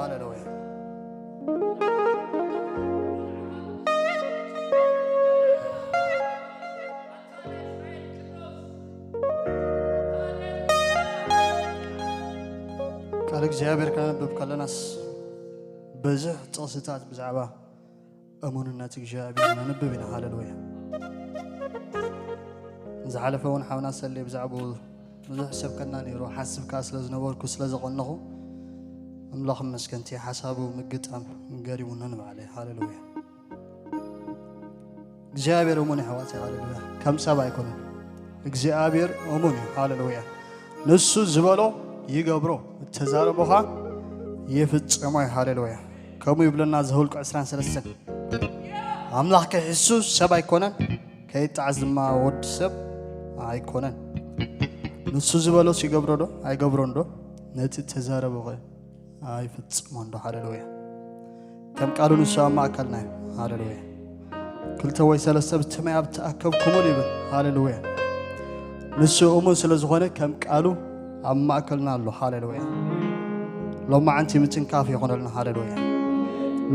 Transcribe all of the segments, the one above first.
ሃሌሉያ። ቃል እግዚኣብሔር ከነንብብ ከለናስ ብዙሕ ጥቕስታት ብዛዕባ እሙንነት እግዚኣብሔር ነንብብ ኢና። ሃሌሉያ። ዝሓለፈ እውን ሓውና ሰሌ ብዛዕባኡ ብዙሕ ሰብ ከና ነይሩ ሓስብ ከኣ ስለ ዝነበርኩ ስለ ዘቐነኹ ኣምላኽ ይመስገን እቲ ሓሳቡ ምግጣም ገሪሙኒ ንባዕለይ። ሃሌሉያ። እግዚኣብሔር እሙን እዩ ኣሕዋተይ። ሃሌሉያ። ከም ሰብ ኣይኮነን። እግዚኣብሔር እሙን እዩ። ሃሌሉያ። ንሱ ዝበሎ ይገብሮ፣ እተዛረቦ ኸኣ ይፍጽሞ እዩ። ሃሌሉያ። ከምኡ ይብለና ዘኍልቁ ዕስራን ሰለስተን። ኣምላኽ ክሕሱ ሰብ ኣይኮነን፣ ከይጣዓስ ድማ ወዲ ሰብ ኣይኮነን። ንሱ ዝበሎስ ይገብሮ ዶ ኣይገብሮን ዶ? ነቲ እተዛረቦ ኸ ኣይፍጽሞን ዶ? ሃሌሉያ። ከም ቃሉ ንሱ ኣብ ማእከልና እዩ። ሃሌሉያ። ክልተ ወይ ሰለስተ ብስመይ ኣብ ተኣከብኩሙሉ ይብል። ሃሌሉያ። ንሱ እሙን ስለ ዝኾነ ከም ቃሉ ኣብ ማእከልና ኣሎ። ሃሌሉያ። ሎማዓንቲ ምትንካፍ ይኹነልና። ሃሌሉያ።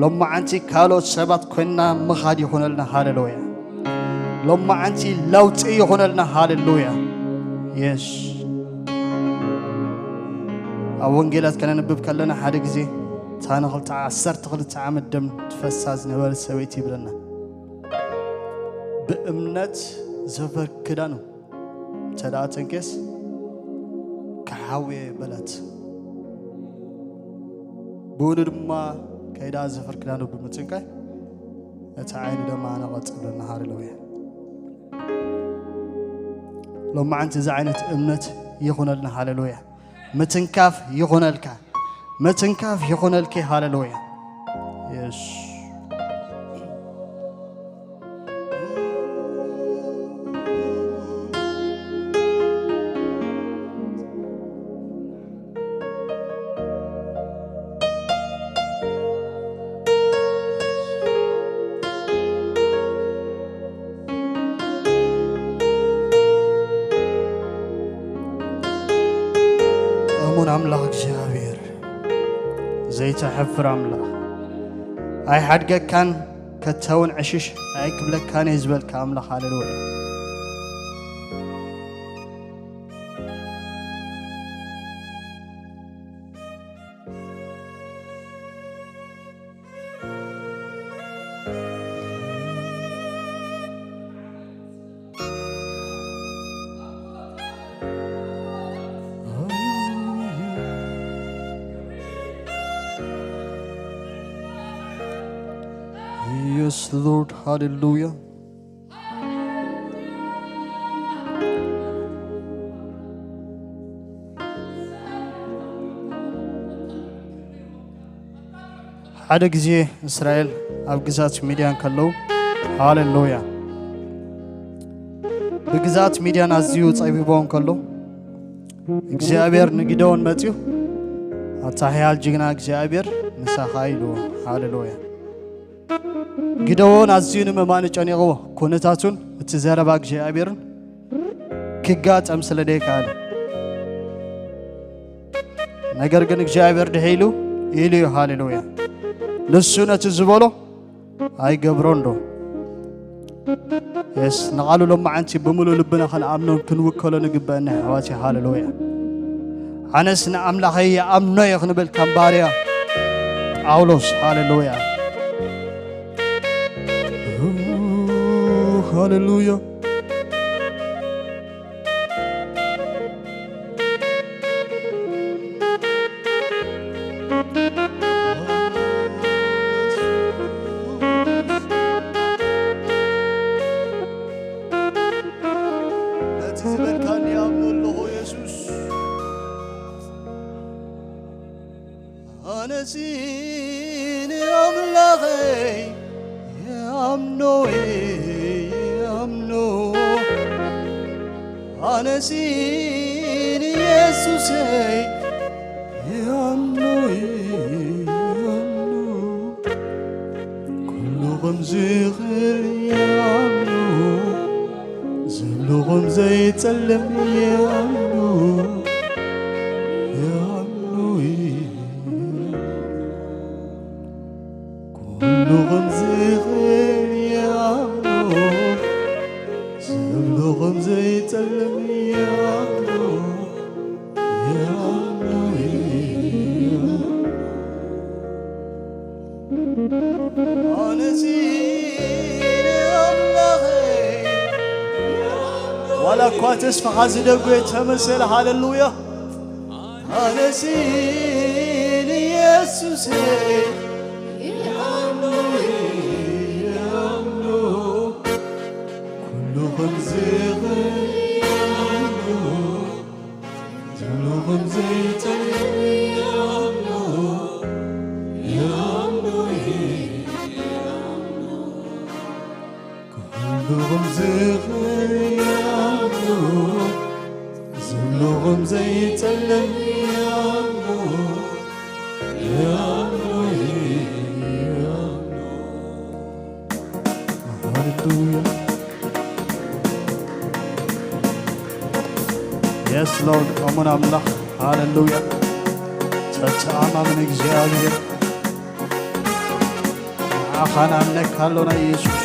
ሎማዓንቲ ካልኦት ሰባት ኮይንና ምኻድ ይኹነልና። ሃሌሉያ። ሎማዓንቲ ለውጢ ይኹነልና። ሃሌሉያ። የስ ኣብ ወንጌላት ከነንብብ ከለና ሓደ ግዜ እታ ንኽልተ ዓሰርተ ክልተ ዓመት ደም ትፈሳ ዝነበረት ሰበይቲ ይብለና። ብእምነት ዘፈር ክዳኑ እንተ ደኣ ተንኬስ ክሓውየ በለት። ብኡኑ ድማ ከይዳ ዘፈር ክዳኑ ብምጽንቃይ እቲ ዓይኒ ደማ ነቐጸ ብለና። ሃሌሉያ። ሎማዓንቲ እዚ ዓይነት እምነት ይኹነልና። ሃሌሉያ። ምትንካፍ ይኹነልካ። ምትንካፍ ይኹነልኪ። ሃሌሉያ። የስ እሙን ኣምላኽ እግዚኣብሔር፣ ዘይተሕፍር ኣምላኽ፣ ኣይሓድገካን፣ ከተ እውን ዕሽሽ ኣይክብለካን እየ ዝበልካ ኣምላኽ። ሃሌሉያ። Yes, Lord. Hallelujah. ሓደ ግዜ እስራኤል ኣብ ግዛት ሚድያን ከለዉ፣ ሃሌሉያ፣ ብግዛት ሚድያን ኣዝዩ ጸቢቦም ከሎ፣ እግዚኣብሔር ንጊደዎን መጺኡ፣ ኣታ ሓያል ጅግና እግዚኣብሔር ምሳኻ ኢልዎ። ሃሌሉያ። ጊደዎን ኣዝዩ ንምእማኑ ጨኒቕዎ፣ ኩነታቱን እቲ ዘረባ እግዚኣብሔርን ክጋጠም ስለ ደይከኣለ። ነገር ግን እግዚኣብሔር ድሒሉ ኢሉ እዩ። ሃሌሉያ። ንሱ ነቲ ዝበሎ ኣይገብሮን ዶ? የስ፣ ንቓሉ ሎማዓንቲ ብምሉእ ልብና ክንኣምኖን ክንውከሎን ይግበአና፣ ኣሕዋትየ። ሃሌሉያ። ኣነስ ንኣምላኸይ ይኣምኖ እየ ክንብል ከም ባርያ ጳውሎስ። ሃሌሉያ። ሃሌሉያ። ነቲ ዝበልካኒ ይኣምኖ ኣለኹ የሱስ። ኣነሲ ንኣምላኸይ ይኣምኖ ይኣምኖ። ኣነሲ ንየሱሰይ ይኣምኖ ይኣምኖ። ኩሉ ከም ዝኽእል ይኣምኖ። ዘሎ ከም ዘይጸልም ይኣምኖ ይኣምኖ። ኩሉ ከም ዝኽእል ይኣምኖ፣ ዝብሎ ከም ዘይጸልም ይኣምኖ፣ ይኣምኖ፣ ይኣምኖ። ኣነሲ ንኣምላኸይ ዋላ እኳ ተስፋኻ ዝደጉ ተመሰለ። ሃሌሉያ። ኣነሲ ንየሱሰይ ይኣምኖ፣ ይኣምኖ፣ ኩሉ ከም ዝኽእል ይኣምኖ፣ ኩሉ ከም ዘይጸልም ይኣምኖ፣ ይኣምኖ፣ ይኣምኖ። ኩሉ ከም ዝኽእል ይኣምኖ፣ ዝብሎ ከም ዘይጸልም ይኣምኖ፣ ይኣምኖ፣ ይኣምኖ። ሃሌሉያ። የስ ሎርድ፣ እሙን ኣምላኽ። ሃሌሉያ። ተተኣማመን እግዚኣብሔር። ንዓኻ ንኣምነካ ኣሎና ኢየሱስ።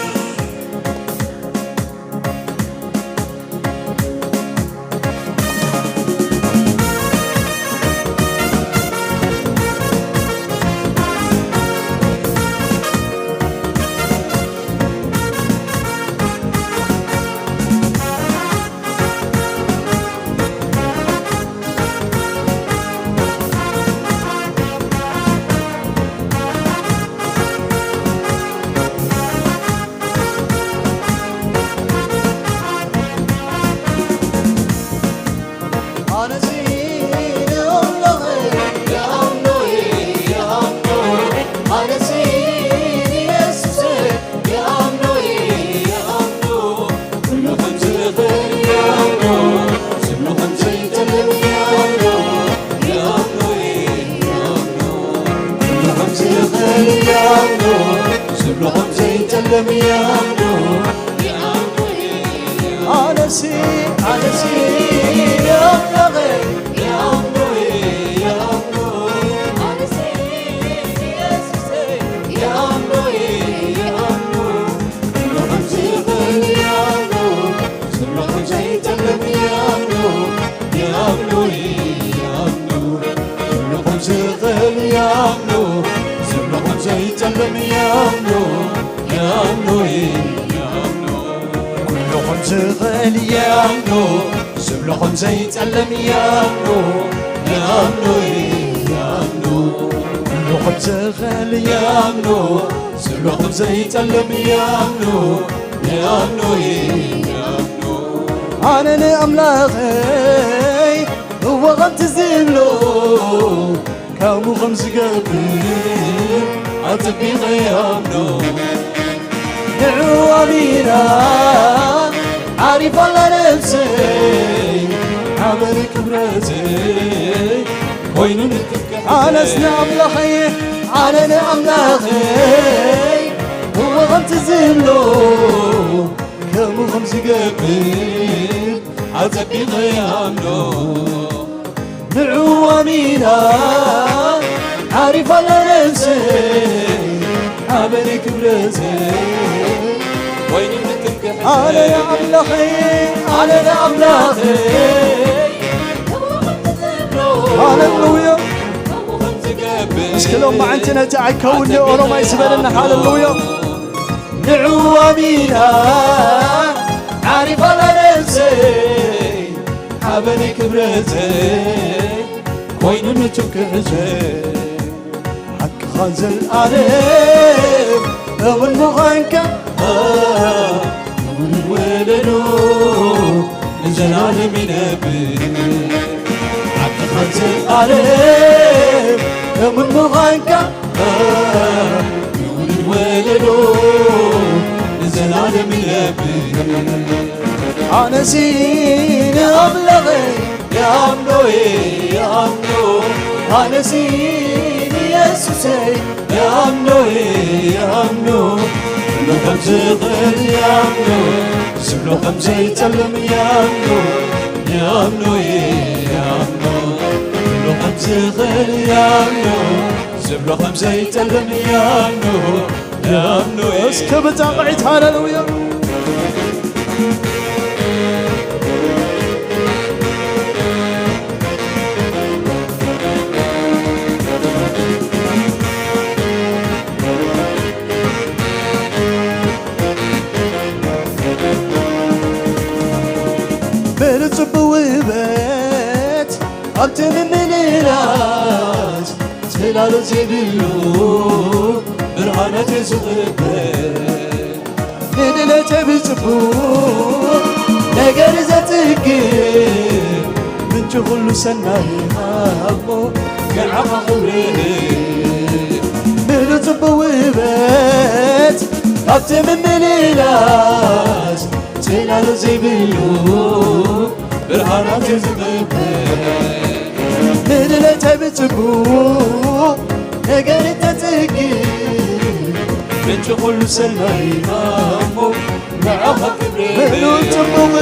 ኣነሲ ኣነሲ ንኣምላኸይ ይኣምኖ፣ ይኣምኖ። ኣነሲ ንየሱሰይ ይኣምኖ፣ ይኣምኖ። ኩሉ ከም ዝኽእል ይኣምኖ፣ ዝብሎ ከም ዘይጸልም ይኣምኖ፣ ይኣምኖ፣ ይኣምኖ። ኩሉ ከም ዝኽእል ይኣምኖ፣ ዝብሎ ከም ዘይጸልም ይኣምኖ፣ ይኣምኖ፣ ይኣምኖ። ኩሉ ከም ዝኽእል ይኣምኖ፣ ዝብሎ ከም ዘይጸልም ይኣምኖ፣ ይኣምኖ፣ ይኣምኖ። ኩሉ ከም ዝኽእል ይኣምኖ፣ ዝብሎ ከም ዘይጸልም ይኣምኖ፣ ይኣምኖ፣ ይኣምኖ። ኣነ ንኣምላኸይ እወ ከምቲ ዝብሎ፣ ከምኡ ከም ዝገብር ኣጸቢቐ ይኣምኖ። ንዕኡ ኣሚና ዓሪፋ ኣላ ነብሰይ፣ ሓበን ክብረተይ ኮይኑ ንትምክሕተይ። ኣነስ ንኣምላኸይ፣ ኣነ ንኣምላኸይ እወ ከምቲ ዝብሎ፣ ከምኡ ከም ዝገብር ኣጸቢቐ ይኣምኖ። ንዕኡ ኣሚና ዓሪፋ ኣላ ነብሰይ፣ ሓበን ክብረተይ ኮይኑ ንትምክሕተይ። ኣነ ንኣምላኸይ፣ ኣነ ንኣምላኸይ። ሃሌሉያ። እስኪ ሎም መዓንቲ ነቲ ኣይከውን ኦሮማይ ዝበለና። ሃሌሉያ። ንዕኡ ኣሚና ዓሪፋ ኣላ ነብሰይ፣ ሓበን ክብረተይ ኮይኑ ንትምክሕተይ። ሓቅኻ ዘልኣለም እውን ምዃንካ፣ ንውሉድ ወለዶ ንዘላለም ይነብር። ሓቅኻ ዘልኣለም እውን ምዃንካ፣ ንውሉድ ወለዶ ንዘላለም ይነብር። ኣነሲ ንኣምላኸይ ይኣምኖ፣ ይኣምኖ። ኣነሲ ንየሱሰይ ይኣምኖ፣ ይኣምኖ። ኩሉ ከም ዝኽእል ይኣምኖ፣ ዝብሎ ከም ዘይጸልም ይኣምኖ፣ ይኣምኖ፣ ይኣምኖ። ኩሉ ከም ዝኽእል ይኣምኖ፣ ዝብሎ ከም ዘይጠልም ይኣምኖ፣ ይኣምኖ። እስከ ብጣቕዒት ሃሌሉያ። ብልጽቡ ውበት ኣብቲ ምምልላስ ጽላሎት ዘይብሉ ብርሃናት ዝቕበል ንድለተ ብጽቡቕ ነገር ዘጽግብ ምንጪ ኩሉ ሰናይ ሃቦ ንዓኻ ክብሪ ምሉእ ጽቡቕ ውበት ኣብቲ ምምልላስ ጽላሎ ዘይብሉ ብርሃናት ዝቕበል ንድለተ ብጽቡቕ ነገር ተጽግብ ምንጪ ኩሉ ሰናይ ሃቦ ንዓኻ ክብሪ ምሉእ ጽቡቕ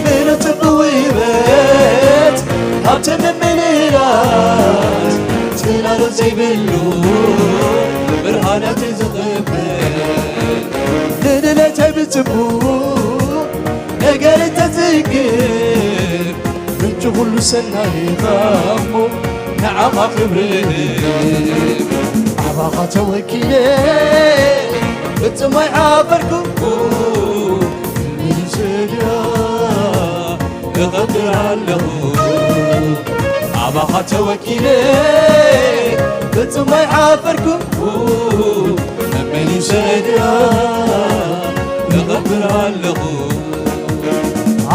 ምሉእ ጽቡቕ ውበት ኣብቲ ምምልላስ ጽላሎ ዘይብሉ ብርሃናት ዝቕበል ንድለተ ብጽቡቕ ነገር ተጽግብ ምንጪ ኩሉ ሰናይ ኢኻ እሞ ንዓኻ ክብሪ ኣባኻ ተወኪለ ፍጹም ኣይሓፈርኩ ምንስድያ እቐብር ኣለኹ ኣባኻ ተወኪለ ፍጹም ኣይሓፈርኩ መመሊሰ ድኣ እቐብር ኣለኹ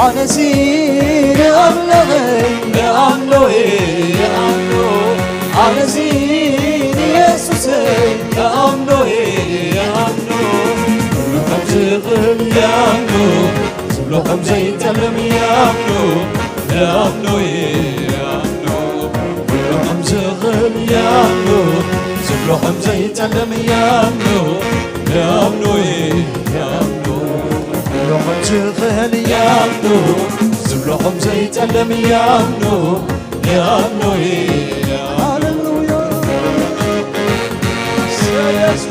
ኣነሲ ንኣምላኸይ እኣምኖ እየ እኣምኖ ኣነሲ ንየሱሰይ እኣምኖ እየ እኣምኖ ኩሉ ከም ዝኽእል እያምኖ ዝብሎ ከም ዘይጠልም እያምኖ እኣምኖ እየ እኣምኖ ኩሉ ከም ዝኽእል እያምኖ ዝብሎ ከም ዘይጠልም እያምኖ እኣምኖ እየ እኣምኖ ኩሉ ከም ዝኽእል እያምኖ ዝብሎ ከም ዘይጠልም እያምኖ እኣምኖ እየ ሃሌሉያ ኢየሱስ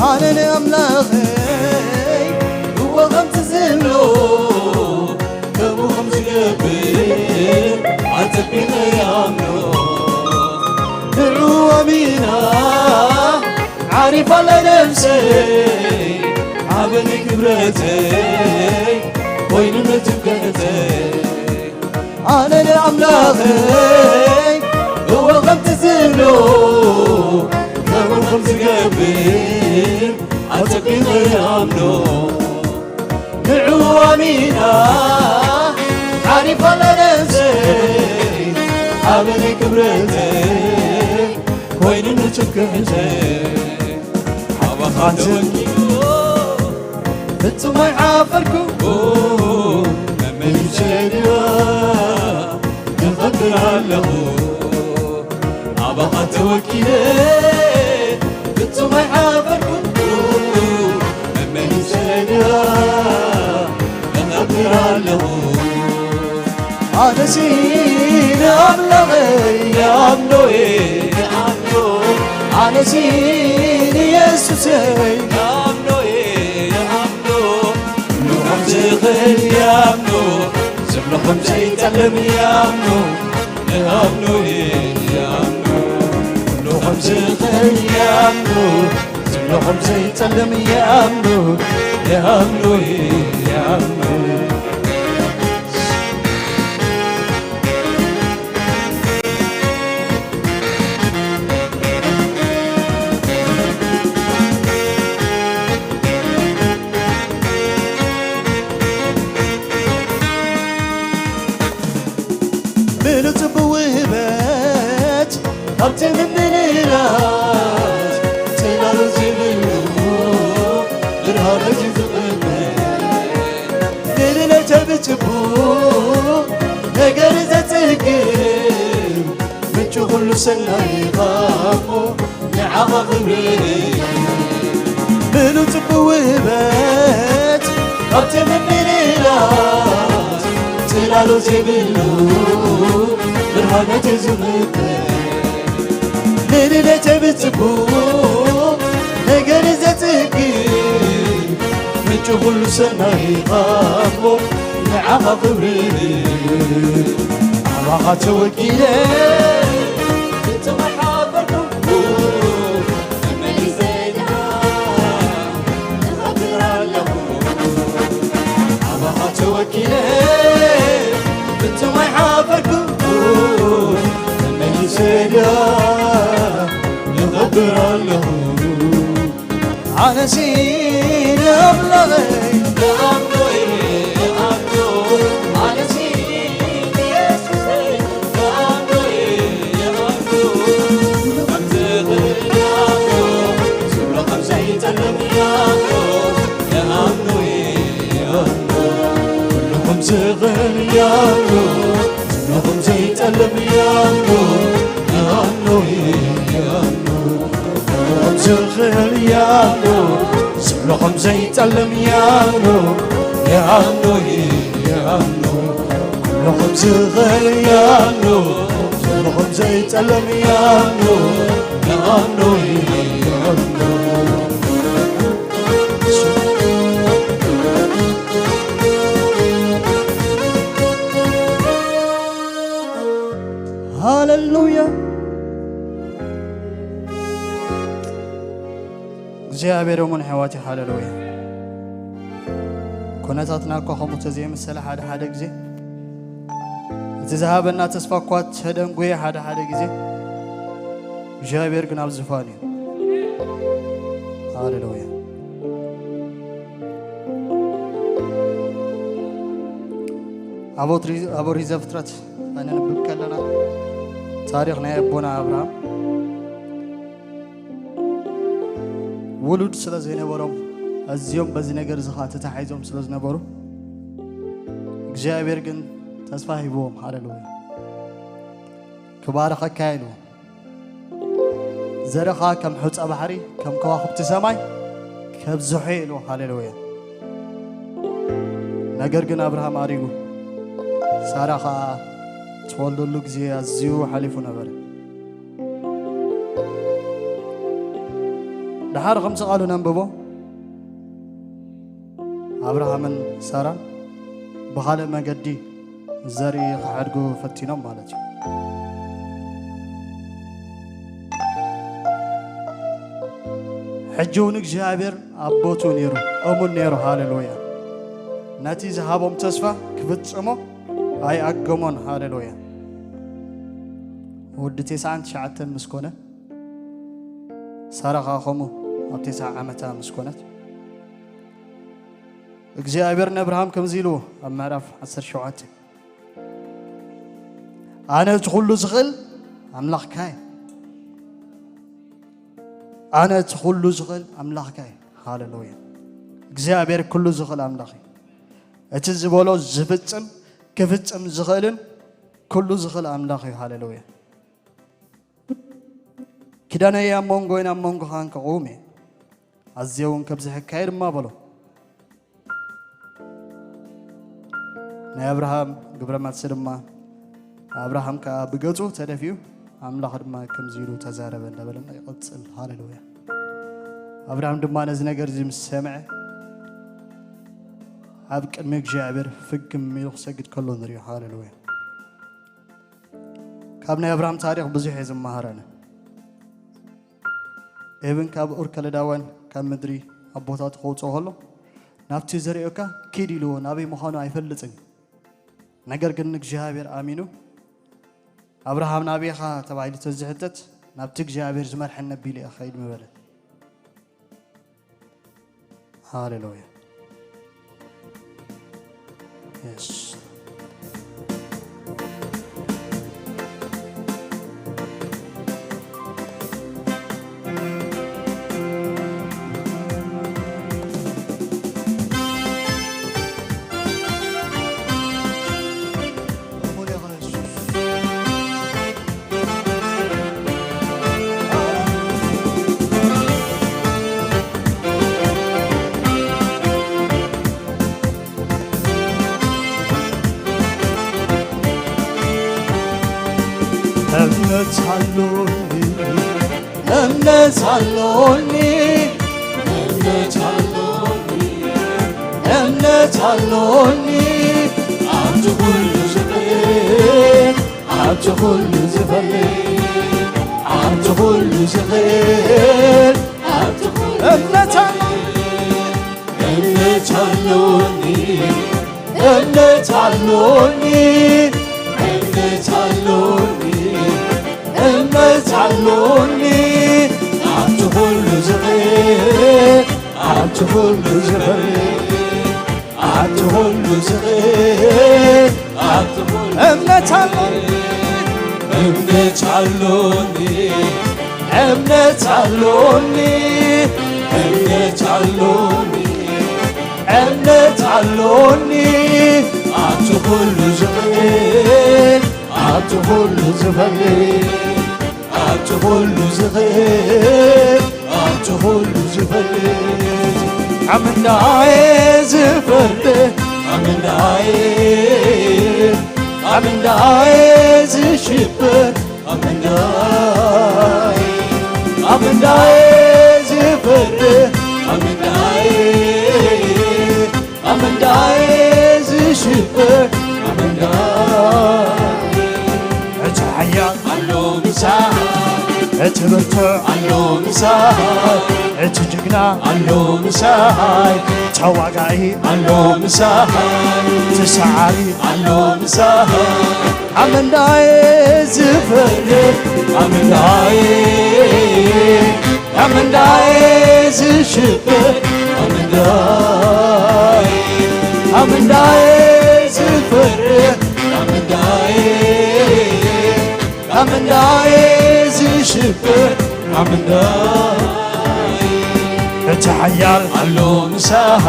ኣነ ንኣምላኸይ እወ ከምቲ ዝብሎ ከምኡ ከም ዝገብር ኣጸቢቐ ይኣምኖ ንዕኡ ኣሚና ዓሪፋ ኣላ ነብሰይ ኣበኒ ክብረተይ ኮይኑ ንትምክሕተይ ኣነ ንኣምላኸይ እወ ከምቲ ዝብሎ ከምኡ ከም ዝገብር ኣጸቢቐ ይኣምኖ ንዕኡ ኣሚና ዓሪፋ ኣላ ነብሰይ ኣበኒ ክብረተይ ኮይኑ ንትምክሕተይ ኣባኻ ተወኪሉ ፍጹም ኣይሓፈርኩ መመሊሰ ድዋ እኸብር ኣለኹ ኣባኻ ተወኪለ ፍጹም ኣይሓፈርኩ መመሊሰ ድዋ እኸብር ኣለኹ ኣነሲ ንኣምላኸይ ይኣምኖ እየ ይኣምኖ ኣነሲ ንየሱሰይ ይኣምኖ እየ ይኣምኖ ኩሉ ከም ዝኽእል ይኣምኖ ዝብሎ ከም ዘይጠልም ይኣምኖ ይኣምኖ እየ ይኣምኖ ኩሉ ከም ዝኽእል ይኣምኖ ዝብሎ ከም ዘይጠልም ይኣምኖ ይኣምኖ እየ ይኣምኖ ብልጽ ብውህበት ካብቲ ምምልላስ ጽላሉ ዝብሉ ብርሃነቲ ዝቕበል ንድለተ ብጽቡቕ ነገር ዘጽግብ ምቹ ኩሉ ሰናይ ኢኻ እሞ ዓኻ ክብሪ ምሉእ ጽቡቕ ውህበት፣ ሃብቲ ምምልላስ ጽላሎት የብሉ፣ ብርሃነት ዝምልከት ንልደት ብጽቡቕ ነገር ዘጽግብ፣ ምንጪ ኩሉ ሰናይ ኻሞ ንዓኻ ክብሪ ኣባኻ ተወኪለ ተወኪለ ብትማይ ሓፈርኩ ተመሊሰ ድኣ እኸብር ኣለኹ። ኣነሲ ንኣምላኸይ ዝኽእል ያሎ፣ ስምዖም ዘይጠልም ያሎ፣ ያሎ፣ ያሎ፣ ኩሉ ከም ዝኽእል ያሎ፣ ኩሉ ከም ዘይጠልም ያሎ፣ ያሎ፣ ያሎ። ሃሌሉያ። እግዚኣብሔር እሙን ኣሕዋት፣ ሃሌሉያ። ኩነታትና እኳ ከምኡ ተዘይመሰለ ሓደ ሓደ ግዜ፣ እቲ ዝሃበና ተስፋ እኳ ተደንጉየ ሓደ ሓደ ግዜ፣ እግዚኣብሔር ግን ኣብ ዝፋን እዩ። ሃሌሉያ። ኣብ ኦሪት፣ ኣብ ኦሪት ዘፍጥረት ከነንብብ ከለና፣ ታሪኽ ናይ ኣቦና ኣብርሃም ውሉድ ስለ ዘይነበሮም፣ ኣዝዮም በዚ ነገር እዚ ኸኣ ተታሒዞም ስለ ዝነበሩ፣ እግዚኣብሔር ግን ተስፋ ሂብዎም። ሃሌሉያ። ክባርኸካ ኢሉ፣ ዘርኻ ከም ሑጻ ባሕሪ፣ ከም ከዋኽብቲ ሰማይ ከብዝሖ ኢሉ። ሃሌሉያ። ነገር ግን ኣብርሃም ኣሪጉ፣ ሳራ ኸኣ ትወልደሉ ግዜ ኣዝዩ ሓሊፉ ነበረ። ደሓር ከምዚ ቃሉ ነንብቦ፣ ኣብርሃምን ሳራን ብኻልእ መገዲ ዘርኢ ክሓድጉ ፈቲኖም ማለት እዩ። ሕጂ እውን እግዚኣብሔር ኣብ ቦትኡ ነይሩ፣ እሙን ነይሩ። ሃሌሉያ። ነቲ ዝሃቦም ተስፋ ክፍጽሞ ኣይኣገሞን። ሃሌሉያ። ወዲ ተስዓን ትሽዓተን ምስ ኮነ፣ ሳራ ኸኣ ኸምኡ ኣብ ተስዓ ዓመታ ምስ ኮነት፣ እግዚኣብሔር ንኣብርሃም ከምዚ ኢልዎ ኣብ ምዕራፍ ዓሰርተ ሸውዓተ፣ ኣነ እቲ ኹሉ ዝኽእል ኣምላኽካ እየ። ኣነ እቲ ኹሉ ዝኽእል ኣምላኽካ እየ። ሃሌሉያ። እግዚኣብሔር ኩሉ ዝኽእል ኣምላኽ እዩ። እቲ ዝበሎ ዝፍጽም፣ ክፍጽም ዝኽእልን ኩሉ ዝኽእል ኣምላኽ እዩ። ሃሌሉያ። ኪዳነይ ኣብ መንጎይን ኣብ መንጎኻን ክቕውም እየ፣ ኣዝየ እውን ከብዝሐካ እየ ድማ በሎ። ናይ ኣብርሃም ግብረ መልሲ ድማ፣ ኣብርሃም ከኣ ብገጹ ተደፊኡ፣ ኣምላኽ ድማ ከምዚ ኢሉ ተዛረበ እንዳበለና ይቐጽል። ሃሌሉያ። ኣብርሃም ድማ ነዚ ነገር እዚ ምስ ሰምዐ፣ ኣብ ቅድሚ እግዚኣብሔር ፍግም ኢሉ ክሰግድ ከሎ ንሪኦ። ሃሌሉያ። ካብ ናይ ኣብርሃም ታሪኽ ብዙሕ እየ ዝመሃር ኣነ። ኤብን ካብ ኡር ከለዳውያን ካብ ምድሪ ኣቦታቱ ከውፅኦ ከሎ፣ ናብቲ ዘርእዮካ ኪድ ኢልዎ፣ ናበይ ምዃኑ ኣይፈልጥን። ነገር ግን እግዚኣብሔር ኣሚኑ፣ ኣብርሃም ናበይ ኢኻ ተባሂሉ ተዝሕተት፣ ናብቲ እግዚኣብሔር ዝመርሐኒ ኣቢለ እየ ክኸይድ ምበለ። ሃሌሉያ። የስ። ኣሎኒ፣ እምነት ኣሎኒ፣ እምነት ኣሎኒ፣ እምነት ኣሎኒ። ኣብቲ ኩሉ ዝኽእል፣ ኣብቲ ኩሉ ዝኽእል፣ ኣብቲ ኩሉ ዝኽእል፣ ኣብቲ ኩሉ እምነት ኣሎኒ። እምነት ኣሎኒ፣ እምነት ኣሎኒ፣ እምነት ኣሎኒ፣ እምነት ኣሎኒ። ኣብቲ ኩሉ ዝኽእል፣ ኣብቲ ኩሉ ዝኽእል፣ ኣብቲ ኩሉ ዝኽእል፣ ኣብቲ ኩሉ እምነት ኣሎኒ፣ እምነት ኣሎኒ፣ እምነት ኣሎኒ፣ እምነት ኣሎኒ፣ እምነት ኣሎኒ። ኣብቲ ኩሉ ዝኽእል፣ ኣብቲ ኩሉ ዝፈልጥ፣ ኣብቲ ኩሉ ዝኽእል፣ ኣብቲ ኩሉ ዝፈልጥ። ኣመንዳየ ዝፈርድ፣ ኣመንዳየ፣ ኣመንዳየ ዝሽብር፣ ኣመንዳየ፣ ኣመንዳየ ዝፈርድ፣ ኣመንዳየ፣ ኣመንዳየ ዝሽብር፣ ኣመንዳየ። እቲ ሓያል ኣሎ ምሳይ፣ እቲ ብርቱዕ ኣሎ ምሳይ፣ እቲ ጅግና ኣሎ ምሳይ፣ ተዋጋኢ ኣሎ ምሳይ፣ ተሰዓሪ ኣሎ ምሳይ። ኣመንዳየ ዝፈርድ፣ ኣመንዳየ፣ ኣመንዳየ ዝሽብር፣ ኣመንዳየ፣ ኣመንዳየ ዝፈርድ፣ ኣመንዳየ፣ ኣመንዳየ ዝሽብር፣ ኣመንዳየ። እቲ ሓያል ኣሎ ምሳይ፣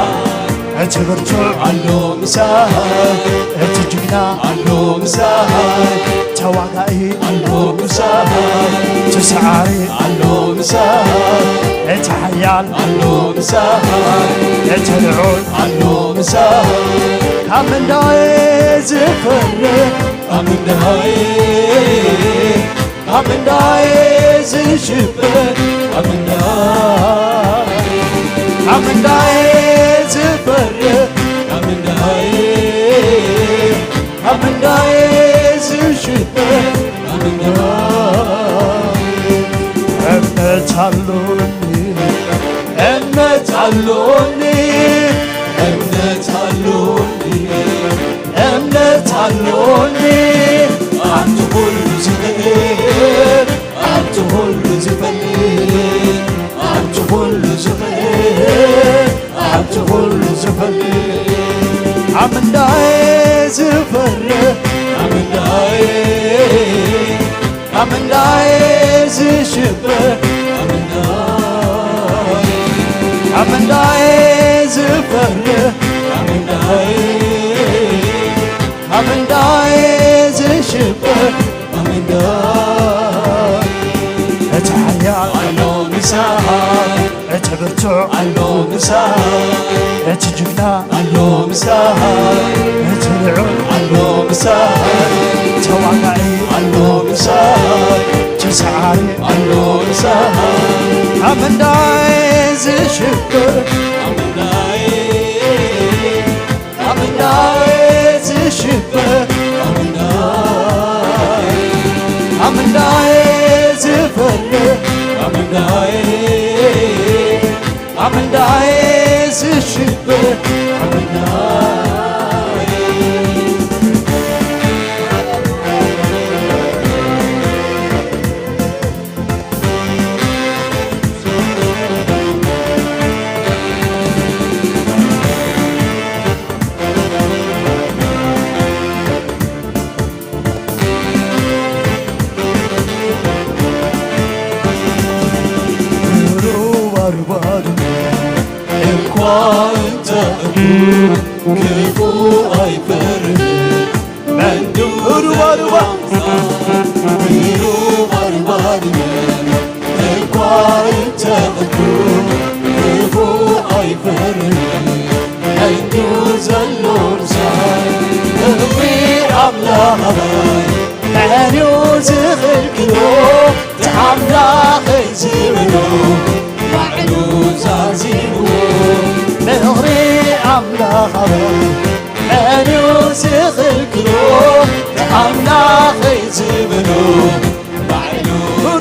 እቲ ብርቱዕ ኣሎ ምሳይ፣ እቲ ጅግና ኣሎ ምሳይ፣ ተዋጋኢ ኣሎ ምሳይ፣ ተሰዓሪ ኣሎ ምሳይ፣ እቲ ሓያል ኣሎ ምሳይ፣ እቲ ልዑል ኣሎ ምሳይ። ካብ ምንዳይ ዝፈርሕ፣ ካብ ምንዳይ፣ ካብ ምንዳይ ዝሽበር፣ ካብ ምንዳይ፣ ካብ ምንዳይ ዝፈርሕ፣ ካብ ምንዳይ፣ ካብ ምንዳይ ዝሽበር፣ ካብ ምንዳይ። እምነት ኣሎኒ፣ እምነት ኣሎኒ፣ እምነት ኣሎኒ፣ እምነት ኣሎኒ። ኣብቲ ኩሉ ዝኽእል፣ ኣብቲ ኩሉ ዝፈልጥ፣ ኣብቲ ኩሉ ዝኽእል፣ ኣብቲ ኩሉ ዝፈልጥ። ኣብ ምንዳይ ዝፈርሕ፣ ኣብ ምንዳይ፣ ኣብ ምንዳይ ዝሽበር፣ ኣብ ምንዳይ፣ ኣብ ምንዳይ ዝፈርሕ፣ ኣብ ምንዳይ፣ ኣብ ምንዳይ ዝሽበር፣ ኣብ ምንዳይ። እቲ ሓያል ኣሎ ምሳይ፣ እቲ ብርቱዕ ኣሎ ምሳይ፣ እቲ ጅግና ኣሎ ምሳይ፣ እቲ ልዑል ኣሎ ምሳይ፣ ተዋጋኢ ኣሎ ምሳይ፣ ተሰዓሪ ኣሎ ምሳይ። ኣብ ምንዳይ ዝሽበር፣ ኣብ ምንዳይ፣ ኣብ ምንዳይ ዝሽበር፣ ኣብ ምንዳይ፣ ኣብ ምንዳይ ዝፈርሕ፣ ኣብ ምንዳይ፣ ኣብ ምንዳይ ዝሽበር፣ ኣብ ምንዳይ። ሩባ ሩባ እኳ እንተ እኩል ክፉ ኣይፈርህ መንዱ ሩባ ሩባ ሩባ ሩባ እኳ እንተ እኩል ክፉ ኣይፈርህ መንዱ ዘሎ ምሳይ ክብሪ ኣምላኽ መን እዩ ዝኽልክሎ? ዝብሎ ባዕሉ ዛዚምዎ። ምኽሪ ኣምላኽ ኣበይ መን እዩ ዝኽልክሎ? ኣምላኸይ ዝብሎ ባዕሉ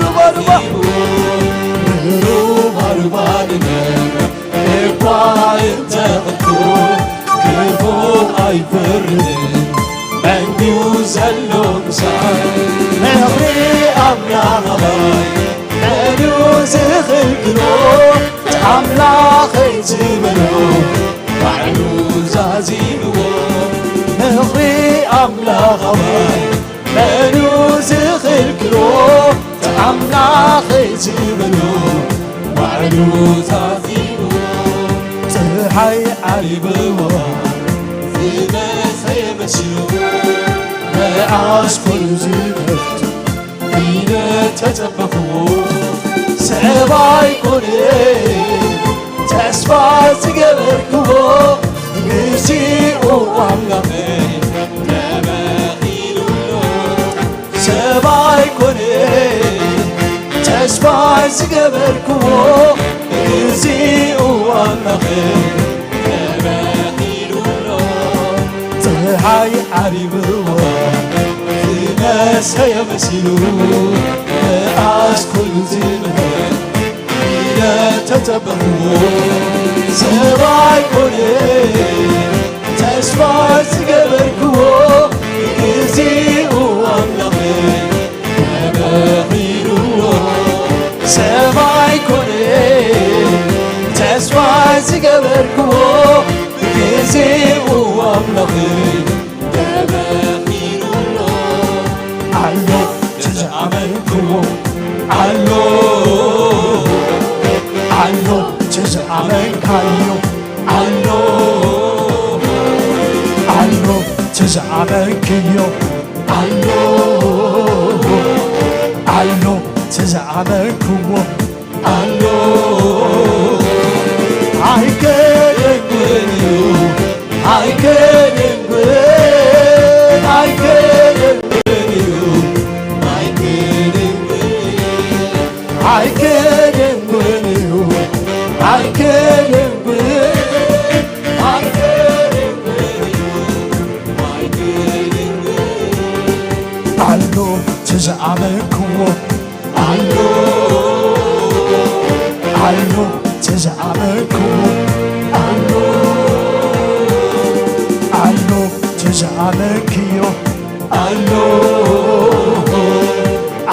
ሩባ ሩባ ሩባ ሩባ እኳ እንተኽቱ ክፉ ኣይፍርድን። መን ድዩ ዘሎ ምሳይ? ምኽሪ ኣምላኽ ኣባይ መን እዩ ዝኽልክሎ? ኣምላኸይ ዝበሎ ባዕሉ ዛዚምዎ። ምኽሪ ኣምላኽ ኣባይ መን እዩ ዝኽልክሎ? ኣምላኸይ ዝበሎ ባዕሉ ዛዚምዎ። ፀሓይ ዓሪብዎ ዝመሰየ መሲሉ መዓስ ኮይኑ ዝመቱ ኢለ ተጸበኽዎ። ሰብ ኣይኮነ ተስፋ ዝገበርክዎ፣ ግዚኡ ኣምላኸይ ተበኺሉሎ። ሰብ ኣይኮነ ተስፋ ዝገበርክዎ፣ ግዚኡ ኣምላኸይ ተበኺሉሎ። ፀሓይ ዓሪብዎ ዝመሰየ መሲሉ፣ መዓስ ኮይኑ ዝምህር ኢለ ተጸበኽዎ። ሰብ ኣይኮነ ተስፋ ዝገበርክዎ፣ ግዚኡ ኣምላኸይ ተበኺሉዎ። ሰብ ኣይኮነ ተስፋ ዝገበርክዎ፣ ግዚኡ ኣምላኸይ ተበኺሉዎ። ኣሎ ዝኣመንክዎ፣ ኣሎ፣ ኣሎ ዝኣመንካዮ፣ ኣሎ፣ ኣሎ ዝኣመንክዮ፣ ኣሎ፣ ኣሎ ዝኣመንክዎ፣ ኣሎ። ኣይከደንኩን እዩ፣ ኣይከደንኩን፣ ኣይከደንኩን እዩ፣ ኣይከደንኩን፣ ኣይከደንኩን እዩ፣ ኣይከደንኩን፣ ኣይከደንኩን እዩ፣ ኣይከደንኩን። ኣሎ ዝኣመንክዎ፣ ኣሎ፣ ኣሎ ዝኣመንክዎ፣ ኣሎ፣ ኣሎ ዝኣመንክዮ፣ ኣሎ፣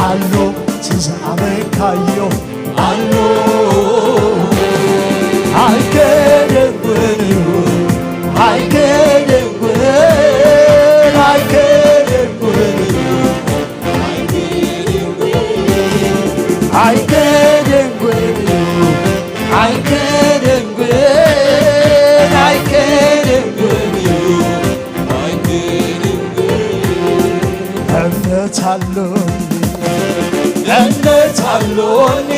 ኣሎ ዝኣመንካዮ፣ ኣሎ። ኣይከደንኩን እዩ፣ ኣይከደንኩን፣ ኣይከደንኩን እዩ። ኣይከደንኩን፣ ኣይከደንኩን፣ ኣይከደንኩን እዩ። እምነት ኣሎኒ፣ እምነት ኣሎኒ፣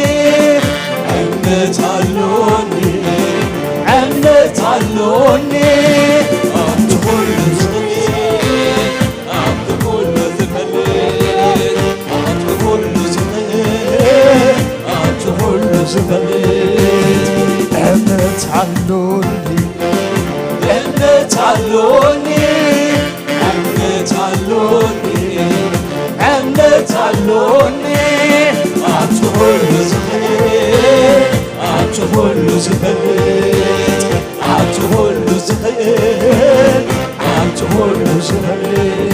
እምነት ኣሎኒ፣ እምነት ኣሎኒ። ኣብቲ ኩሉ ዝኽእል ኣብቲ ኩሉ ዝፈልጥ፣ ኣብቲ ኩሉ ዝኽእል፣ ኣብቲ ኩሉ ዝፈልጥ። እምነት ኣሎኒ፣ እምነት ኣሎኒ፣ እምነት ኣሎኒ፣ እምነት ኣሎኒ። ኣብቲ ኩሉ ዝኽእል፣ ኣብቲ ኩሉ ዝፈልጥ፣ ኣብቲ ኩሉ ዝኽእል፣ ኣብቲ ኩሉ ዝኽእል።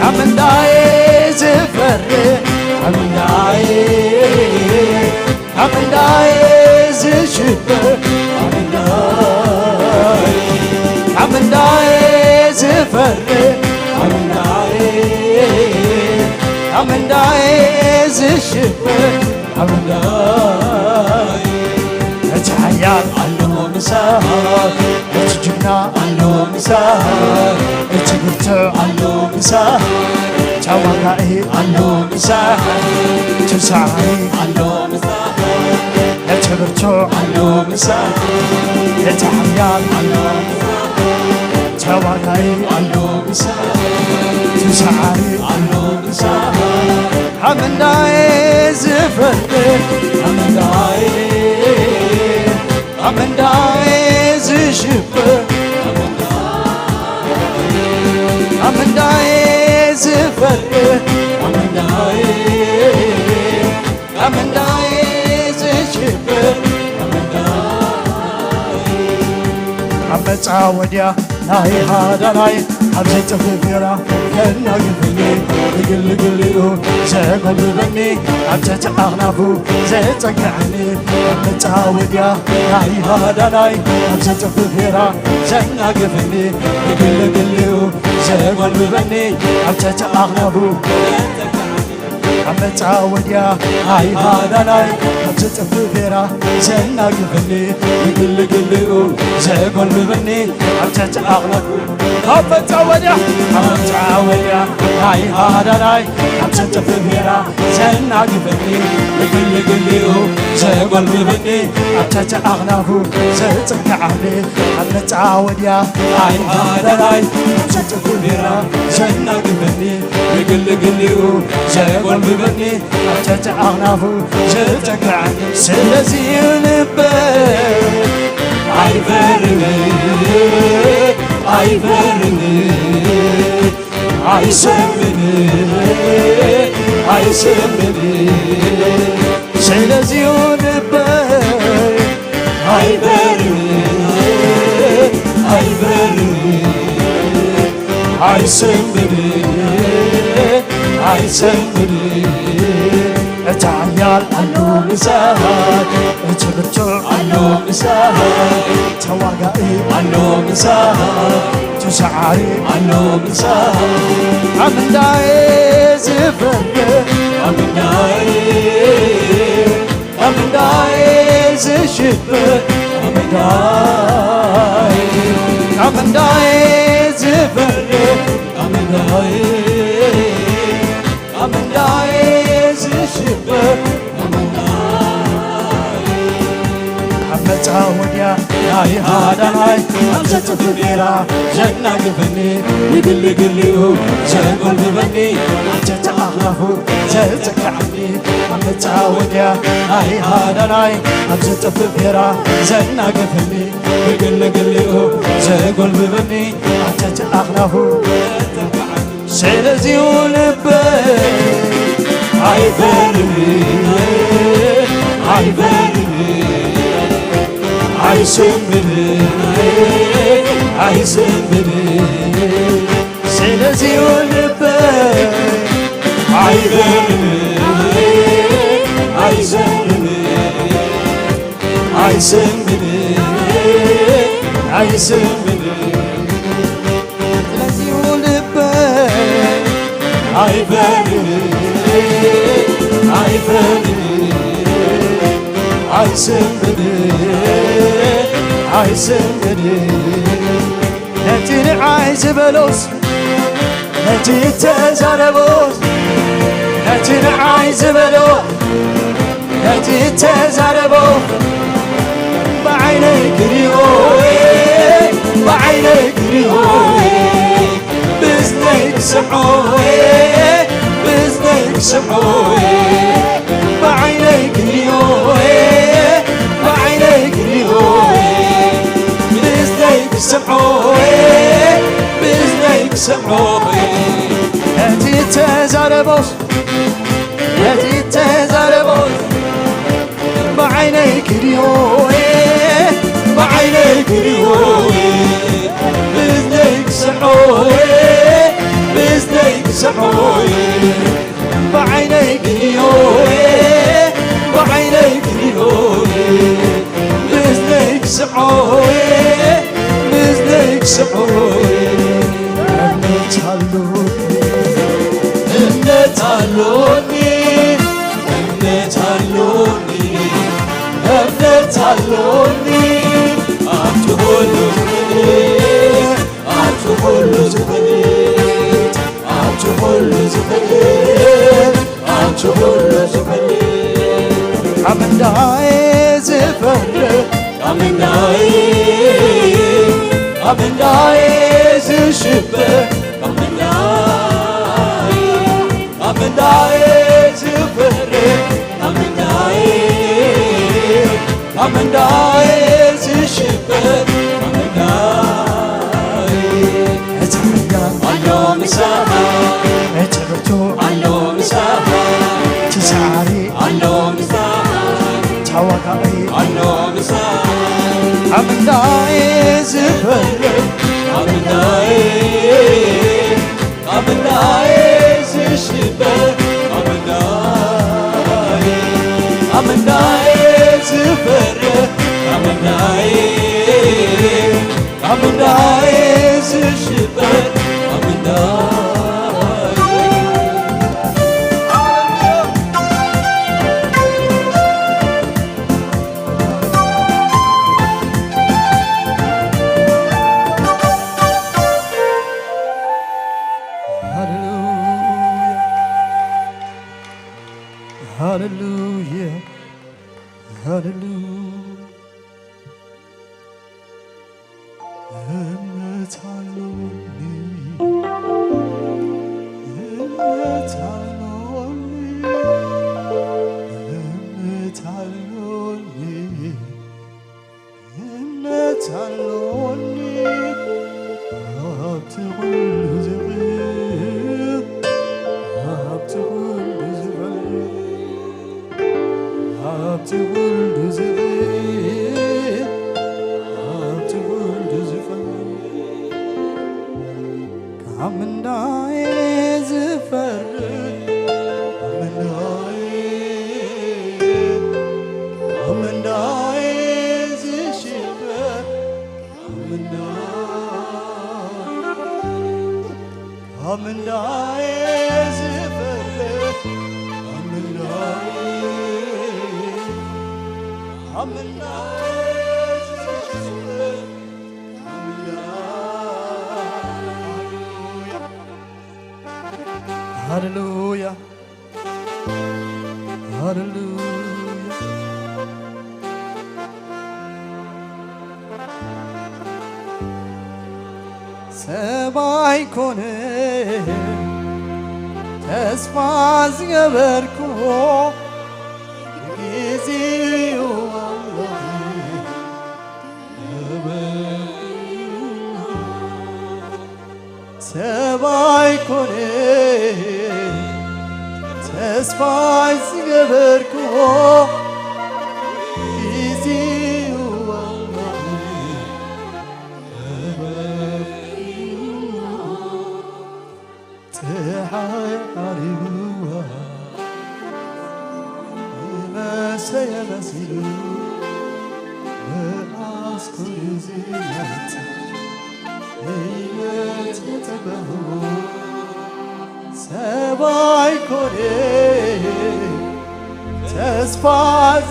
ኣብ ምንታይ ዝፈርድ፣ ኣብ ምንታይ፣ ኣብ ምንታይ ዝሽበር፣ ኣብ ምንታይ፣ ኣብ ምንታይ ዝፈርድ፣ ኣብ ምንታይ፣ ኣብ ምንታይ ዝሽበር፣ ኣብ ምንታይ። እቲ ሓያል ኣሎ ምሳይ፣ እቲ ጅግና ኣሎ ምሳይ፣ እቲ ብርቱዕ ኣሎ ምሳይ፣ ተዋጋኢ ኣሎ ምሳይ፣ እቲ ሰዓሪ ኣሎ ምሳይ፣ እቲ ብርቱዕ ኣሎ ምሳይ፣ እቲ ሓያል ኣሎ ምሳይ፣ ተዋጋኢ ኣሎ ምሳይ፣ እቲ ሰዓሪ ኣሎ ምሳይ። ኣብ ምንታይ ዝፈርድ፣ ኣመንዳይ ዝሽብር ኣመንዳይ ዝፈርህ ኣመንዳይ ኣመንዳይ ዝሽብር ኣመንዳይ ኣብ መጻወድያ ናይ ሃዳናይ ኣብ ዘይጠፍእ ጌራ ከናግፈኒ ንግልግሊኡ ዘጎልብበኒ ኣብ ትሕቲ ኣኽናፉ ዘጸግዐኒ ኣብ መጻወድያ ናይ ሃዳናይ ኣብ ዘይጠፍእ ጌራ ዘናግፈኒ ንግልግሊኡ ዘጎልብበኒ ኣብ ትሕቲ ኣኽናፉ ኣብ መጻወድያ ናይ ሃዳናይ ኣብ ዝጥፍእ ፌራ ዘናግፈኒ ንግልግልኡ ዘጎልብበኒ ኣብ ትሕቲ ኣኽላፉ ኣብ መጻወድያ ኣብ መጻወድያ ናይ ሃዳናይ ኣብ ዝጥፍእ ፌራ ዘናግፈኒ ንግልግልኡ ዘጎልብበኒ ኣብ ትሕቲ ኣኽላፉ ዘጽግዓኒ ኣብ መጻወድያ ናይ ሃዳናይ ኣብ ዝጥፍእ ፌራ ዘናግፈኒ ንግልግሊኡ ዘጎልብበኒ ኣብ ትሕቲ ኣኽናፉ ዘጸግዓኒ ስለዚ ልበይ ኣይፈርን ኣይፈርን ኣይሰምን ኣይሰምን ስለዚ ልበይ ኣይፈርን ኣይፈርን ኣይሰምን ኣይሰምን እቲ ሓያል ኣሎ ምሳይ እቲ ብርቱዕ ኣሎ ምሳይ ተዋጋኢ ኣሎ ምሳይ እቲ ሰዓሪ ኣሎ ምሳይ ኣብ እንዳየ ዝፈርድ ኣብ እንዳየ ኣብ እንዳየ ዝሽብር ኣብ እንዳየ ኣብ እንዳየ ዝፈርድ ኣብ እንዳየ ኣብ እንዳየ ዝሽብር ኣብ እንዳየ ኣብ መጻወድያ ናይ ሃዳናይ ኣብ ዘጥፍ ጌራ ዘናግፈኒ ንግልግሊኡ ዘጎልብበኒ ኣብ ትሕቲ ኣኽላፉ ዘጽግዓኒ ኣብ መጻወድያ ናይ ሃዳናይ ኣብ ዘጥፍ ጌራ ዘናግፈኒ ንግልግሊኡ ዘጎልብበኒ ኣብ ትሕቲ ኣኽላፉ ስለዚሁ ልበይ ኣይፈርን ኣይፈርን ኣይስምን ኣይስምን ስለዚሁ ልበይ ኣይፈርን ኣይስምን ኣይስምን ኣይስምን ስለዚሁ ልበይ ኣይፈርን ኣይፈርን ኣይስምን ኣይስምን ነቲ ንዓይ ዝበሎስ ነቲ እተዛረቦስ ነቲ ንዓይ ዝበሎ ነቲ እተዛረቦ ብዓይነይ ክሪኦ ብዓይነይ ክሪኦ ብዝነይ ክሰምዖ ብዝነይ ክሰምዖ ብዓይነይ ክሪኦ ብዓይነይ ክሪኦ ብዝነይ ክሰምዖ ብዝነይ ክሰምዖ ነቲ ተዛረቦስ ነቲ ተዛረቦ ብዓይነይ ክሪኦ ብዓይነይ ክሪኦ ብዝነይ ክሰምዖ ብዝነይ ክሰምዖ ብዓይነይ ክሪኦ ብዓይነይ ክሪኦ ብዝነይ ክሰምዖ ብዝነይ ክሰምዖ እምነት ኣሎኒ እምነት ኣሎኒ እምነት ኣሎኒ እምነት ኣሎኒ ኣብቲ ኩሉ ዝኽእል ኣብቲ ኩሉ ዝኽእል ኣብቲ ኩሉ ዝኽእል ኣብቲ ኩሉ ዝኽእል ኣብ እንዳየ ዝፈርድ ኣብ እንዳየ ኣብ እንዳየ ዝሽበር ኣብ እንዳየ ኣብ እንዳየ ዝፈርድ ኣብ እንዳየ ኣብ እንዳየ ኣመንዳይ ዝፈርድ ኣመንዳይ ኣመንዳይ ዝሽበ ኣመንዳይ ኣመንዳይ ዝፈርድ ኣመንዳይ ኣመንዳይ ዝሽበ ኣመንዳይ ሃሌሉያ ሃሌሉያ። እምነት ኣሎኒ፣ እምነት ኣሎኒ፣ እምነት ኣሎኒ፣ እምነት ኣሎኒ። ኣብቲ ኩሉ ዝኽእል፣ ኣብቲ ኩሉ ዝኽእል፣ ኣብቲ ኩሉ ዝኽእል፣ ኣብቲ ኩሉ ዝኽእል፣ ካብ ምንዳይ ዝፈርድ፣ ካብ ምንዳይ፣ ካብ ምንዳይ ዝሽበር፣ ካብ ምንዳይ ካብ ምንዳይ ዝፈልጥ፣ ካብ ምንዳይ፣ ካብ ምንዳይ ዝፈልጥ፣ ካብ ምንዳይ። ሃሌሉያ፣ ሃሌሉያ። ሰብ ኣይኮነ ተስፋ ዝገበርክዎ፣ ግዜኡ ኣምላኽ ሰብ ኣይኮነ ተስፋ ዝገበርክዎ፣ ግዜኡ ኣምላኽ ተበኪሉ፣ ጸሓይ ዓሪብዋ ንመሰየ መሲሉ፣ መዓስ ኮይኑ ዝመጽእ እየ ተጸበኽዎ። ሰብ ኣይኮነ ተስፋ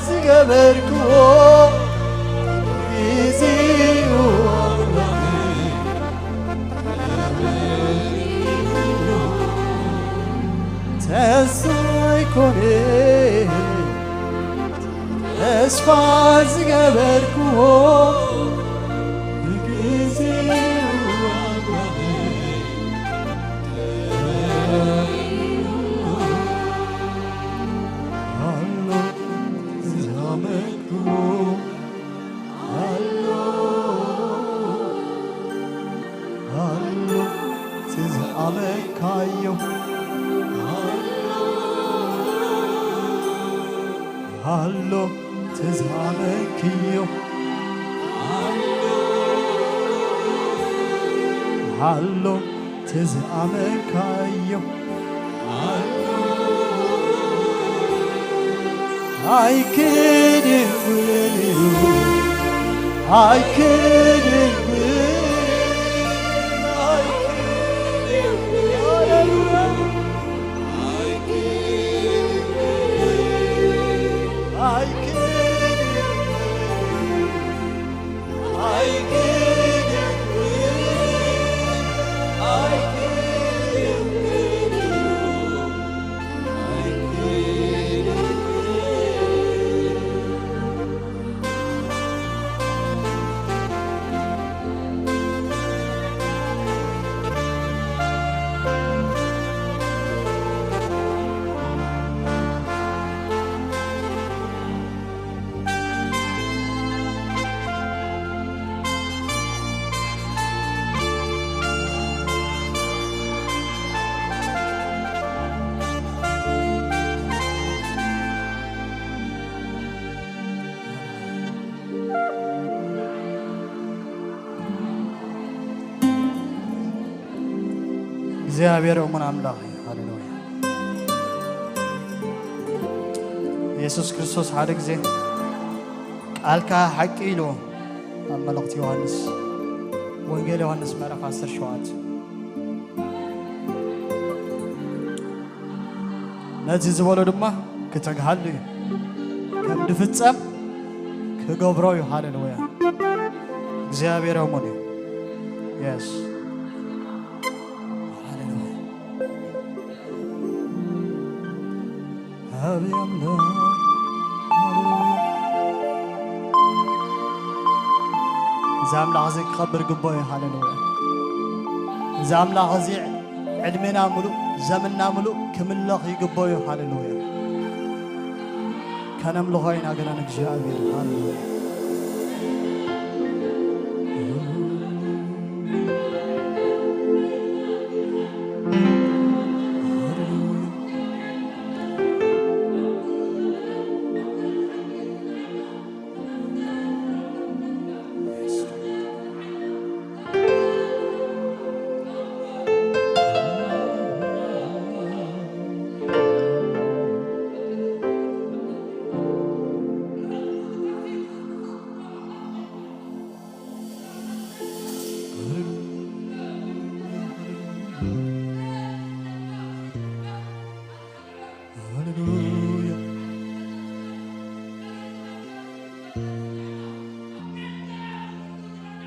ዝገበርክዎ፣ ግዜኡ ኣምላኽ ተበኪሉ፣ ተስፋ ኣይኮነ ተስፋ ዝገበርክዎ፣ ብግዜኡ ኣምላኽ ተበኪሉ፣ ኣሎ ዝሃመክዎ፣ ኣሎ፣ ኣሎ፣ እቲ ዝኣመንካዮ። ኣሎ፣ እቲ ዝኣመንክዮ። ኣሎ፣ እቲ ዝኣመንካዮ። ኣይክድን እዩ፣ ኣይክድን እዩ፣ ኣይክድን እዩ። እግዚኣብሔር እሙን ኣምላኽ እዩ። ሃሌሉያ። የሱስ ክርስቶስ ሓደ ግዜ ቃልካ ሓቂ ኢልዎ ኣብ መልእኽቲ ዮሃንስ፣ ወንጌል ዮሃንስ ምዕራፍ ዓሰርተ ሸውዓተ። ነዚ ዝበሎ ድማ ክተግሃሉ እዩ፣ ከም ድፍጸም ክገብሮ እዩ። ሃሌሉያ። እግዚኣብሔር እሙን እዩ። የስ። ሃሌሉያ። ኣቤት ኣምላኽ። ሃሌሉያ። እዚ ኣምላኽ እዚ ክኸብር ግቦ እዩ። ሃሌሉያ። እዚ ኣምላኽ እዚ ዕድሜና ምሉእ፣ ዘመንና ምሉእ ክምለኽ ይግቦ እዩ። ሃሌሉያ። ከነምልኾ ኢና ገና ንእግዚኣብሔር። ሃሌሉያ። ሃሌሉያ።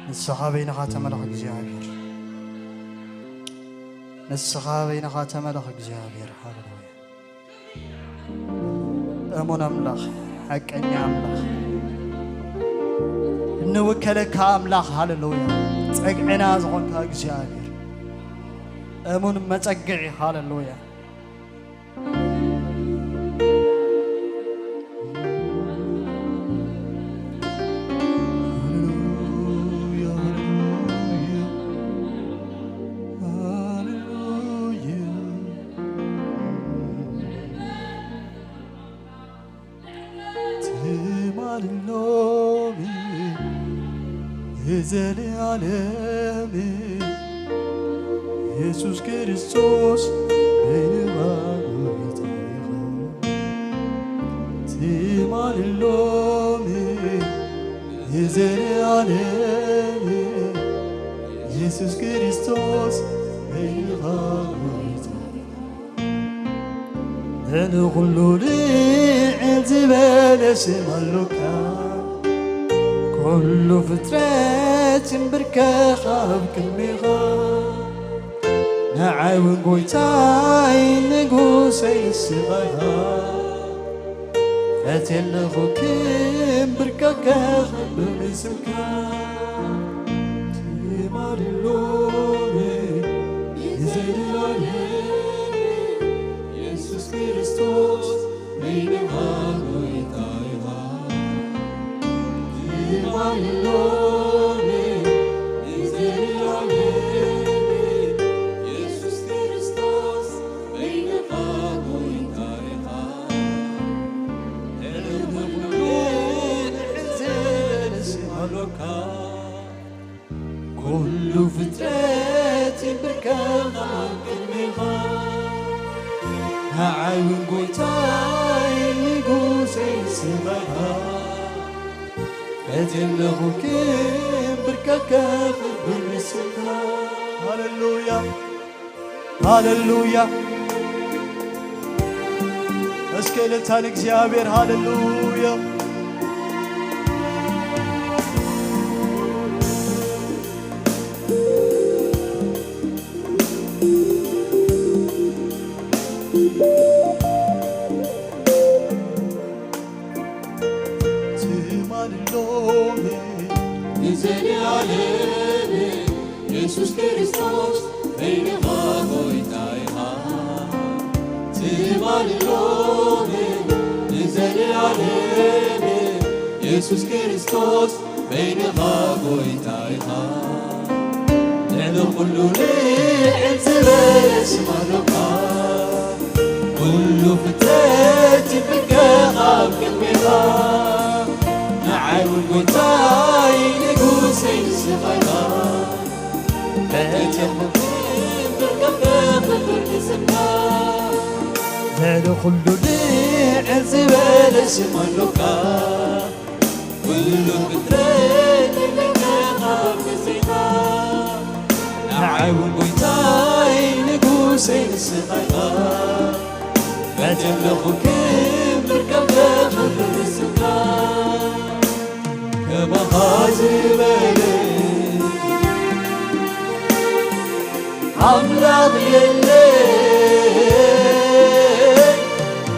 ንስኻ በይንኻ ተመለኽ እግዚኣብሔር። ንስኻ በይንኻ ተመለኽ እግዚኣብሔር። ሃሌሉያ። እሙን ኣምላኽ፣ ሓቀኛ ኣምላኽ፣ እንውከለካ ኣምላኽ፣ ሃሌሉያ፣ ጸግዕና ዝኾንካ እግዚኣብሔር፣ እሙን መጸግዒ፣ ሃሌሉያ። ሃሌሉያ፣ ሃሌሉያ፣ ሃሌሉያ። ትማልን ሎሚ ንዘለኣለም የሱስ ክርስቶስ በይንኻ ጎይታ ኢኻ። ትማልን ሎሚ ንዘለኣለም የሱስ ክርስቶስ በይንኻ ጎይታ ኢኻ። ንኹሉ ልዕል ዝበለ ስም ኣሎካ፣ ኩሉ ፍጥረት ይንብርከኽ ኣብ ቅድሜኻ። ንዓይ እውን ጎይታይ ንጉሰይ ንስኻ ኢኻ፣ ፈትየ ኣለኹ ክምብርከኽ ብስምካ። ትማሊ ሎሚ ንዘለኣለም የሱስ ክርስቶስ በይንኻ ጎይታ ኢኻ። ትማሊ ሎሚ ንዘለኣለም የሱስ ክርስቶስ በይንኻ ጎይታ ኢኻ። ልዕሊ ኩሉ ልዕል ዝበለ ስም ኣሎካ። ኩሉ ፍጥረት ይንብርከኽ ኣብ ቅድሜኻ። ንዓይ እውን ጎይታይ ንጉሰይ ንስኻ ኢኻ። ፈትየ ኣለኹ ክምብርከኽ ብስምካ። ሃሌሉያ። ሃሌሉያ። እስከ እልልታ ንእግዚኣብሔር። ሃሌሉያ። ትማሊ ሎሚ ንዘለኣለም የሱስ ክርስቶስ በይንኻ ጎይታ ኢኻ። ትማሊ ሎሚ ንዘለኣለም የሱስ ክርስቶስ በይንኻ ጎይታ ኢኻ። ልዕሊ ኩሉ ልዕል ዝበለ ስም ኣሎካ። ኩሉ ፍጥረት ይንብርከኽ ኣብ ቅድሜኻ። ንዓይ እውን ጎይታይ ንጉሰይ ንስኻ ኢኻ። ፈትየ ክምብርከኽ ኩሉ ልዕል ዝበለ ስም ኣሎካ፣ ኩሉ ፍጥረት ይልምነኻ ብግዜኻ። ንዓይ እውን ጎይታይ ንጉሰይ ንስኻ ኢኻ፣ በቲ ኣለኹ ክብር ከም ዘኽብር ንስኻ። ከማኻ ዝበለ ኣምላኽ የለን፣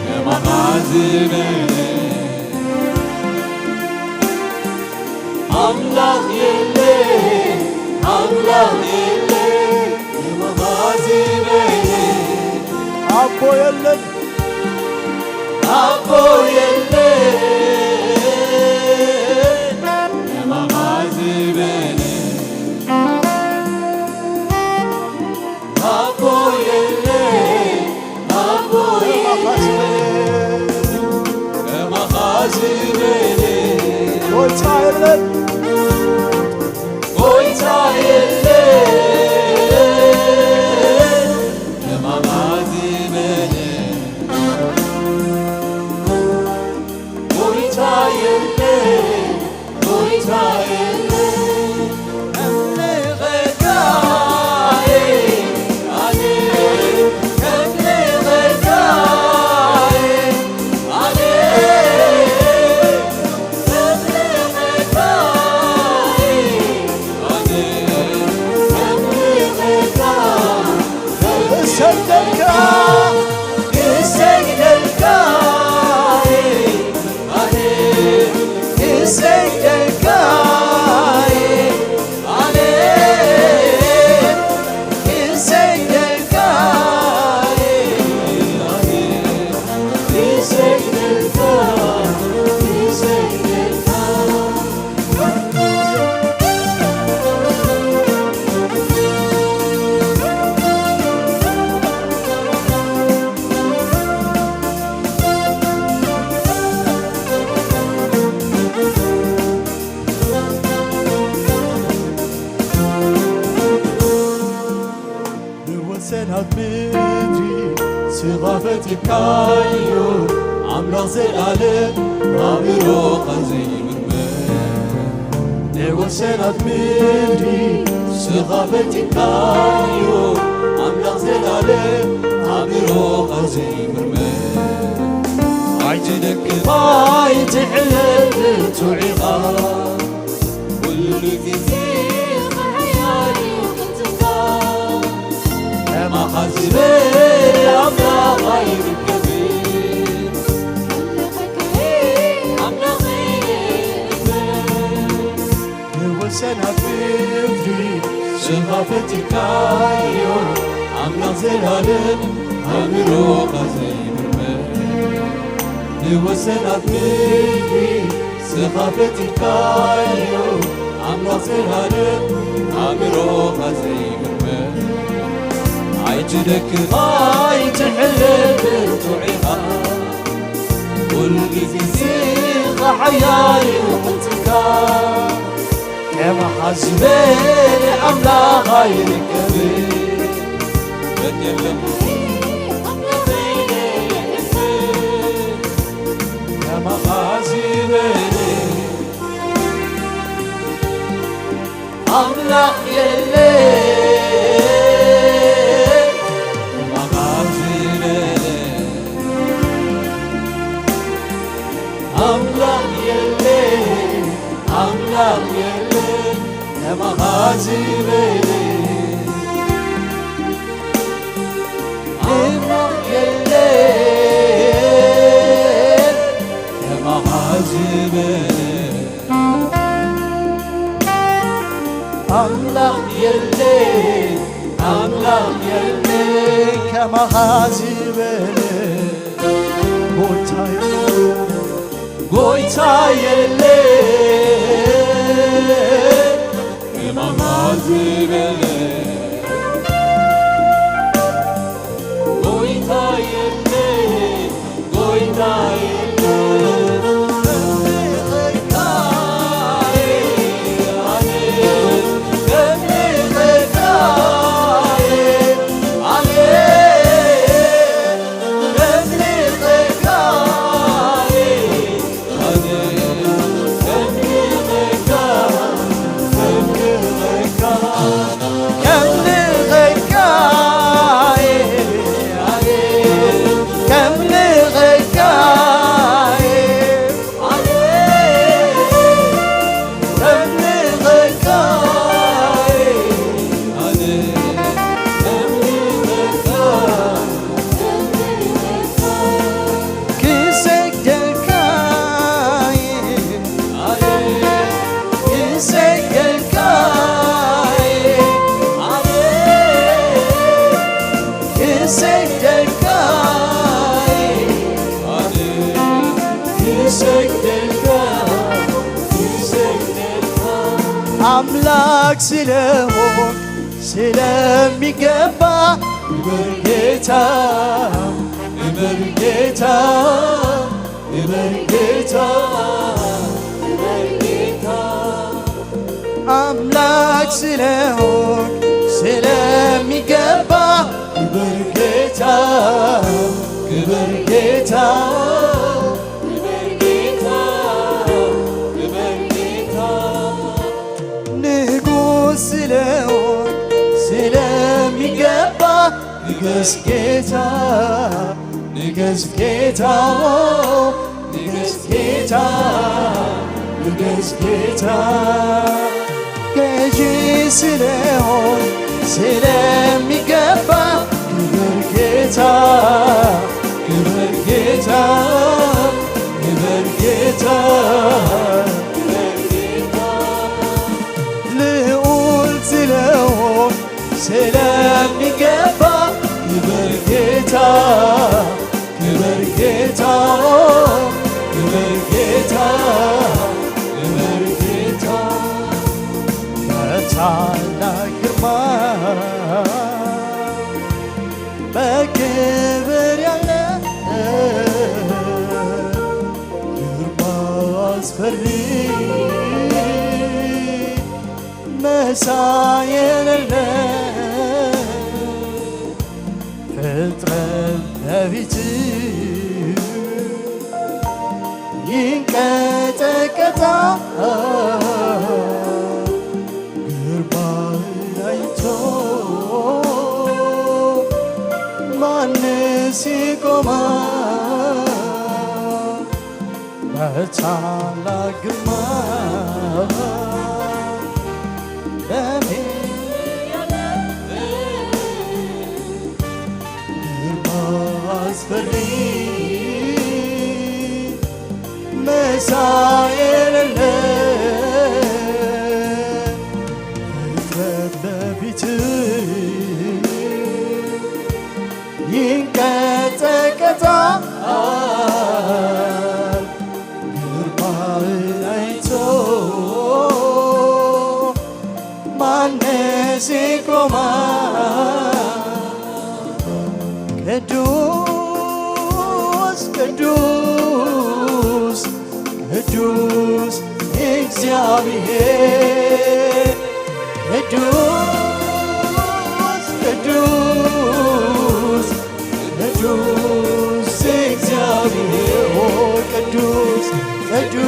ከማኻ ዝበለ ኣምላኽ የለን፣ ኣምላኽ የለን፣ ከማኻ ዝበለ ኣቦ የለን፣ ኣቦ የለን፣ ከማኻ ዝበለ ኣቦ የለን፣ ኣቦ የለን፣ ከማኻ ዝበለ ጎይታ የለን፣ ጎይታ የለን፣ ከማኻ ዝበለ ጎይታ የለን፣ ጎይታ የለን፣ ከምልኸካይ ኣነ፣ ከምልኸካይ ኣነ፣ ከምልኸካይ ኣነ፣ ከምልኸካ እሰግደልካ፣ እሰግደልካ፣ ኣነ፣ እሰግደልካ፣ ኣነ፣ እሰግደልካ፣ ኣነ፣ እሰግደልካ፣ እሰግደልካ። ንወሰናት ምድሪ ስኻ ፈጢርካዮ፣ ኣምላኽ ዘላለም ኣእምሮኻ ዘይምርመር። ንወሰናት ምድሪ ስኻ ፈጢርካዮ፣ ኣምላኽ ዘላለም ኣእምሮኻ ዘይምርመር። ኣይትደክም ኣይትሕለል ብርቱዕ ኢኻ። ኩሉ ግዜ ሓያል እዩ ክንትካ። ከማኻ ዝበለ ኣምላኽ ኣይርከብን። ኣምላኽ ንወሰናት ምድሪ ስኻ ፈጢርካዮ፣ ኣምላኽ ዘላለም ኣእምሮኻ ዘይምርመር። ንወሰናት ምድሪ ስኻ ፈጢርካዮ፣ ኣምላኽ ዘላለም ኣእምሮኻ ዘይምርመር። ኣይትደክም ኣይትሕለል ብርቱዕ ኢኻ። ኩሉ ግዜ ስኻ ሓያል እዩ ክንትካ። ከማኻ ዝበለ ኣምላኽ ኣይርከብን። በደለኹ ከማኻ ዝበለ ኣምላኽ የለን፣ ከማኻ ዝበለ ኣምላኽ የለን፣ ኣምላኽ የለን፣ ከማኻ ዝበለ ኣምላኽ የለን፣ ከማኻ ዝበለ ኣምላኽ የለን፣ ኣምላኽ የለን፣ ከማኻ ዝበለ ጎይታ የለን፣ ጎይታ የለን፣ ከማኻ ዝበለ ጎይታ የለን፣ ጎይታ የለን፣ ኣምላክ ስለሆንክ ስለሚገባ፣ ክብር ጌታ፣ ክብር ጌታ፣ ክብር ጌታ፣ ክብር ጌታ። ኣምላክ ስለሆንክ ስለሚገባ፣ ክብር ጌታ፣ ክብር ጌታ፣ ክብር ጌታ፣ ክብር ጌታ። ንጉስ ስለሆንክ ስለሚገባ፣ ንገስ ጌታ፣ ንገስ ጌታ፣ ንገስ ጌታ፣ ንገስ ጌታ። ገዢ ስለሆንክ ስለሚገባ፣ ክብር ጌታ፣ ክብር ጌታ፣ ክብር ጌታ፣ ክብር ጌታ። ልዑል ስለሆንክ ስለሚገባ፣ ክብር ጌታ፣ ክብር ጌታ፣ ክብር ጌታ፣ ክብር ጌታ። በታላቅ ግርማ በክብር ያለ፣ ግርማ አስፈሪ መሳይ የሌለ፣ ፍጥረት በፊት ይንቀጠቀጣል። ግርማህን አይቶ ማንስ ይቆማል? በታላቅ ግርማ በሜ ግርማ አስፈሪ መሳይ የሌለ፣ ፍጥረት በፊት ይንቀጠቀጣል። ግርማህን አይቶ ማንስ ይቆማል? ቅዱስ፣ ቅዱስ፣ ቅዱስ እግዚአብሔር፣ ቅዱስ፣ ቅዱስ፣ ቅዱስ እግዚአብሔር ሆይ፣ ቅዱስ፣ ቅዱስ፣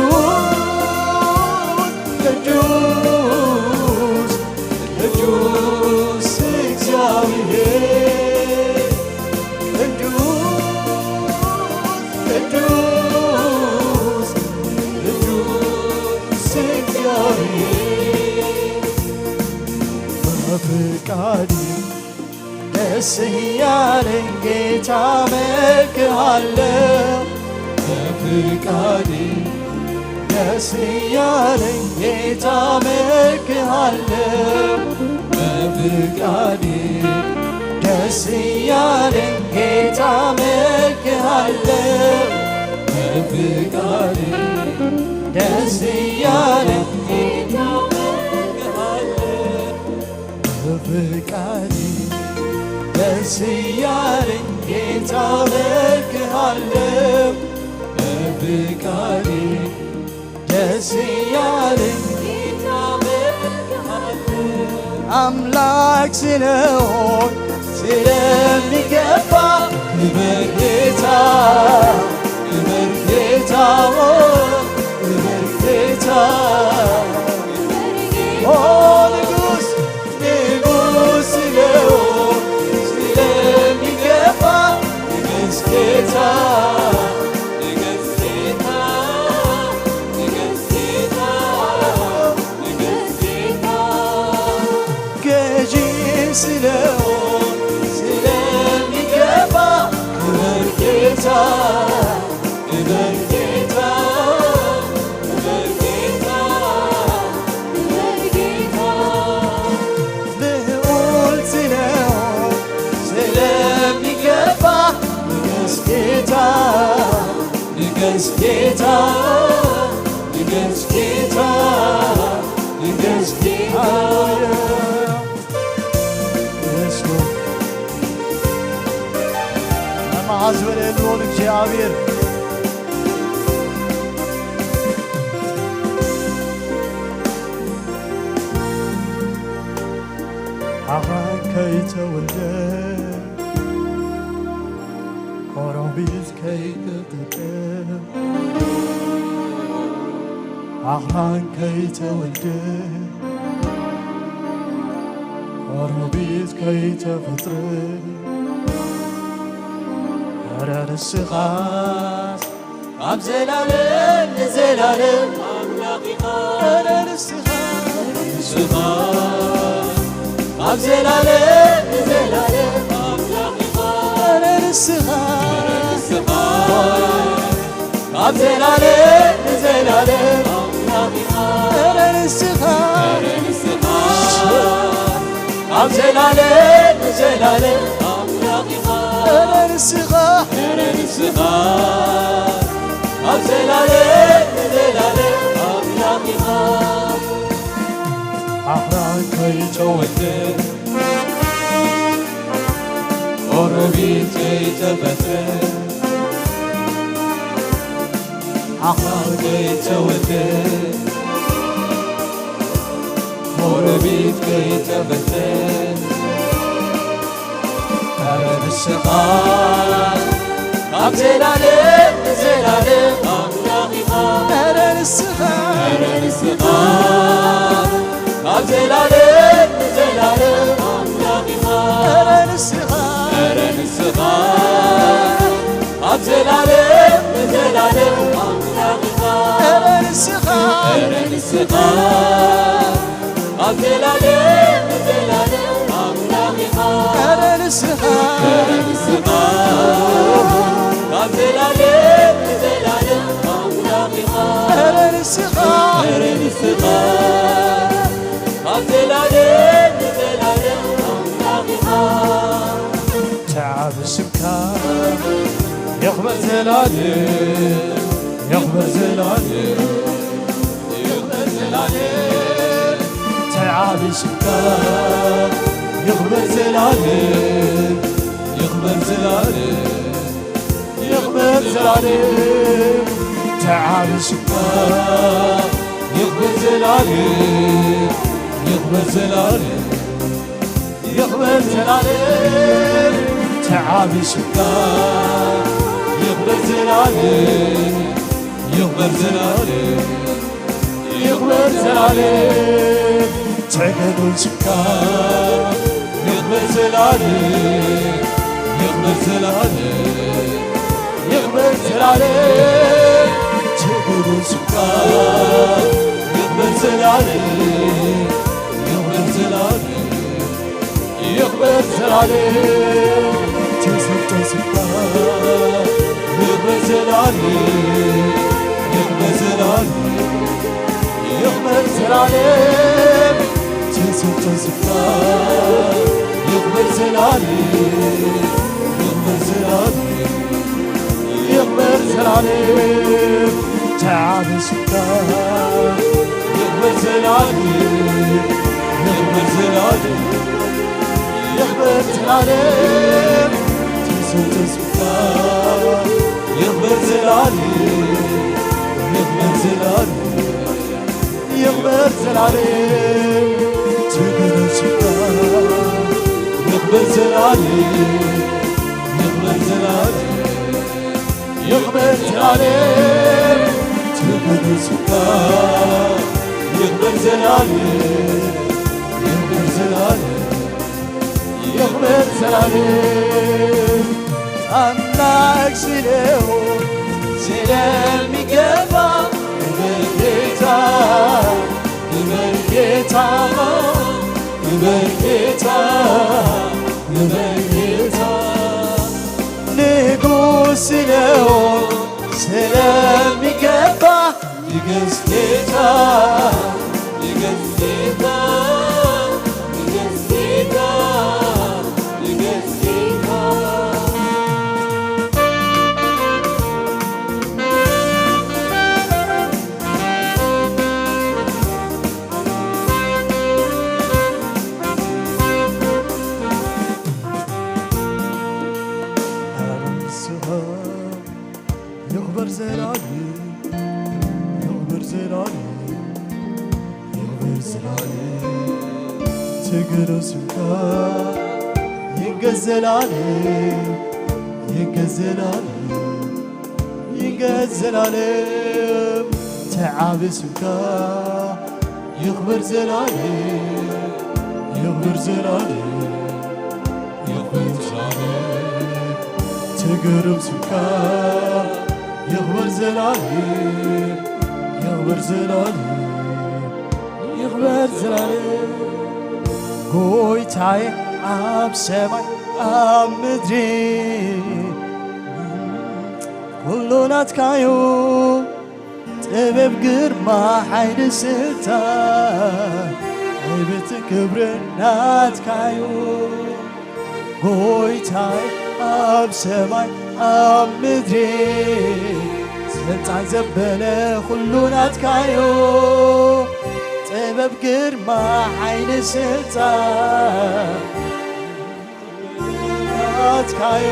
ቅዱስ፣ ቅዱስ እግዚአብሔር፣ ቅዱስ፣ ቅዱስ፣ ቅዱስ እግዚአብሔር። በፍቃድ ደስ እያለኝ ጌታ አመልክሃለሁ። በፍቃድ ደስ እያለኝ ጌታ አመልክሃለሁ። በፍቃድ ደስ እያለኝ ጌታ አመልክሃለሁ። በፍቃድ ደስ እያለኝ ጌታ አመልክሃለሁ። በፍቃድ ደስ እያለኝ ጌታ አመልክሃለሁ። በፍቃድ ደስ እያለኝ ጌታ አመልክሃለሁ። አምላክ ስለሆንክ ስለሚገባ፣ ክብር ጌታ፣ ክብር ጌታ፣ ክብር ጌታ። ኦ ንጉስ፣ ንጉስ ስለሆንክ ስለሚገባ፣ ንገስ ጌታ፣ ንገስ ጌታ፣ ንገስ ጌታ፣ ንገስ ጌታ። ገዢ ስለሆንክ ስለሚገባ፣ ክብር ጌታ፣ ክብር ጌታ፣ ክብር ጌታ፣ ክብር ጌታ። ልዑል ስለሆንክ ስለሚገባ፣ ንገስ ጌታ፣ ንገስ ጌታ፣ ንገስ ጌታ፣ ንገስ ጌታ። እግዚኣብሔር። ኣኽራን ከይተወልደ፣ ኮሮቢት ከይተፈጥረ፣ ኣኽራን ከይተወልደ፣ ኮሮቢት ከይተፈጥረ፣ ኧረ ንስኻስ ካብ ዘላለም ንዘላለም ኣምላኽ ኢኻ። ኧረ ንስኻ፣ ንስኻ ካብ ዘላለም ንዘላለም ኣምላኽ ኢኻ። ኧረ ንስኻ፣ ንስኻ ካብ ዘላለም ንዘላለም ኣምላኽ ኢኻ። ኧረ ንስኻ፣ ኧረ ንስኻ ካብ ዘላለም ንዘላለም ኣምላኽ ኢኻ። ኧረ ንስኻ፣ ኧረ ንስኻ ካብ ዘላለም ንዘላለም ኣምላኽ ኢኻ። ኣኽራን ከይተወልደ፣ ኦሮቢት ከይተፈጥረ፣ ኣኽራን ከይተወልደ፣ ኦሮቢት ከይተፈጥረ፣ ኧረ ንስኻ ካብ ዘላለም ንዘላለም ኣምላኽ ኢኻ። ኧረ ንስኻ፣ ኧረ ንስኻ ካብ ዘላለም ንዘላለም ኣምላኽ ኢኻ። ኧረ ንስኻ፣ ኧረ ንስኻ ካብ ዘላለም ንዘላለም ኣምላኽ ኢኻ። ኧረ ንስኻ፣ ኧረ ንስኻ ካብ ዘላለም ንዘላለም ኣምላኽ ኢኻ። ኧረ ንስኻ፣ ኧረ ንስኻ ካብ ዘላለም ንዘላለም ኣምላኽ ኢኻ። ኧረ ንስኻ፣ ኧረ ንስኻ ካብ ዘላለም ንዘላለም ኣምላኽ ኢኻ። ተዓብ ስምካ ይኽበር ዘላለም፣ ይኽበር ዘላለም፣ ይኽበር ዘላለም። ተዓብ ስምካ ይኽበር ዘላለም፣ ይኽበር ዘላለም፣ ይኽበር ዘላለም። ተዓብ ስምካ ይኽበር ዘላለም፣ ይኽበር ዘላለም። ይኽበር ዘላለም ተዓቢ ስምካ፣ ይኽበር ዘላለም፣ ይኽበር ዘላለም፣ ይኽበር ዘላለም ትዕግርም ስምካ፣ ይኽበር ዘላለም፣ ይኽበር ዘላለም፣ ይኽበር ዘላለም ትዕግርም ስምካ፣ ይኽበር ዘላለም፣ ይኽበር ዘላለም። ይኽበር ዘላለም ተሰጠ ስፍራ። ይኽበር ዘላለም፣ ይኽበር ዘላለም፣ ይኽበር ዘላለም ተሰጠ ስፍራ። ይኽበር ዘላለም፣ ይኽበር ዘላለም፣ ይኽበር ዘላለም ተዓበ ስፍራ። ይኽበር ዘላለም፣ ይኽበር ዘላለም፣ ይኽበር ዘላለም ተሰጠ ስፍራ። ይኽበር ዘላለም፣ ይኽበር ዘላለም፣ ይኽበር ዘላለም ትግርም ስፍራ። ይኽበር ዘላለም፣ ይኽበር ዘላለም፣ ይኽበር ዘላለም ትግርም ስፍራ። ይኽበር ዘላለም፣ ይኽበር ዘላለም፣ ይኽበር ዘላለም። ኣምላክ ስለሆን ስለሚገባ ክብር ጌታ፣ ክብር ጌታ፣ ክብር ጌታ፣ ክብር ጌታ። ንጉስ ስለሆን ስለሚገባ ንገስ ጌታ፣ ንገስ ጌታ፣ ንገስ ጌታ፣ ንገስ ጌታ። ትግርም ስምካ ይንገስ ዘላለም፣ ይንገስ ዘላለም፣ ይንገስ ዘላለም። ተዓቢ ስምካ ይኽበር ዘላለም፣ ይኽበር ዘላለም፣ ይኽበር ዘላለም። ትግርም ስምካ ይኽበር ዘላለም፣ ይኽበር ዘላለም፣ ይኽበር ዘላለም። ጎይታዬ ኣብ ሰማይ ኣብ ምድሪ ኩሉ ናትካዩ። ጥበብ፣ ግርማ፣ ሓይሊ፣ ስልጣን፣ ዕቤትን ክብርን ናትካዩ። ጎይታይ ኣብ ሰማይ ኣብ ምድሪ ስልጣን ዘበለ ኩሉ ናትካዩ። ጥበብ፣ ግርማ፣ ሓይሊ፣ ስልጣን ናትካዩ።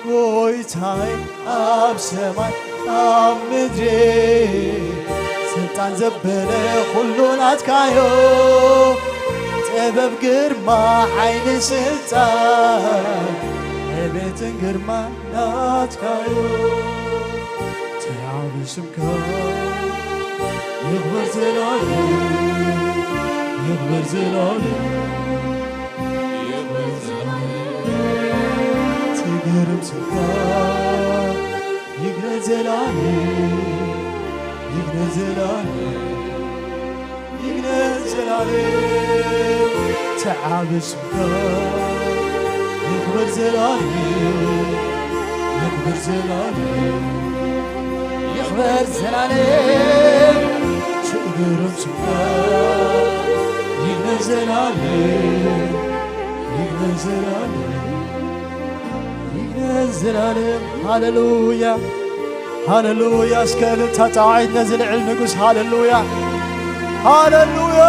ጎይታይ ኣብ ሰማይ ኣብ ምድሪ ስልጣን ዘበለ ኩሉ ናትካዩ። ጥበብ፣ ግርማ፣ ሓይሊ፣ ስልጣን፣ ዕቤትን ግርማ ናትካዩ። ተዓቢ ስምካ ይኽበር ዘላለም፣ ይኽበር ዘላለም፣ ይኽበር ዘላለም። ትግርም ስምካ ይግነን ዘላለም፣ ይግነን ዘላለም፣ ይግነን ዘላለም። ተዓቢ ስምካ ይኽበር ዘላለም፣ ይኽበር ዘላለም፣ ይኽበር ዘላለም። ትግርም ስምካ ይግነን ዘላለም፣ ይግነን ዘላለም፣ ይግነን ዘላለም። ሃሌሉያ፣ ሃሌሉያ። እስከ እልልታ ጣዕዒት ነዚ ልዕል ንጉስ። ሃሌሉያ፣ ሃሌሉያ።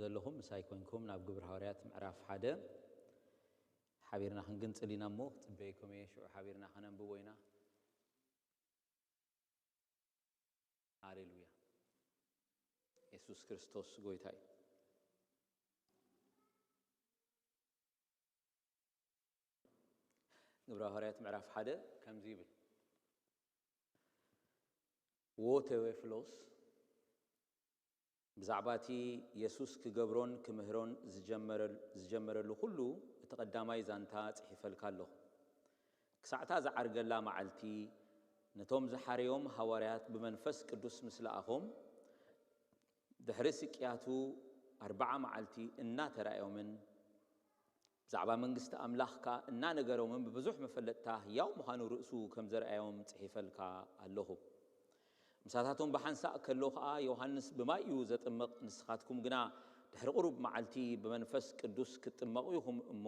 ዘለኹም ምሳይ ኮንኩም ናብ ግብሪ ሃዋርያት ምዕራፍ ሓደ ሓቢርና ክንግንጽል ኢና እሞ፣ ክጽበየኩም እየ። ሽዑ ሓቢርና ከነንብቦ ኢና። ሃሌሉያ። የሱስ ክርስቶስ ጎይታ እዩ። ግብረ ሃዋርያት ምዕራፍ ሓደ ከምዚ ይብል። ዎ ቴዎፍሎስ፣ ብዛዕባ እቲ የሱስ ክገብሮን ክምህሮን ዝጀመረ-፣ ዝጀመረሉ ኩሉ እቲ ቀዳማይ ዛንታ ጽሒፈልካ ኣለኹ። ክሳዕታ ዝዓርገላ መዓልቲ፣ ነቶም ዝሓረዮም ሃዋርያት ብመንፈስ ቅዱስ ምስ ለኣኾም፣ ድሕሪ ስቅያቱ ኣርብዓ መዓልቲ እናተራእዮምን ብዛዕባ መንግስቲ ኣምላኽ ከኣ እናነገሮምን ብብዙሕ መፈለጥታ ህያው ምዃኑ ርእሱ ከም ዘርኣዮም ጽሒፈልካ ኣለኹ። ምሳታቶም ብሓንሳእ ከሎ ኸኣ፣ ዮሃንስ ብማይ እዩ ዘጥምቕ፣ ንስኻትኩም ግና ድሕሪ ቁሩብ መዓልቲ ብመንፈስ ቅዱስ ክትጥመቑ ኢኹም እሞ፣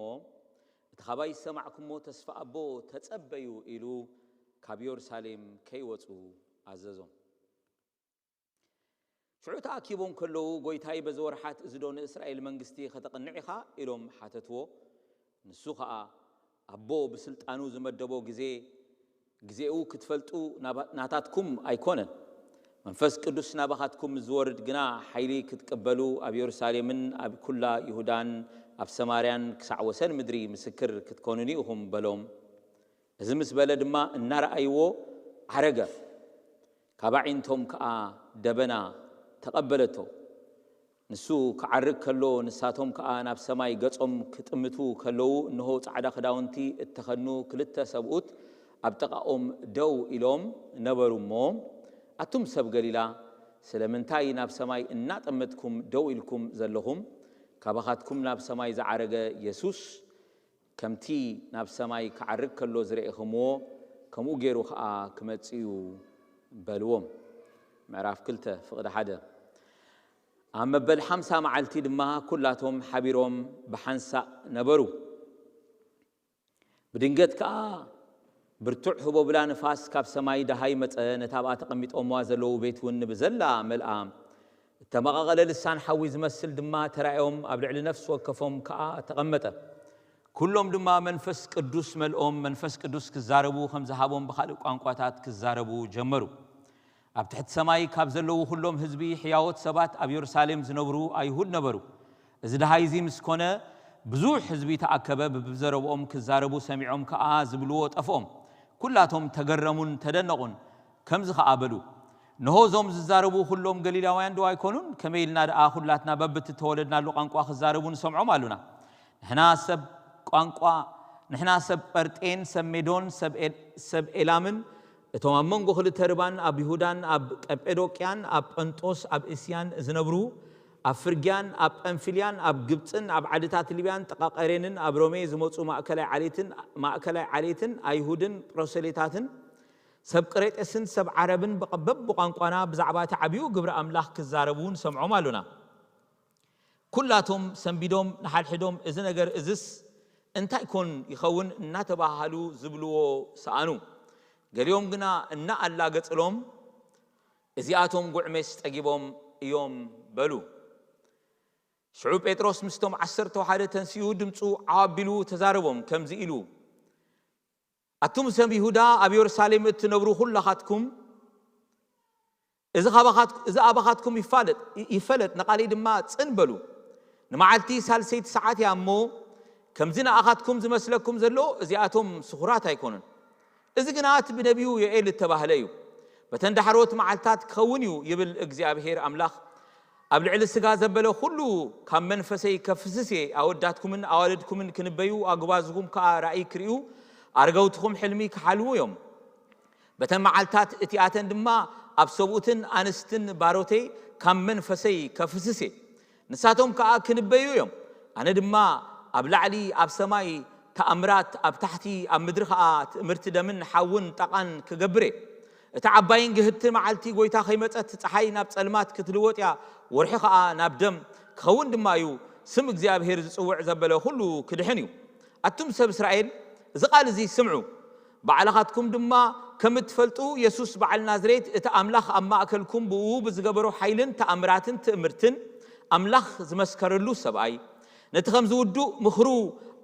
እቲ ኻባይ ዝሰማዕኩሞ ተስፋ ኣቦ ተጸበዩ ኢሉ ካብ የሩሳሌም ከይወጹ ኣዘዞም። ሽዑ ተኣኪቦም ከለዉ፣ "ጎይታይ፣ በዚ ወርሓት እዚ ዶ ንእስራኤል መንግስቲ ኸተቕንዕ ኢኻ?" ኢሎም ሓተትዎ። ንሱ ኸኣ፣ "ኣቦ ብስልጣኑ ዝመደቦ ግዜ፣ ግዜኡ ክትፈልጡ ናባ-፣ ናታትኩም ኣይኮነን። መንፈስ ቅዱስ ናባኻትኩም ምስ ዝወርድ ግና፣ ሓይሊ ክትቅበሉ፣ ኣብ የሩሳሌምን ኣብ ኩላ ይሁዳን ኣብ ሰማርያን ክሳዕ ወሰን ምድሪ ምስክር ክትኮኑኒ ኢኹም" በሎም። እዚ ምስ በለ ድማ እናረኣይዎ ዓረገ። ካብ ኣዒንቶም ከኣ ደበና ተቐበለቶ። ንሱ ክዓርግ ከሎ፣ ንሳቶም ከኣ ናብ ሰማይ ገጾም ክጥምቱ ከለዉ፣ እንሆ፣ ጻዕዳ ክዳውንቲ እተኸድኑ ክልተ ሰብኡት ኣብ ጥቓኦም ደው ኢሎም ነበሩ እሞ፣ "ኣቱም ሰብ ገሊላ፣ ስለምንታይ ናብ ሰማይ እናጠመትኩም ደው ኢልኩም ዘለኹም? ካባኻትኩም ናብ ሰማይ ዝዓረገ የሱስ፣ ከምቲ ናብ ሰማይ ክዓርግ ከሎ ዝረኤኽምዎ፣ ከምኡ ገይሩ ኸኣ ክመጽእ እዩ" በልዎም። ምዕራፍ ክልተ ፍቕዲ ሓደ። ኣብ መበል ሓምሳ መዓልቲ ድማ ኩላቶም ሓቢሮም ብሓንሳእ ነበሩ። ብድንገት ከኣ ብርቱዕ ህቦብላ ንፋስ ካብ ሰማይ ደሃይ መጸ፣ ነታ ኣብኣ ተቐሚጦምዋ ዘለዉ ቤት እውን ብዘላ መልኣ። እተመቓቐለ ልሳን ሓዊ ዝመስል ድማ ተራእዮም፣ ኣብ ልዕሊ ነፍሲ ወከፎም ከኣ ተቐመጠ። ኩሎም ድማ መንፈስ ቅዱስ መልኦም፣ መንፈስ ቅዱስ ክዛረቡ ከም ዝሃቦም ብኻልእ ቋንቋታት ክዛረቡ ጀመሩ። ኣብ ትሕቲ ሰማይ ካብ ዘለዉ ኩሎም ህዝቢ፣ ሕያዎት ሰባት፣ ኣብ የሩሳሌም ዝነብሩ ኣይሁድ ነበሩ። እዚ ደሃይ እዚ ምስ ኮነ፣ ብዙሕ ህዝቢ ተኣከበ፣ ብብዘረብኦም ክዛረቡ ሰሚዖም ከኣ ዝብልዎ ጠፍኦም። ኩላቶም ተገረሙን ተደነቑን። ከምዚ ኸኣ በሉ፣ "እንሆ፣ እዞም ዝዛረቡ ኩሎም ገሊላውያን ዶ ኣይኮኑን? ከመይ ኢልና ደኣ ኩላትና በብእተወለድናሉ ቋንቋ ክዛረቡ ንሰምዖም ኣሉና? ንሕና ሰብ ቋንቋ፣ ንሕና ሰብ ጳርጤን፣ ሰብ ሜዶን፣ ሰብ ኤል-፣ ሰብ ኤላምን፣ እቶም ኣብ መንጎ ክልተ ርባን፣ ኣብ ይሁዳን ኣብ ቀጴዶቅያን፣ ኣብ ጳንጦስ፣ ኣብ እስያን ዝነብሩ፣ ኣብ ፍርግያን ኣብ ጳንፊልያን፣ ኣብ ግብጽን ኣብ ዓድታት ሊብያን፣ ጥቓ ቀሬንን ኣብ ሮሜ ዝመጹ ማእከላይ ዓሌትን፣ ማእከላይ ዓሌትን ኣይሁድን ፕሮሰሌታትን፣ ሰብ ቅሬጤስን ሰብ ዓረብን በቐ-፣ በብቋንቋና ብዛዕባ እቲ ዓብዩ ግብሪ ኣምላኽ ክዛረቡ ንሰምዖም ኣሉና። ኩላቶም ሰንቢዶም ንሓድሕዶም፣ እዚ ነገር እዝስ እንታይ ኮን ይኸውን?" እናተባሃሉ ዝብልዎ ሰኣኑ። ገሊኦም ግና እናኣላገጽሎም፣ "እዚኣቶም ጉዕሜስ ጸጊቦም እዮም" በሉ። ሽዑ ጴጥሮስ ምስቶም ዓሰርተ ሓደ ተንሲኡ፣ ድምፁ ዓው ኣቢሉ ተዛረቦም፣ ከምዚ ኢሉ፣ "ኣቱም ሰብ ይሁዳ፣ ኣብ የሩሳሌም እትነብሩ ኩላኻትኩም፣ እዚ ካባኻት-፣ እዚ ኣባኻትኩም ይፋለጥ፣ ይፈለጥ፣ ንቓለይ ድማ ጽን በሉ። ንመዓልቲ ሳልሰይቲ ሰዓት እያ እሞ፣ ከምዚ ንኣኻትኩም ዝመስለኩም ዘሎ፣ እዚኣቶም ስኹራት ኣይኮኑን። እዚ ግና እቲ ብነቢዩ ዮኤል እተባህለ እዩ። በተን ዳሕሮት መዓልታት ክኸውን እዩ፣ ይብል እግዚኣብሄር ኣምላኽ። ኣብ ልዕሊ ስጋ ዘበለ ኩሉ ካብ መንፈሰይ ከፍስስ እየ። ኣወዳትኩምን ኣዋልድኩምን ክንበዩ፣ ኣጉባዝኩም ከኣ ራእይ ክርእዩ፣ ኣርገውትኹም ሕልሚ ክሓልሙ እዮም። በተን መዓልታት እቲኣተን ድማ ኣብ ሰብኡትን ኣንስትን ባሮተይ ካብ መንፈሰይ ከፍስስ እየ። ንሳቶም ከኣ ክንበዩ እዮም። ኣነ ድማ ኣብ ላዕሊ ኣብ ሰማይ ተኣምራት፣ ኣብ ታሕቲ ኣብ ምድሪ ኸኣ ትእምርቲ ደምን ሓውን ጣቓን ክገብር እየ። እታ ዓባይን ግህድቲ መዓልቲ ጐይታ ኸይመጸት፣ ጸሓይ ናብ ጸልማት ክትልወጥ እያ፣ ወርሒ ኸኣ ናብ ደም ክኸውን ድማ እዩ። ስም እግዚኣብሄር ዝጽውዕ ዘበለ ኹሉ ክድሕን እዩ። ኣቱም ሰብ እስራኤል፣ እዚ ቓል እዚ ስምዑ። ባዕልኻትኩም ድማ ከም እትፈልጡ፣ የሱስ በዓል ናዝሬት፣ እቲ ኣምላኽ ኣብ ማእከልኩም ብእኡ ብዝገበሮ ሓይልን ተኣምራትን ትእምርትን፣ ኣምላኽ ዝመስከረሉ ሰብኣይ፣ ነቲ ከምዚ ውዱእ ምኽሩ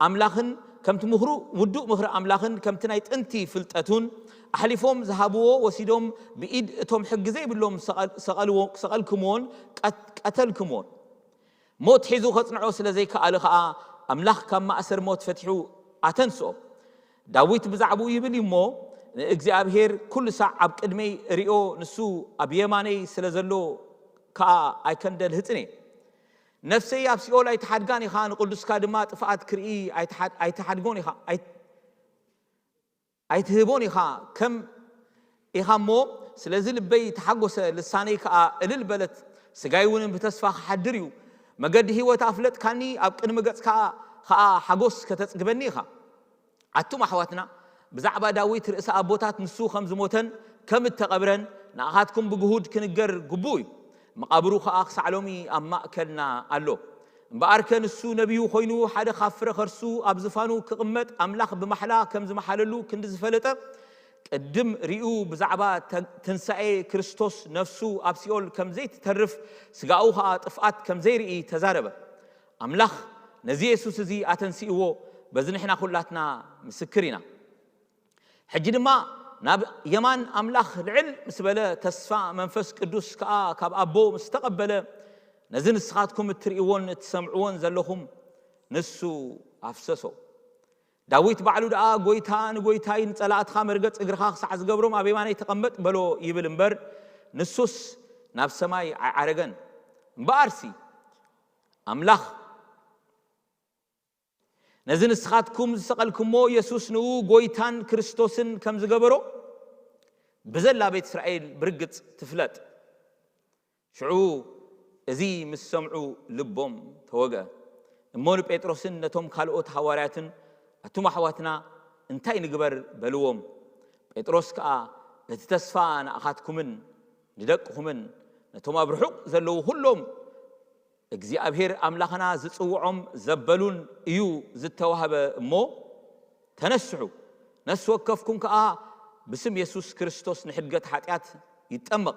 ኣምላኽን ከምቲ ምኽሩ ውዱእ ምኽሪ ኣምላኽን ከምቲ ናይ ጥንቲ ፍልጠቱን ኣሕሊፎም ዝሃብዎ ወሲዶም ብኢድ እቶም ሕጊ ዘይብሎም ሰቐል-፣ ሰቐልዎ-፣ ሰቐልክምዎን ቀት-፣ ቀተልክምዎን። ሞት ሒዙ ከጽንዖ ስለ ዘይከኣለ ከኣ ኣምላኽ ካብ ማእሰር ሞት ፈቲሑ ኣተንስኦ። ዳዊት ብዛዕባኡ ይብል እዩ እሞ፣ ንእግዚኣብሔር ኩሉ ሳዕ ኣብ ቅድመይ እሪኦ፣ ንሱ ኣብ የማነይ ስለ ዘሎ ከኣ ኣይከንደል ህጽኔ። ነፍሰይ ኣብ ሲኦል ኣይትሓድጋን ኢኻ፣ ንቅዱስካ ድማ ጥፍኣት ክርኢ ኣይትሓድ-፣ ኣይትሓድጎን ኢኻ፣ ኣይ-፣ ኣይትህቦን ኢኻ። ከም ኢኻ እሞ፣ ስለዚ ልበይ ተሓጎሰ፣ ልሳነይ ከኣ እልል በለት። ስጋይ እውን ብተስፋ ክሓድር እዩ። መገዲ ህይወት ኣፍለጥካኒ፣ ኣብ ቅድሚ ገጽካ ከኣ ሓጎስ ከተጽግበኒ ኢኻ። ኣቱም ኣሕዋትና፣ ብዛዕባ ዳዊት ርእሰ ኣቦታት ንሱ ከም ዝሞተን ከም እተቐብረን ንኣኻትኩም ብግሁድ ክንገር ግቡእ እዩ። መቓብሩ ኸኣ ክሳዕ ሎሚ ኣብ ማእከልና ኣሎ። እምበኣርከ ንሱ ነቢዩ ኾይኑ ሓደ ካብ ፍረ ኸርሱ ኣብ ዝፋኑ ክቕመጥ ኣምላኽ ብማሕላ ከም ዝመሓለሉ ክንዲ ዝፈለጠ፣ ቅድም ሪኡ ብዛዕባ ተ-፣ ትንሳኤ ክርስቶስ ነፍሱ ኣብ ሲኦል ከም ዘይትተርፍ፣ ስጋኡ ኸኣ ጥፍኣት ከም ዘይርኢ ተዛረበ። ኣምላኽ ነዚ የሱስ እዚ ኣተንሲእዎ፣ በዚ ንሕና ኹላትና ምስክር ኢና። ሕጂ ድማ ናብ የማን ኣምላኽ ልዕል ምስ በለ፣ ተስፋ መንፈስ ቅዱስ ከኣ ካብ ኣቦ ምስ ተቐበለ፣ ነዚ ንስኻትኩም እትርእይዎን እትሰምዕዎን ዘለኹም ንሱ ኣፍሰሶ። ዳዊት ባዕሉ ደኣ፣ "ጐይታ ንጐይታይ፣ ንጸላእትኻ መርገጽ እግርኻ ክሳዕ ዝገብሮም ኣብ የማነይ ተቐመጥ" በሎ ይብል እምበር፣ ንሱስ ናብ ሰማይ ኣይዓረገን። እምበኣርሲ ኣምላኽ ነዚ ንስኻትኩም ዝሰቐልኩሞ የሱስ ንኡ ጐይታን ክርስቶስን ከም ዝገበሮ ብዘላ ቤት እስራኤል ብርግጽ ትፍለጥ። ሽዑ እዚ ምስ ሰምዑ ልቦም ተወግአ። እሞ ንጴጥሮስን ነቶም ካልኦት ሃዋርያትን፣ "ኣቱም ኣሕዋትና፣ እንታይ ንግበር?" በልዎም። ጴጥሮስ ከኣ፣ "እቲ ተስፋ ንኣኻትኩምን ንደቅኹምን ነቶም ኣብ ርሑቕ ዘለዉ ኹሎም እግዚኣብሔር ኣምላኽና ዝጽውዖም ዘበሉን እዩ ዝተዋህበ እሞ ተነስሑ፣ ነፍሲ ወከፍኩም ከኣ ብስም የሱስ ክርስቶስ ንሕድገት ሓጢኣት ይጠመቕ፣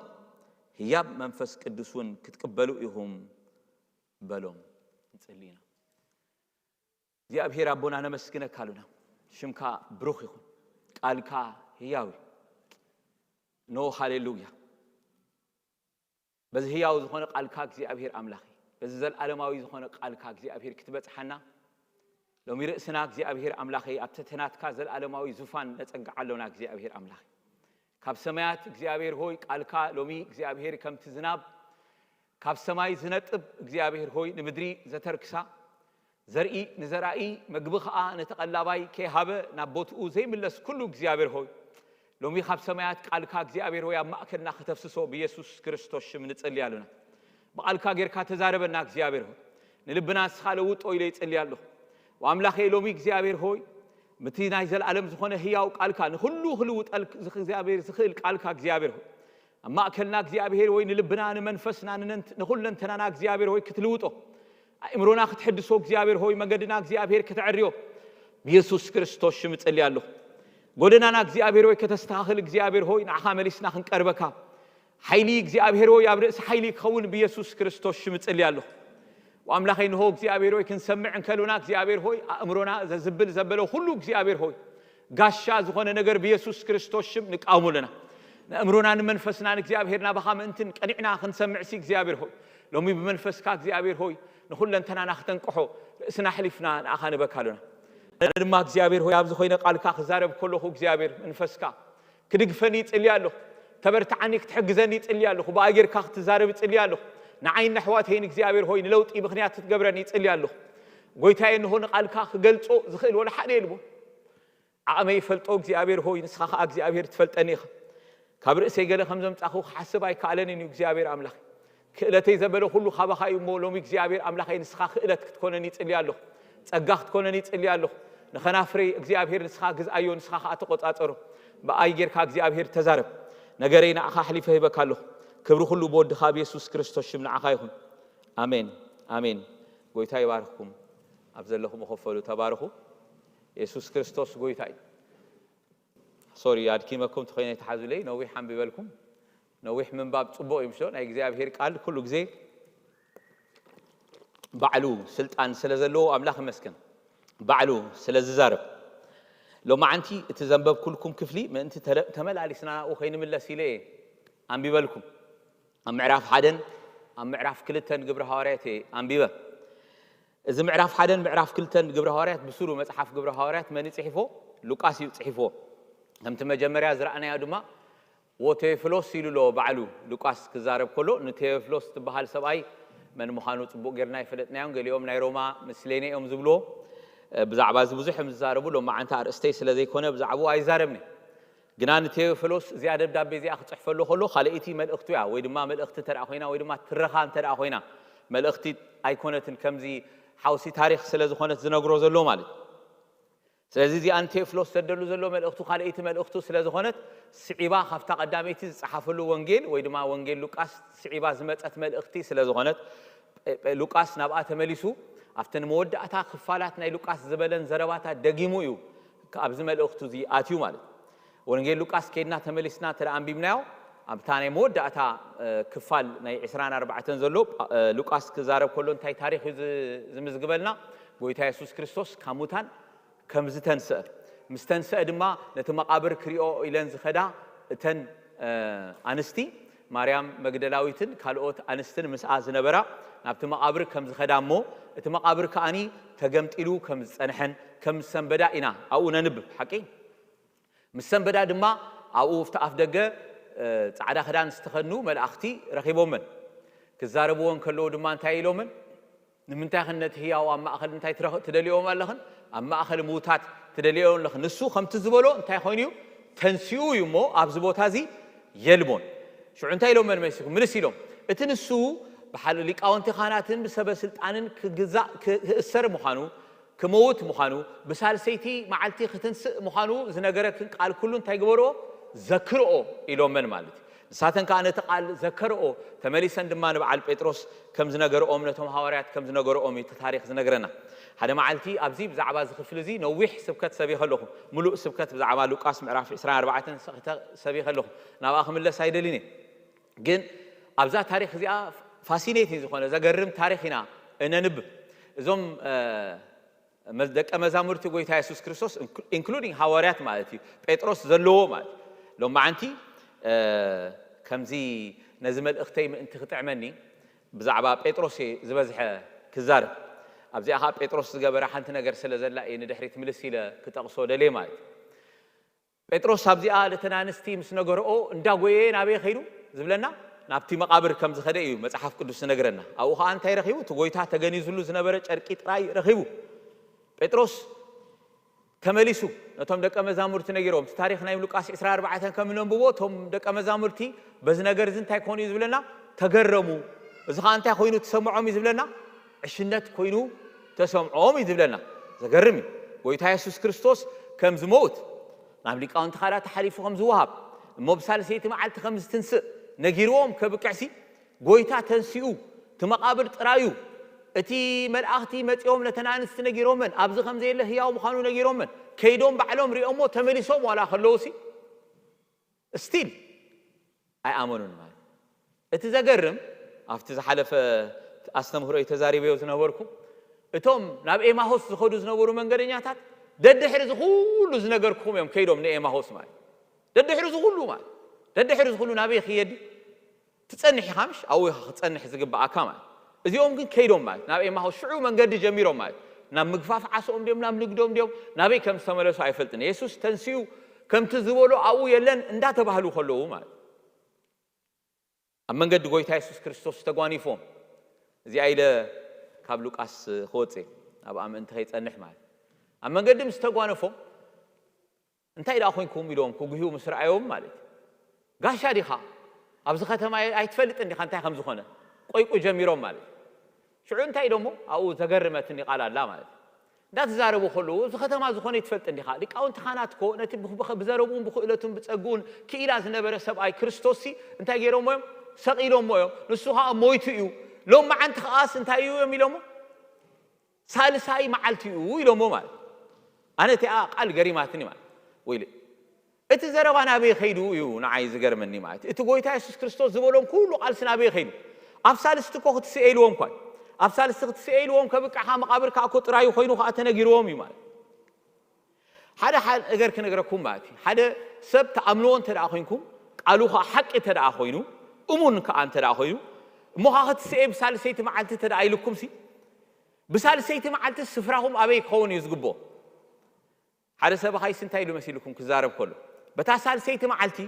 ህያብ መንፈስ ቅዱስ እውን ክትቅበሉ ኢኹም" በሎም። ንጽሊ ኢና። እግዚኣብሔር ኣቦና ነመስግነካ ኣሉና። ሽምካ ብሩኽ ይኹን። ቃልካ ህያው እዩ። ኖ ሃሌሉያ። በዚ ህያው ዝኾነ ቃልካ እግዚኣብሔር ኣምላኸይ፣ በዚ ዘልዓለማዊ ዝኾነ ቃልካ እግዚኣብሔር ክትበጽሓና፣ ሎሚ ርእስና እግዚኣብሔር ኣምላኸይ ኣብ ትሕቲ ናትካ ዘልዓለማዊ ዙፋን ነጸግዓ ኣሎና። እግዚኣብሔር ኣምላኸይ፣ ካብ ሰማያት እግዚኣብሔር ሆይ ቃልካ ሎሚ እግዚኣብሔር ከምቲ ዝናብ ካብ ሰማይ ዝነጥብ እግዚኣብሔር ሆይ ንምድሪ ዘተርክሳ ዘርኢ ንዘራኢ መግቢ ኸዓ ነቲ ቐላባይ ከይሃበ ናብ ቦትኡ ዘይምለስ ኩሉ እግዚኣብሔር ሆይ፣ ሎሚ ኻብ ሰማያት ቃልካ እግዚኣብሔር ሆይ ኣብ ማእከልና ኽተፍስሶ ብየሱስ ክርስቶስ ሽም ንጽሊ ኣሎና። ብቓልካ ጌርካ ተዛረበና እግዚኣብሔር ሆይ፣ ንልብና ንስኻ ለውጦ ኢለ ይጽሊ ኣለኹ። ወኣምላኸይ ሎሚ እግዚኣብሔር ሆይ፣ ምቲ ናይ ዘለኣለም ዝኾነ ህያው ቃልካ ንኹሉ ክልውጠል እግዚኣብሔር ዝኽእል ቃልካ እግዚኣብሔር ሆይ ኣብ ማእከልና እግዚኣብሔር ሆይ ንልብና ንመንፈስና ንነንት-፣ ንኹለንተናና እግዚኣብሔር ሆይ ክትልውጦ ኣእምሮና ክትሕድሶ እግዚኣብሔር ሆይ መገድና እግዚኣብሔር ከተዕርዮ ብየሱስ ክርስቶስ ሽም እጸሊ ኣለኹ። ጎደናና እግዚኣብሔር ሆይ ከተስተኻኽል እግዚኣብሔር ሆይ ንዓኻ መሊስና ክንቀርበካ ሓይሊ እግዚኣብሔር ሆይ ኣብ ርእሲ ሓይሊ ክኸውን ብየሱስ ክርስቶስ ሽም እጸሊ ኣለኹ። ወኣምላኸይ ንሆ እግዚኣብሔር ሆይ ክንሰምዕ እንከሎና እግዚኣብሔር ሆይ ኣእምሮና ዘዝብል ዘበለ ኩሉ እግዚኣብሔር ሆይ ጋሻ ዝኾነ ነገር ብየሱስ ክርስቶስ ሽም ንቃወሞ ኣለና። ንእምሮና ንመንፈስና ንእግዚኣብሔር ናባኻ ምእንትን ቀኒዕና ክንሰምዕ ሲ እግዚኣብሔር ሆይ ሎሚ ብመንፈስካ እግዚኣብሔር ሆይ ንኹለንተናና ክተንቅሖ ርእስና ኣሕሊፍና ንኣኻ ንበካ ኣሎና። ኣነ ድማ እግዚኣብሔር ሆይ ኣብዚ ኮይነ ቃልካ ክዛረብ ከለኹ እግዚኣብሔር መንፈስካ ክድግፈኒ ይጽሊ ኣለኹ። ተበርትዓኒ ክትሕግዘኒ ይጽሊ ኣለኹ። ብኣ ጌርካ ክትዛረብ ይጽሊ ኣለኹ። ንዓይን ንኣሕዋተይን እግዚኣብሔር ሆይ ንለውጢ ምኽንያት ክትገብረኒ ይጽሊ ኣለኹ። ጎይታየ እንሆ ንቃልካ ክገልጾ ዝኽእል ወላ ሓደ የልቦ። ዓቕመይ ይፈልጦ እግዚኣብሔር ሆይ ንስኻ ኸዓ እግዚኣብሔር ትፈልጠኒ ኢኻ። ካብ ርእሰይ ገለ ከም ዘምጻኹ ክሓስብ ኣይከኣለንን እዩ እግዚኣብሔር ኣምላኽ። ክእለተይ ዘበለ ኩሉ ካባኻ እዩ እሞ ሎሚ እግዚኣብሔር ኣምላኸይ ንስኻ ክእለት ክትኮነኒ ይጽሊ ኣለኹ። ጸጋ ክትኮነኒ ይጽሊ ኣለኹ። ንኸናፍረይ እግዚኣብሔር ንስኻ ግዝኣዮ ንስኻ ኸዓ ተቖጻጸሮ። ብኣይ ጌርካ እግዚኣብሔር ተዛረብ። ነገረይ ንዓኻ ኣሕሊፈ ሂበካ ኣለኹ። ክብሪ ኩሉ ብወድኻ ብየሱስ ክርስቶስ ሽም ንዓኻ ይኹን። ኣሜን ኣሜን። ጎይታ ይባርኽኩም። ኣብ ዘለኹም ኸፈሉ ተባረኹ። የሱስ ክርስቶስ ጎይታ እዩ። ሶሪ ኣድኪመኩም ተኾይነ ተሓዙለይ ነዊሕ ኣንቢበልኩም። ነዊሕ ምንባብ ጽቡቕ እዩ ምሽ ናይ እግዚኣብሔር ቃል ኩሉ ግዜ ባዕሉ ስልጣን ስለ ዘለዎ ኣምላኽ ይመስገን፣ ባዕሉ ስለ ዝዛረብ። ሎማዓንቲ እቲ ዘንበብኩልኩም ክፍሊ ምእንቲ ተለ- ተመላሊስና ናብኡ ከይንምለስ ኢለ እየ ኣንቢበልኩም። ኣብ ምዕራፍ ሓደን ኣብ ምዕራፍ ክልተን ግብረ ሃዋርያት እየ ኣንቢበ። እዚ ምዕራፍ ሓደን ምዕራፍ ክልተን ግብረ ሃዋርያት ብስሩ መጽሓፍ ግብረ ሃዋርያት መን ጽሒፎ? ሉቃስ እዩ ጽሒፎ። ከምቲ መጀመርያ ዝረኣናዮ ድማ ወቴዎፍሎስ ኢሉ ኣሎ ባዕሉ። ሉቃስ ክዛረብ ከሎ ንቴዎፍሎስ ትበሃል ሰብኣይ መን ምዃኑ ጽቡቕ ጌርና ኣይፈለጥናዮን። ገሊኦም ናይ ሮማ ምስሌነ እዮም ዝብልዎ። ብዛዕባ እዚ ብዙሕ እዮም ዝዛረቡ። ሎማዓንቲ ኣርእስተይ ስለ ዘይኮነ ብዛዕባኡ ኣይዛረብን። ግና ንቴዎፍሎስ እዚኣ ደብዳቤ እዚኣ ክጽሕፈሉ ከሎ ካልኣይቲ መልእኽቱ እያ፣ ወይ ድማ መልእኽቲ እንተ ደኣ ኮይና፣ ወይ ድማ ትረኻ እንተ ደኣ ኮይና፣ መልእኽቲ ኣይኮነትን፣ ከምዚ ሓውሲ ታሪኽ ስለ ዝኾነት ዝነግሮ ዘሎ ማለት እዩ። ስለዚ እዚኣ ንቴዎፍሎስ ዘደሉ ዘሎ መልእኽቱ ካልኣይቲ መልእኽቱ ስለ ዝኾነት፣ ስዒባ ካብታ ቀዳመይቲ ዝጸሓፈሉ ወንጌል ወይ ድማ ወንጌል ሉቃስ ስዒባ ዝመጸት መልእኽቲ ስለ ዝኾነት፣ ጴ- ጴ- ሉቃስ ናብኣ ተመሊሱ ኣብተን መወዳእታ ክፋላት ናይ ሉቃስ ዝበለን ዘረባታት ደጊሙ እዩ ኣብዚ መልእኽቱ እዚ ኣትዩ ማለት እዩ። ወንጌል ሉቃስ ከይድና ተመሊስና እንተ ደኣ ኣንቢብናዮ፣ ኣብታ ናይ መወዳእታ እ፣ ክፋል ናይ ዕስራን ኣርባዕተን ዘሎ እ፣ ሉቃስ ክዛረብ ከሎ እንታይ ታሪኽ እዩ ዝ- ዝምዝግበልና? ጎይታ የሱስ ክርስቶስ ካብ ሙታን ከም ዝተንስአ፣ ምስ ተንስአ ድማ ነቲ መቓብር ክሪኦ ኢለን ዝኸዳ እተን እ፣ ኣንስቲ ማርያም መግደላዊትን ካልኦት ኣንስትን ምስኣ ዝነበራ ናብቲ መቓብር ከም ዝኸዳ እሞ እቲ መቓብር ከኣኒ ተገምጢሉ ከም ዝጸንሐን ከም ዝሰንበዳ ኢና ኣብኡ ነንብብ። ሓቂ? ምስ ሰንበዳ ድማ ኣብኡ ኣብቲ ኣፍ ደገ እ፣ ጻዕዳ ክዳን ዝተኸድኑ መላእኽቲ ረኺቦመን። ክዛረብዎ እንከለዉ ድማ እንታይ ኢሎመን? ንምንታይ ኸ ነቲ ህያው ኣብ ማእኸል እንታይ ትረኽ- ትደልዮም ኣለኽን? ኣብ ማእኸል ምዉታት ትደልዮ ኣለኽን። ንሱ ከምቲ ዝበሎ እንታይ ኮይኑ እዩ? ተንሲኡ እዩ እሞ ኣብዚ ቦታ እዚ የልቦን። ሽዑ እንታይ ኢሎም መልመሲኩም? ምልስ ኢሎም። እቲ ንሱ ብሓል ሊቃውንቲ ካህናትን ብሰበ ስልጣንን ክግዛእ ክእሰር ምዃኑ፣ ክመውት ምዃኑ፣ ብሳልሰይቲ መዓልቲ ክትንስእ ምዃኑ ዝነገረክን ቃል ኩሉ እንታይ ግበርኦ? ዘክርኦ ኢሎመን ማለት እዩ። ንሳተን ከኣ ነቲ ቃል ዘከርኦ፣ ተመሊሰን ድማ ንበዓል ጴጥሮስ ከም ዝነገርኦም፣ ነቶም ሃዋርያት ከም ዝነገርኦም እዩ እቲ ታሪኽ ዝነግረና። ሓደ መዓልቲ ኣብዚ ብዛዕባ እዚ ክፍሊ እዚ ነዊሕ ስብከት ሰቢኸ ኣለኹ። ምሉእ ስብከት ብዛዕባ ሉቃስ ምዕራፍ ዕስራን ኣርባዕተን ሰኺተ- ሰቢኸ ኣለኹ። ናብኣ ክምለስ ኣይደልን እየ። ግን ኣብዛ ታሪኽ እዚኣ ፋሲኔቲንግ ዝኾነ ዘገርም ታሪኽ ኢና እነንብብ። እዞም እ፣ መዝ- ደቀ መዛሙርቲ ጎይታ የሱስ ክርስቶስ ኢንክሉዲንግ ሃዋርያት ማለት እዩ፣ ጴጥሮስ ዘለዎ ማለት እዩ። ሎማዓንቲ እ፣ ከምዚ ነዚ መልእኽተይ ምእንቲ ክጥዕመኒ ብዛዕባ ጴጥሮስ እየ ዝበዝሐ ክዛረብ። ኣብዚኣ ከዓ ጴጥሮስ ዝገበረ ሓንቲ ነገር ስለ ዘላ እየ ንድሕሪት ምልስ ኢለ ክጠቕሶ ደልየ ማለት እዩ። ጴጥሮስ ኣብዚኣ ለተን ኣንስቲ ምስ ነገርኦ እንዳጎየ ናበይ ከይዱ ዝብለና? ናብቲ መቓብር ከም ዝኸደ እዩ መጽሓፍ ቅዱስ ዝነግረና። ኣብኡ ከዓ እንታይ ረኺቡ? እቲ ጎይታ ተገኒዝሉ ዝነበረ ጨርቂ ጥራይ ረኺቡ። ጴጥሮስ ተመሊሱ ነቶም ደቀ መዛሙርቲ ነጊሮም። እቲ ታሪኽ ናይ ሉቃስ ዕስራን ኣርባዕተን ከም ነንብቦ እቶም ደቀ መዛሙርቲ በዚ ነገር እዚ እንታይ ክኾኑ እዩ ዝብለና? ተገረሙ። እዚ ከዓ እንታይ ኮይኑ ተሰምዖም እዩ ዝብለና? ዕሽነት ኮይኑ ተሰምዖም እዩ ዝብለና። ዘገርም እዩ። ጎይታ የሱስ ክርስቶስ ከም ዝመውት ናብ ሊቃውንቲ ካህናት ተሓሊፉ ከም ዝወሃብ እሞ ብሳልሰይቲ መዓልቲ ከም ዝትንስእ ነጊርዎም ከብቅዕሲ ጎይታ ተንሲኡ እቲ መቓብር ጥራዩ እቲ መልኣኽቲ መጺኦም ነተን ኣንስቲ ነጊሮመን ኣብዚ ከም ዘየለ ህያው ምዃኑ ነጊሮመን ከይዶም ባዕሎም ሪኦሞ ተመሊሶም ዋላ ከለውሲ ስቲል ኣይኣመኑን ማለት እዩ። እቲ ዘገርም ኣብቲ ዝሓለፈ ኣስተምህሮይ ተዛሪበዮ ዝነበርኩ እቶም ናብ ኤማሆስ ዝኸዱ ዝነበሩ መንገደኛታት ደድሕሪ እዚ ኩሉ ዝነገርኩም እዮም ከይዶም ንኤማሆስ ማለት እዩ። ደድሕሪ እዚ ኩሉ ማለት ደድሕሪ እዚ ኩሉ ናበይ ክየዲ ትጸንሕ ኢኻ ምሽ ኣብኡ ኢኻ ክትጸንሕ ዝግብኣካ ማለት እዚኦም ግን ከይዶም ማለት ናብ ኤማሆስ ሽዑ መንገዲ ጀሚሮም ማለት ናብ ምግፋፍ ዓሶም ድዮም ናብ ንግዶም ድዮም ናበይ ከም ዝተመለሱ ኣይፈልጥን። የሱስ ተንስኡ ከምቲ ዝበሎ ኣብኡ የለን እንዳተባህሉ ከለዉ ማለት ኣብ መንገዲ ጎይታ የሱስ ክርስቶስ ተጓኒፎም እዚኣ ኢለ ካብ ሉቃስ ክወፅእ ኣብኣ ምእንቲ ከይፀንሕ ማለት ኣብ መንገዲ ምስ ተጓነፎም እንታይ ደኣ ኮንኩም ኢሎም ክጉህዩ ምስ ረኣዮም ማለት እዩ። ጋሻ ዲኻ ኣብዚ ከተማ ኣይትፈልጥን ዲኻ እንታይ ከም ዝኾነ ቆይቁ ጀሚሮም ማለት እዩ። ሽዑ እንታይ ኢሎሞ ኣብኡ ዘገርመትኒ ቃል ኣላ ማለት እዩ። እንዳተዛረቡ ከለዉ እዚ ከተማ ዝኾነ ይትፈልጥ እንዲኻ ሊቃውንቲ ካህናት ኮ ነቲ ብዘረብኡን ብክእለቱን ብጸግኡን ክኢላ ዝነበረ ሰብኣይ ክርስቶስሲ እንታይ ገይሮሞ እዮም? ሰቒሎሞ እዮም። ንሱ ኸዓ ሞይቱ እዩ። ሎም መዓንቲ ኸዓስ እንታይ እዩ እዮም ኢሎሞ? ሳልሳይ መዓልቲ እዩ ኢሎሞ ማለት ኣነ እቲኣ ቃል ገሪማትኒ ማለት ወይ እቲ ዘረባ ናበይ ከይዱ እዩ ንዓይ ዝገርመኒ ማለት እቲ ጎይታ የሱስ ክርስቶስ ዝበሎም ኩሉ ቃልሲ ናበይ ከይዱ ኣብ ሳልስቲ እኮ ክትስኤ ኢልዎም እኳ ኣብ ሳልስቲ ክትስኤ ኢልዎም ከብቅዕኻ መቓብር ከዓ እኮ ጥራዩ ኮይኑ ከዓ ተነጊርዎም እዩ ማለት። ሓደ ሓደ ነገር ክነግረኩም ማለት እዩ። ሓደ ሰብ ተኣምንዎ እንተ ደኣ ኮይንኩም፣ ቃሉ ከዓ ሓቂ እንተ ደኣ ኮይኑ፣ እሙን ከዓ እንተ ደኣ ኮይኑ፣ እሞ ከዓ ክትስኤ ብሳልሰይቲ መዓልቲ እንተ ደኣ ኢልኩም ሲ፣ ብሳልሰይቲ መዓልቲ ስፍራኹም ኣበይ ክኸውን እዩ ዝግብኦ? ሓደ ሰብ ኻይሲ እንታይ ኢሉ መሲልኩም ክዛረብ ከሎ፣ በታ ሳልሰይቲ መዓልቲ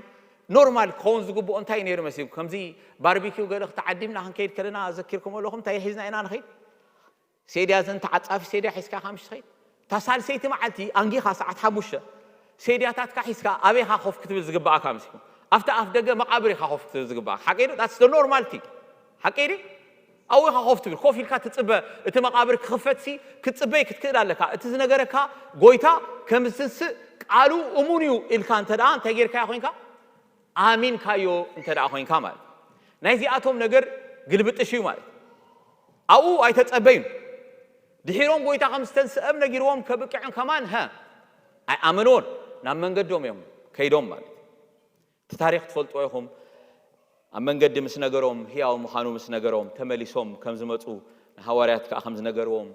ኖርማል ክኸውን ዝግብኦ እንታይ እዩ ነይሩ መሲልኩም? ከምዚ ባርቢኪው ገለ ክትዓዲምና ክንከይድ ከለና ዘኪርኩም ኣለኹም እንታይ ሒዝና ኢና ንኸይድ? ሴድያ ዘን ተዓጻፊ ሴድያ ሒዝካ ኢኻ ምሽ ትኸይድ? እታ ሳልሰይቲ መዓልቲ ኣንጊኻ ሰዓት ሓሙሽተ ሴድያታትካ ሒዝካ ኣበይኻ ኮፍ ክትብል ዝግብኣካ መሲልኩም? ኣብቲ ኣፍ ደገ መቓብር ኢኻ ኮፍ ክትብል ዝግብኣካ። ሓቀይ ዶ? That's the normality። ሓቀይ ድዩ? ኣብኡ ኢኻ ኮፍ ትብል። ኮፍ ኢልካ ትጽበ። እቲ መቓብር ክኽፈትሲ ክትጽበይ ክትክእል ኣለካ። እቲ ዝነገረካ ጎይታ ከም ዝትንስእ ቃሉ እሙን እዩ ኢልካ እንተ ደኣ እንታይ ጌርካዮ ኮይንካ? ኣሚንካዮ እንተ ደኣ ኮይንካ ማለት እዩ። ናይዚኣቶም ነገር ግልብጥሽ እዩ ማለት እዩ። ኣብኡ ኣይተጸበዩን። ድሒሮም ጎይታ ከም ዝተንስአም ነጊርዎም ከብቅዕን ከማን፣ ሀ፣ ኣይኣመንዎን። ናብ መንገዶም እዮም ከይዶም ማለት እዩ። እቲ ታሪኽ ትፈልጥዎ ኢኹም። ኣብ መንገዲ ምስ ነገሮም፣ ህያው ምዃኑ ምስ ነገሮም፣ ተመሊሶም ከም ዝመጹ፣ ንሃዋርያት ከኣ ከም ዝነገርዎም፣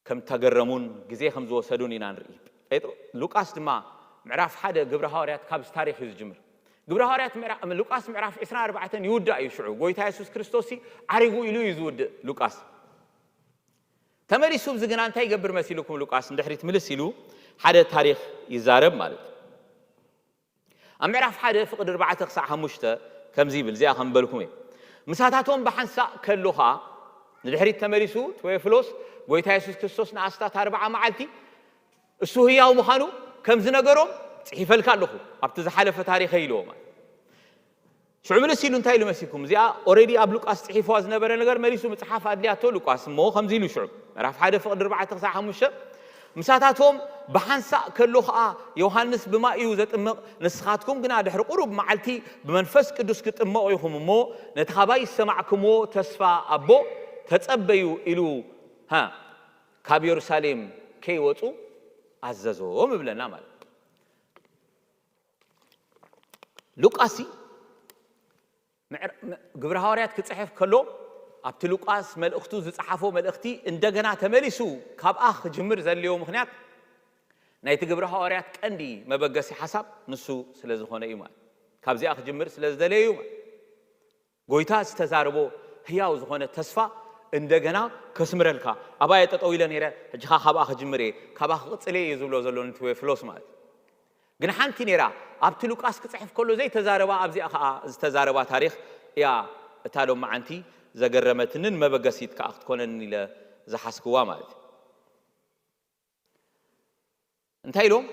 ከም ተገረሙን ግዜ ከም ዝወሰዱን ኢና ንርኢ። ጴጥሮ-፣ ሉቃስ ድማ ምዕራፍ ሓደ ግብሪ ሃዋርያት ካብዚ ታሪኽ እዩ ዝጅምር። ግብሪ ሃዋርያት ምዕራ-፣ ሉቃስ ምዕራፍ ዕስራን ኣርባዕተን ይውዳእ እዩ ሽዑ። ጎይታ የሱስ ክርስቶስሲ ዓሪጉ ኢሉ እዩ ዝውድእ ሉቃስ። ተመሊሱ ኣብዚ ግና እንታይ ይገብር መሲልኩም? ሉቃስ ንድሕሪት ምልስ ኢሉ ሓደ ታሪኽ ይዛረብ ማለት እዩ። ኣብ ምዕራፍ ሓደ ፍቕዲ ኣርባዕተ ክሳዕ ሓሙሽተ ከምዚ ይብል፣ እዚኣ ከም በልኩም እየ። ምሳታቶም ብሓንሳእ ከሎ ኸኣ ንድሕሪት ተመሊሱ፣ ቴዎፍሎስ፣ ጎይታ የሱስ ክርስቶስ ንኣስታት ኣርብዓ መዓልቲ እሱ ህያው ምዃኑ ከም ዝነገሮም ጽሒፈልካ ኣለኹ፣ ኣብቲ ዝሓለፈ ታሪኸይ ኢልዎ ማለት። ሽዑ ምልስ ኢሉ እንታይ ኢሉ መሲልኩም? እዚኣ ኦሬዲ ኣብ ሉቃስ ጽሒፍዋ ዝነበረ ነገር መሊሱ ምጽሓፍ ኣድልያቶ ሉቃስ። እሞ ከምዚ ኢሉ ሽዑ፣ ምዕራፍ ሓደ ፍቕዲ ኣርባዕተ ክሳዕ ሓሙሽተ፣ ምሳታቶም ብሓንሳእ ከሎ ኸኣ ዮሃንስ ብማይ እዩ ዘጥምቕ፣ ንስኻትኩም ግና ድሕሪ ቁሩብ መዓልቲ ብመንፈስ ቅዱስ ክትጥመቑ ኢኹም እሞ፣ ነቲ ኻባይ ዝሰማዕኩምዎ ተስፋ ኣቦ ተጸበዩ ኢሉ፣ ሃ፣ ካብ የሩሳሌም ከይወጹ ኣዘዞም ይብለና ማለት እዩ። ሉቃስ ምዕር-፣ ም-፣ ግብረ ሃዋርያት ክጽሕፍ ከሎ፣ ኣብቲ ሉቃስ መልእኽቱ ዝጸሓፎ መልእኽቲ እንደገና ተመሊሱ ካብኣ ክጅምር ዘድልዮ ምኽንያት፣ ናይቲ ግብረ ሃዋርያት ቀንዲ መበገሲ ሓሳብ ንሱ ስለ ዝኾነ እዩ ማለት። ካብዚኣ ክጅምር ስለ ዝደለየ እዩ ማለት። ጎይታ ዝተዛረቦ ህያው ዝኾነ ተስፋ እንደገና ከስምረልካ። ኣባየ ጠጠው ኢለ ነይረ፣ ሕጂ ኸኣ ካብኣ ክጅምር እየ፣ ካብኣ ክቕጽል እየ እዩ ዝብሎ ዘሎ ንቴዎፍሎስ ማለት እዩ። ግን ሓንቲ ነይራ፣ ኣብቲ ሉቃስ ክጽሕፍ ከሎ ዘይተዛረባ፣ ኣብዚኣ ኸኣ ዝተዛረባ ታሪኽ እያ እታ ሎማዓንቲ ዘገረመትንን መበገሲት ከኣ ክትኮነን ኢለ ዝሓስክዋ ማለት እዩ። እንታይ ኢሎም?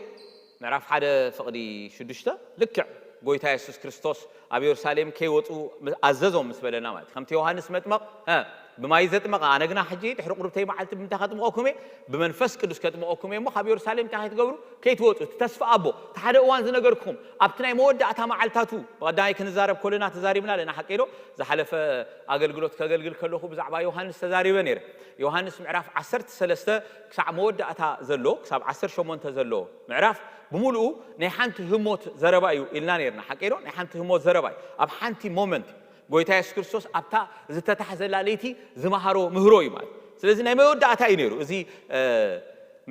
ምዕራፍ ሓደ ፍቕዲ ሽዱሽተ፣ ልክዕ ጎይታ የሱስ ክርስቶስ ኣብ የሩሳሌም ከይወጹ ኣዘዞም ምስ በለና ማለት እዩ። ከምቲ ዮሃንስ መጥመቕ፣ ሀ፣ ብማይ ዘጥመቐ፣ ኣነ ግና ሕጂ ድሕሪ ቁርብተይ መዓልቲ ብምንታይ ከጥምቐኩም እየ? ብመንፈስ ቅዱስ ከጥምቐኩም እየ እሞ ካብ የሩሳሌም እንታይ ከይትገብሩ? ከይትወጹ። እቲ ተስፋ ኣቦ፣ እቲ ሓደ እዋን ዝነገርኩኹም፣ ኣብቲ ናይ መወዳእታ መዓልታቱ፣ ብቐዳማይ ክንዛረብ ከለና ተዛሪብና ኣለና፣ ሓቀይ ዶ? ዝሓለፈ ኣገልግሎት ከገልግል ከለኹ ብዛዕባ ዮሃንስ ተዛሪበ ነይረ። ዮሃንስ ምዕራፍ ዓሰርተ ሰለስተ ክሳዕ መወዳእታ ዘሎ፣ ክሳብ ዓሰርተ ሸሞንተ ዘሎ ምዕራፍ ብምሉኡ ናይ ሓንቲ ህሞት ዘረባ እዩ ኢልና ነይርና። ሓቀይ ዶ? ናይ ሓንቲ ህሞት ዘረባ እዩ። ኣብ ሓንቲ ሞመንት ጎይታ የሱስ ክርስቶስ ኣብታ ዝተታሕዘላ ለይቲ ዝመሃሮ ምህሮ እዩ ማለት። ስለዚ ናይ መወዳእታ እዩ ነይሩ። እዚ፣ እ፣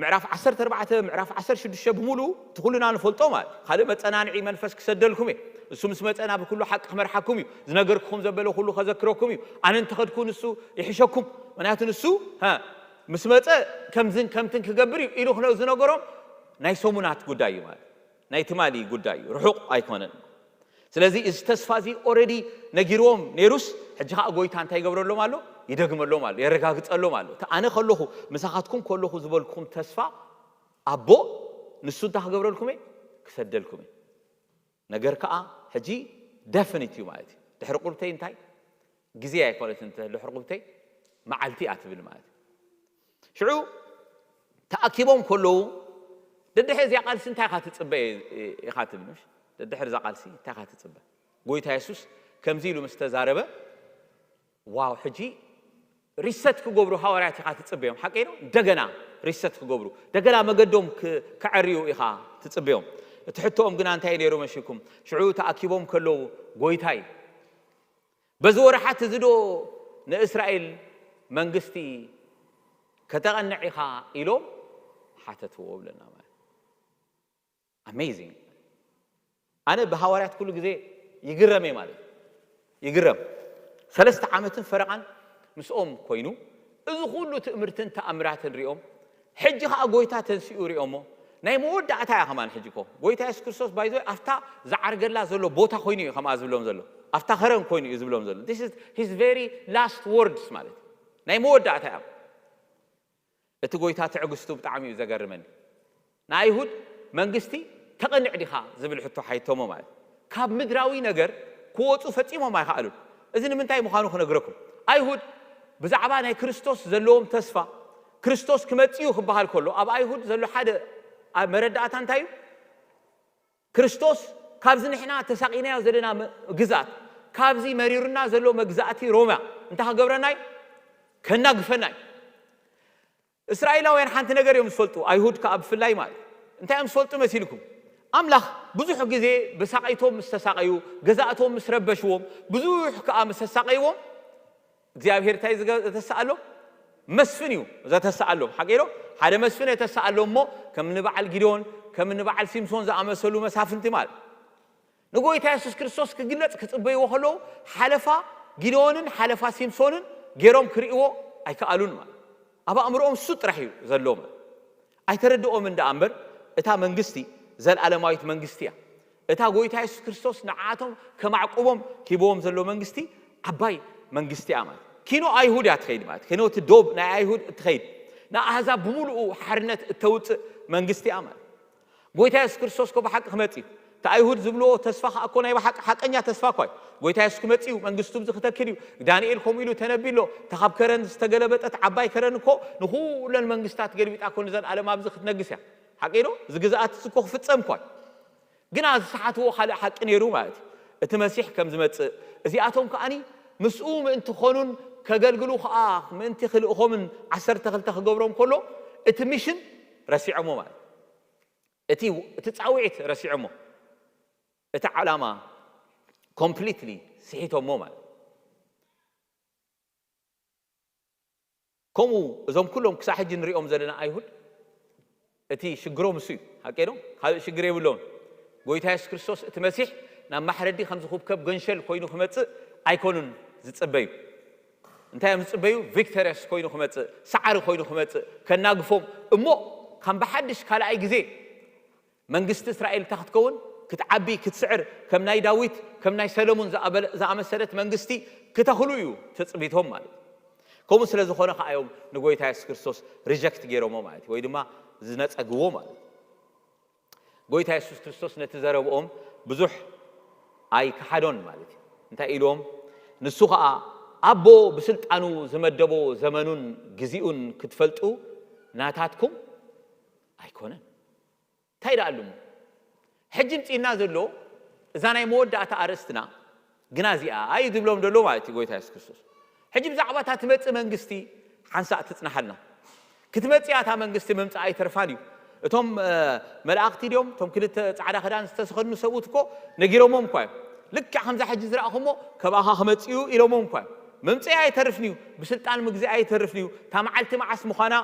ምዕራፍ ዓሰርተ ኣርባዕተ፣ ምዕራፍ ዓሰርተ ሽዱሽተ ብምሉኡ እቲ ኩልና ንፈልጦ ማለት እዩ። ካልእ መጸናንዒ መንፈስ ክሰደልኩም እየ። እሱ ምስ መጸ ናብ ኩሉ ሓቂ ክመርሓኩም እዩ። ዝነገርኩኹም ዘበለ ኩሉ ከዘክረኩም እዩ። ኣነ እንተኸድኩ ንሱ ይሕሸኩም። ምኽንያቱ ንሱ፣ ሀ፣ ምስ መጸ ከምዝን ከምትን ክገብር እዩ ኢሉ ክነ-፣ ዝነገሮም ናይ ሰሙናት ጉዳይ እዩ ማለት። ናይ ትማሊ ጉዳይ እዩ። ርሑቕ ኣይኮነን። ስለዚ እዚ ተስፋ እዚ ኦረዲ ነጊርዎም ነይሩስ፣ ሕጂ ኸኣ ጎይታ እንታይ ይገብረሎም ኣሎ? ይደግመሎም ኣሎ፣ የረጋግጸሎም ኣሎ። እቲ ኣነ ከለኹ፣ ምሳኻትኩም ከለኹ ዝበልኩኹም ተስፋ ኣቦ፣ ንሱ እንታይ ክገብረልኩም እየ? ክሰደልኩም እየ። ነገር ከኣ ሕጂ ደፍኒት እዩ ማለት እዩ። ድሕሪ ቁርብተይ እንታይ? ግዜ ኣይኮነትን፣ ድሕሪ ቁርብተይ መዓልቲ እያ ትብል ማለት እዩ። ሽዑ ተኣኪቦም ከለዉ፣ ደድሕሪ እዚኣ ቃልሲ እንታይ ኢኻ ትጽበ ኢኻ ትብል፣ ምሽ? ደድሕሪ እዛ ቃልሲ እንታይ ኢኻ ትጽበ? ጎይታ የሱስ ከምዚ ኢሉ ምስ ተዛረበ፣ ዋው፣ ሕጂ ሪሰት ክገብሩ ሃዋርያት ኢኻ ትጽበዮም፣ ሓቀይ ነው? እንደገና ሪሰት ክገብሩ፣ እንደገና መገዶም ክ-፣ ከዐርዩ ኢኻ ትጽበዮም። እቲ ሕቶኦም ግና እንታይ እዩ ነይሩ መሲልኩም? ሽዑ ተኣኪቦም ከለዉ፣ ጎይታይ፣ በዚ ወርሓት እዚ ዶ ንእስራኤል መንግስቲ ከተቐንዕ ኢኻ ኢሎም ሓተትዎ ብለና ማለት ኣሜዚንግ። ኣነ ብሃዋርያት ኩሉ ግዜ ይግረም እየ ማለት እዩ። ይግረም። ሰለስተ ዓመትን ፈረቓን ምስኦም ኮይኑ፣ እዚ ኩሉ ትእምርትን ተኣምራትን ሪኦም፣ ሕጂ ኸኣ ጎይታ ተንሲኡ ሪኦሞ። ናይ መወዳእታ እያ ከማን። ሕጂ ኮ ጎይታ የሱስ ክርስቶስ ባይዞ ኣብታ ዝዓርገላ ዘሎ ቦታ ኮይኑ እዩ ከምኣ ዝብሎም ዘሎ። ኣብታ ኸረን ኮይኑ እዩ ዝብሎም ዘሎ። This is his very last words ማለት እዩ። ናይ መወዳእታ እያ። እቲ ጎይታ ትዕግስቱ ብጣዕሚ እዩ ዘገርመኒ። ንኣይሁድ መንግስቲ ተቐንዕ ዲኻ ዝብል ሕቶ ሓይቶሞ ማለት እዩ። ካብ ምድራዊ ነገር ክወፁ ፈጺሞም ኣይኸኣሉን። እዚ ንምንታይ ምዃኑ ክነግረኩም። ኣይሁድ ብዛዕባ ናይ ክርስቶስ ዘለዎም ተስፋ፣ ክርስቶስ ክመጽእ እዩ ክበሃል ከሎ፣ ኣብ ኣይሁድ ዘሎ ሓደ መረዳእታ እንታይ እዩ? ክርስቶስ ካብዚ ንሕና ተሳቒናዮ ዘለና ግዛት፣ ካብዚ መሪሩና ዘሎ መግዛእቲ ሮማ እንታይ ክገብረና እዩ? ከናግፈና እዩ። እስራኤላውያን ሓንቲ ነገር እዮም ዝፈልጡ፣ ኣይሁድ ከኣ ብፍላይ ማለት እንታይ እዮም ዝፈልጡ መሲልኩም? ኣምላኽ ብዙሕ ግዜ ብሳቐይቶም ምስ ተሳቐዩ፣ ገዛእቶም ምስ ረበሽዎም፣ ብዙሕ ከኣ ምስ ተሳቐይዎም እግዚኣብሔር እንታይ ዘተስኣሎም? መስፍን እዩ ዘተስኣሎም። ሓቂ ዶ? ሓደ መስፍን የተስኣሎም እሞ ከም ንበዓል ጊድዮን ከም ንበዓል ሲምሶን ዝኣመሰሉ መሳፍንቲ ማለት ንጎይታ የሱስ ክርስቶስ ክግለጽ ክጽበይዎ ከለዉ ሓለፋ ጊድዮንን ሓለፋ ሲምሶንን ገይሮም ክርእይዎ ኣይከኣሉን ማለት ኣብ ኣእምሮኦም እሱ ጥራሕ እዩ ዘሎ ማለት ኣይተረድኦምን ደኣ እምበር እታ መንግስቲ ዘለዓለማዊት መንግስቲ እያ። እታ ጎይታ የሱስ ክርስቶስ ንዓቶም ከማዕቁቦም ኪብዎም ዘሎ መንግስቲ ዓባይ መንግስቲ እያ ማለት ኪኖ ኣይሁድ እያ ትኸይድ ማለት ኪኖ እቲ ዶብ ናይ ኣይሁድ እትኸይድ ንኣህዛብ ብምሉኡ ሓርነት እተውፅእ መንግስቲ እያ ማለት ጎይታ የሱስ ክርስቶስ ኮ ብሓቂ ክመፅ እዩ እቲ ኣይሁድ ዝብልዎ ተስፋ ከዓ እኮ ናይ ብሓቂ ሓቀኛ ተስፋ እኳ እዩ ጎይታ የሱስ ክመፅ እዩ መንግስቱ ብዚ ክተክል እዩ ዳንኤል ከምኡ ኢሉ ተነቢሎ እታ ካብ ከረን ዝተገለበጠት ዓባይ ከረን እኮ ንኩለን መንግስታት ገልቢጣ እኮ ንዘለኣለም ኣብዚ ክትነግስ እያ ሓቂ ዶ እዚ ግዝኣት እዚ እኮ ክፍፀም እኳ እዩ ግና ዝሰሓትዎ ካልእ ሓቂ ነይሩ ማለት እዩ። እቲ መሲሕ ከም ዝመጽእ እዚኣቶም ከኣኒ ምስኡ ምእንቲ ክኾኑን ከገልግሉ ከኣ ምእንቲ ክልእኾምን ዓሰርተ ክልተ ክገብሮም ከሎ እቲ ሚሽን ረሲዖሞ ማለት እቲ እቲ ጻውዒት ረሲዖሞ እቲ ዓላማ ኮምፕሊትሊ ስሒቶሞ ማለት ከምኡ እዞም ኩሎም ክሳብ ሕጂ ንሪኦም ዘለና ኣይሁድ እቲ ሽግሮም እሱ እዩ። ሓቂ ዶ? ካልእ ሽግር የብለውን። ጎይታ የሱስ ክርስቶስ እቲ መሲሕ ናብ ማሕረዲ ከም ዝኹብከብ ገንሸል ኮይኑ ክመጽእ ኣይኮኑን ዝጽበዩ። እንታይ እዮም ዝጽበዩ? ቪክተርያስ ኮይኑ ክመጽእ፣ ሰዓሪ ኮይኑ ክመጽእ፣ ከናግፎም እሞ ከም ብሓድሽ ካልኣይ ግዜ መንግስቲ እስራኤል እታ ክትከውን ክትዓቢ ክትስዕር ከም ናይ ዳዊት ከም ናይ ሰለሙን ዝኣመሰለት መንግስቲ ክተኽሉ እዩ ትፅቢቶም ማለት እዩ። ከምኡ ስለ ዝኾነ ከዓ እዮም ንጎይታ የሱስ ክርስቶስ ሪጀክት ገይሮሞ ማለት እዩ ወይ ድማ ዝነፀግዎ ማለት እዩ። ጎይታ የሱስ ክርስቶስ ነቲ ዘረብኦም ብዙሕ ኣይከሓዶን ማለት እዩ። እንታይ ኢልዎም? ንሱ ከዓ ኣቦ ብስልጣኑ ዝመደቦ ዘመኑን ግዚኡን ክትፈልጡ ናታትኩም ኣይኮነን። እንታይ ደኣ ኣሉሞ? ሕጂ ምፅእና ዘሎ እዛ ናይ መወዳእታ ኣርእስትና ግና እዚኣ እዩ ዝብሎም ዘሎ ማለት እዩ ጎይታ የሱስ ክርስቶስ። ሕጂ ብዛዕባ እታ ትመፅእ መንግስቲ ሓንሳእ ትፅናሓልና። ክትመፅእ እያ እታ መንግስቲ ምምፃእ ኣይተርፋን እዩ። እቶም መላእኽቲ ድዮም እቶም ክልተ ፃዕዳ ክዳን ዝተሰኸኑ ሰብኡት እኮ ነጊሮሞም እኳ እዮም። ልክዕ ከምዛ ሕጂ ዝረእኹሞ ከባኻ ክመፅእ እዩ ኢሎሞም እኳ እዮም። ምምፅእ ኣይተርፍን እዩ። ብስልጣን ምግዛእ ኣይተርፍን እዩ። እታ መዓልቲ መዓስ ምዃና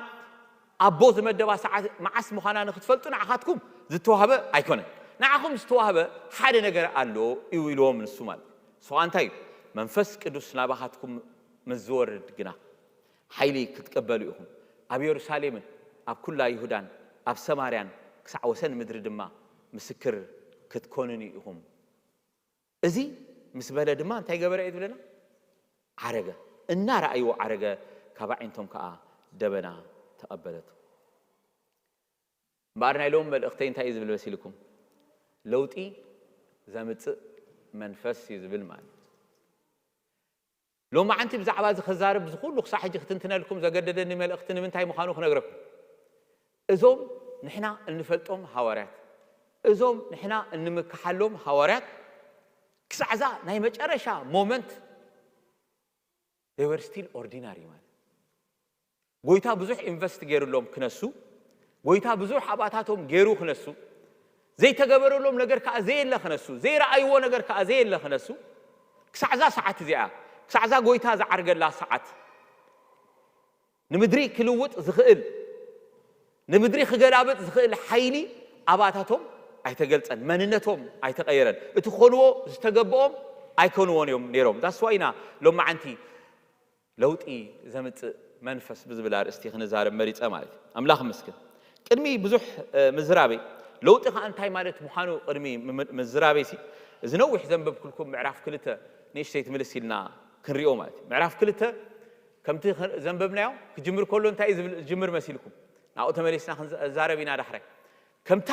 ኣቦ ዝመደባ ሰዓት መዓስ ምዃና ንክትፈልጡ ንዓኻትኩም ዝተዋህበ ኣይኮነን። ንዓኹም ዝተዋህበ ሓደ ነገር ኣሎ እዩ ኢልዎም ንሱ ማለት። ንሱ ከዓ እንታይ እዩ? መንፈስ ቅዱስ ናባኻትኩም ምስ ዝወርድ ግና ሓይሊ ክትቀበሉ ኢኹም። ኣብ የሩሳሌምን ኣብ ኩላ ይሁዳን ኣብ ሰማርያን ክሳዕ ወሰን ምድሪ ድማ ምስክር ክትኮኑኒ ኢኹም። እዚ ምስ በለ ድማ እንታይ ገበረ እዩ ዝብለና? ዓረገ። እናረኣይዎ ዓረገ፣ ካብ ኣዒንቶም ከዓ ደበና ተቐበለቱ። እምበኣር ናይ ሎሚ መልእኽተይ እንታይ እዩ ዝብል መሲልኩም? ለውጢ ዘምፅእ መንፈስ እዩ ዝብል ማለት እዩ። ሎማዓንቲ ብዛዕባ እዚ ክዛረብ ዝኹሉ ክሳዕ ሕጂ ክትንትነልኩም ዘገደደኒ መልእኽቲ ንምንታይ ምዃኑ ክነግረኩም። እዞም ንሕና እንፈልጦም ሃዋርያት፣ እዞም ንሕና እንምክሓሎም ሃዋርያት ክሳዕዛ ናይ መጨረሻ ሞመንት they were still ordinary ማለት ጎይታ ብዙሕ ኢንቨስት ገይሩሎም ክነሱ ጎይታ ብዙሕ ኣባታቶም ገይሩ ክነሱ ዘይተገበረሎም ነገር ከዓ ዘየለ ክነሱ ዘይረኣይዎ ነገር ከዓ ዘየለ ክነሱ ክሳዕዛ ሰዓት እዚኣ ሳዕዛ ጎይታ ዝዓርገላ ሰዓት ንምድሪ ክልውጥ ዝኽእል፣ ንምድሪ ክገላብጥ ዝኽእል ሓይሊ ኣባታቶም ኣይተገልጸን፣ መንነቶም ኣይተቐየረን። እቲ ክኾንዎ ዝተገብኦም ኣይኮንዎን እዮም ነይሮም። ዳስዋ ኢና ሎማዓንቲ ለውጢ ዘምጽእ መንፈስ ብዝብል ኣርእስቲ ክንዛረብ መሪጸ ማለት እዩ። ኣምላኽ ይመስገን። ቅድሚ ብዙሕ ምዝራበይ፣ ለውጢ ከኣ እንታይ ማለት ምዃኑ ቅድሚ ምዝራበይሲ፣ እዚ ነዊሕ ዘንበብኩልኩም ምዕራፍ ክልተ ንእሽተይ ትምልስ ኢልና ክንሪኦ ማለት እዩ። ምዕራፍ ክልተ ከምቲ ዘንበብናዮ ክጅምር ከሎ እንታይ እዩ ዝብል ዝጅምር መሲልኩም? ናብኡ ተመሊስና ክንዛረብ ኢና ዳሕራይ። ከምታ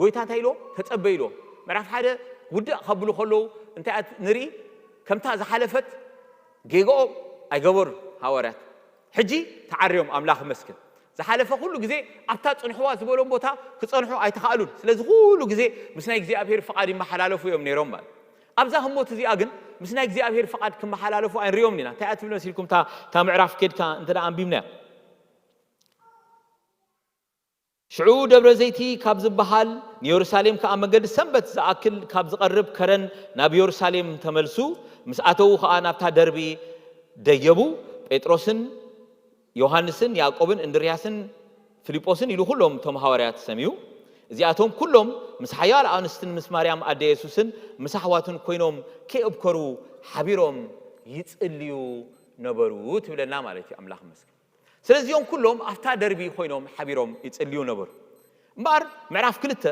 ጎይታ እንታይ ኢልዎ? ተጸበ ኢልዎ። ምዕራፍ ሓደ ውዳእ ከብሉ ከለዉ እንታይ ንርኢ? ከምታ ዝሓለፈት ጌግኦም ኣይገበሩን ሃዋርያት። ሕጂ ተዓርዮም ኣምላኽ ይመስገን። ዝሓለፈ ኩሉ ግዜ ኣብታ ጽንሕዋ ዝበሎም ቦታ ክጸንሑ ኣይተኻእሉን። ስለዚ ኩሉ ግዜ ምስ ናይ እግዚኣብሔር ፍቓድ ይመሓላለፉ እዮም ነይሮም ማለት። ኣብዛ ህሞት እዚኣ ግን ምስ ናይ እግዚኣብሔር ፍቓድ ክመሓላለፉ ኣይንሪኦምን ኢና። እንታይ እያ ትብል መሲልኩም? እታ እታ ምዕራፍ ኬድካ እንተ ደኣ ኣንቢብናያ። ሽዑ ደብረ ዘይቲ ካብ ዝበሃል ንየሩሳሌም ከኣ መንገዲ ሰንበት ዝኣክል ካብ ዝቐርብ ከረን ናብ የሩሳሌም ተመልሱ። ምስ ኣተዉ ከኣ ናብታ ደርቢ ደየቡ። ጴጥሮስን ዮሃንስን ያዕቆብን እንድርያስን ፊልጶስን ኢሉ ኩሎም እቶም ሃዋርያት ሰምዩ። እዚኣቶም ኩሎም ምስ ሓያል ኣንስትን ምስ ማርያም ኣደ የሱስን ምስ ኣሕዋትን ኮይኖም ከየብከሩ ሓቢሮም ይጽልዩ ነበሩ ትብለና ማለት እዩ። ኣምላኽ ይመስገን። ስለዚኦም ኩሎም ኣብታ ደርቢ ኮይኖም ሓቢሮም ይጽልዩ ነበሩ። እምበኣር ምዕራፍ ክልተ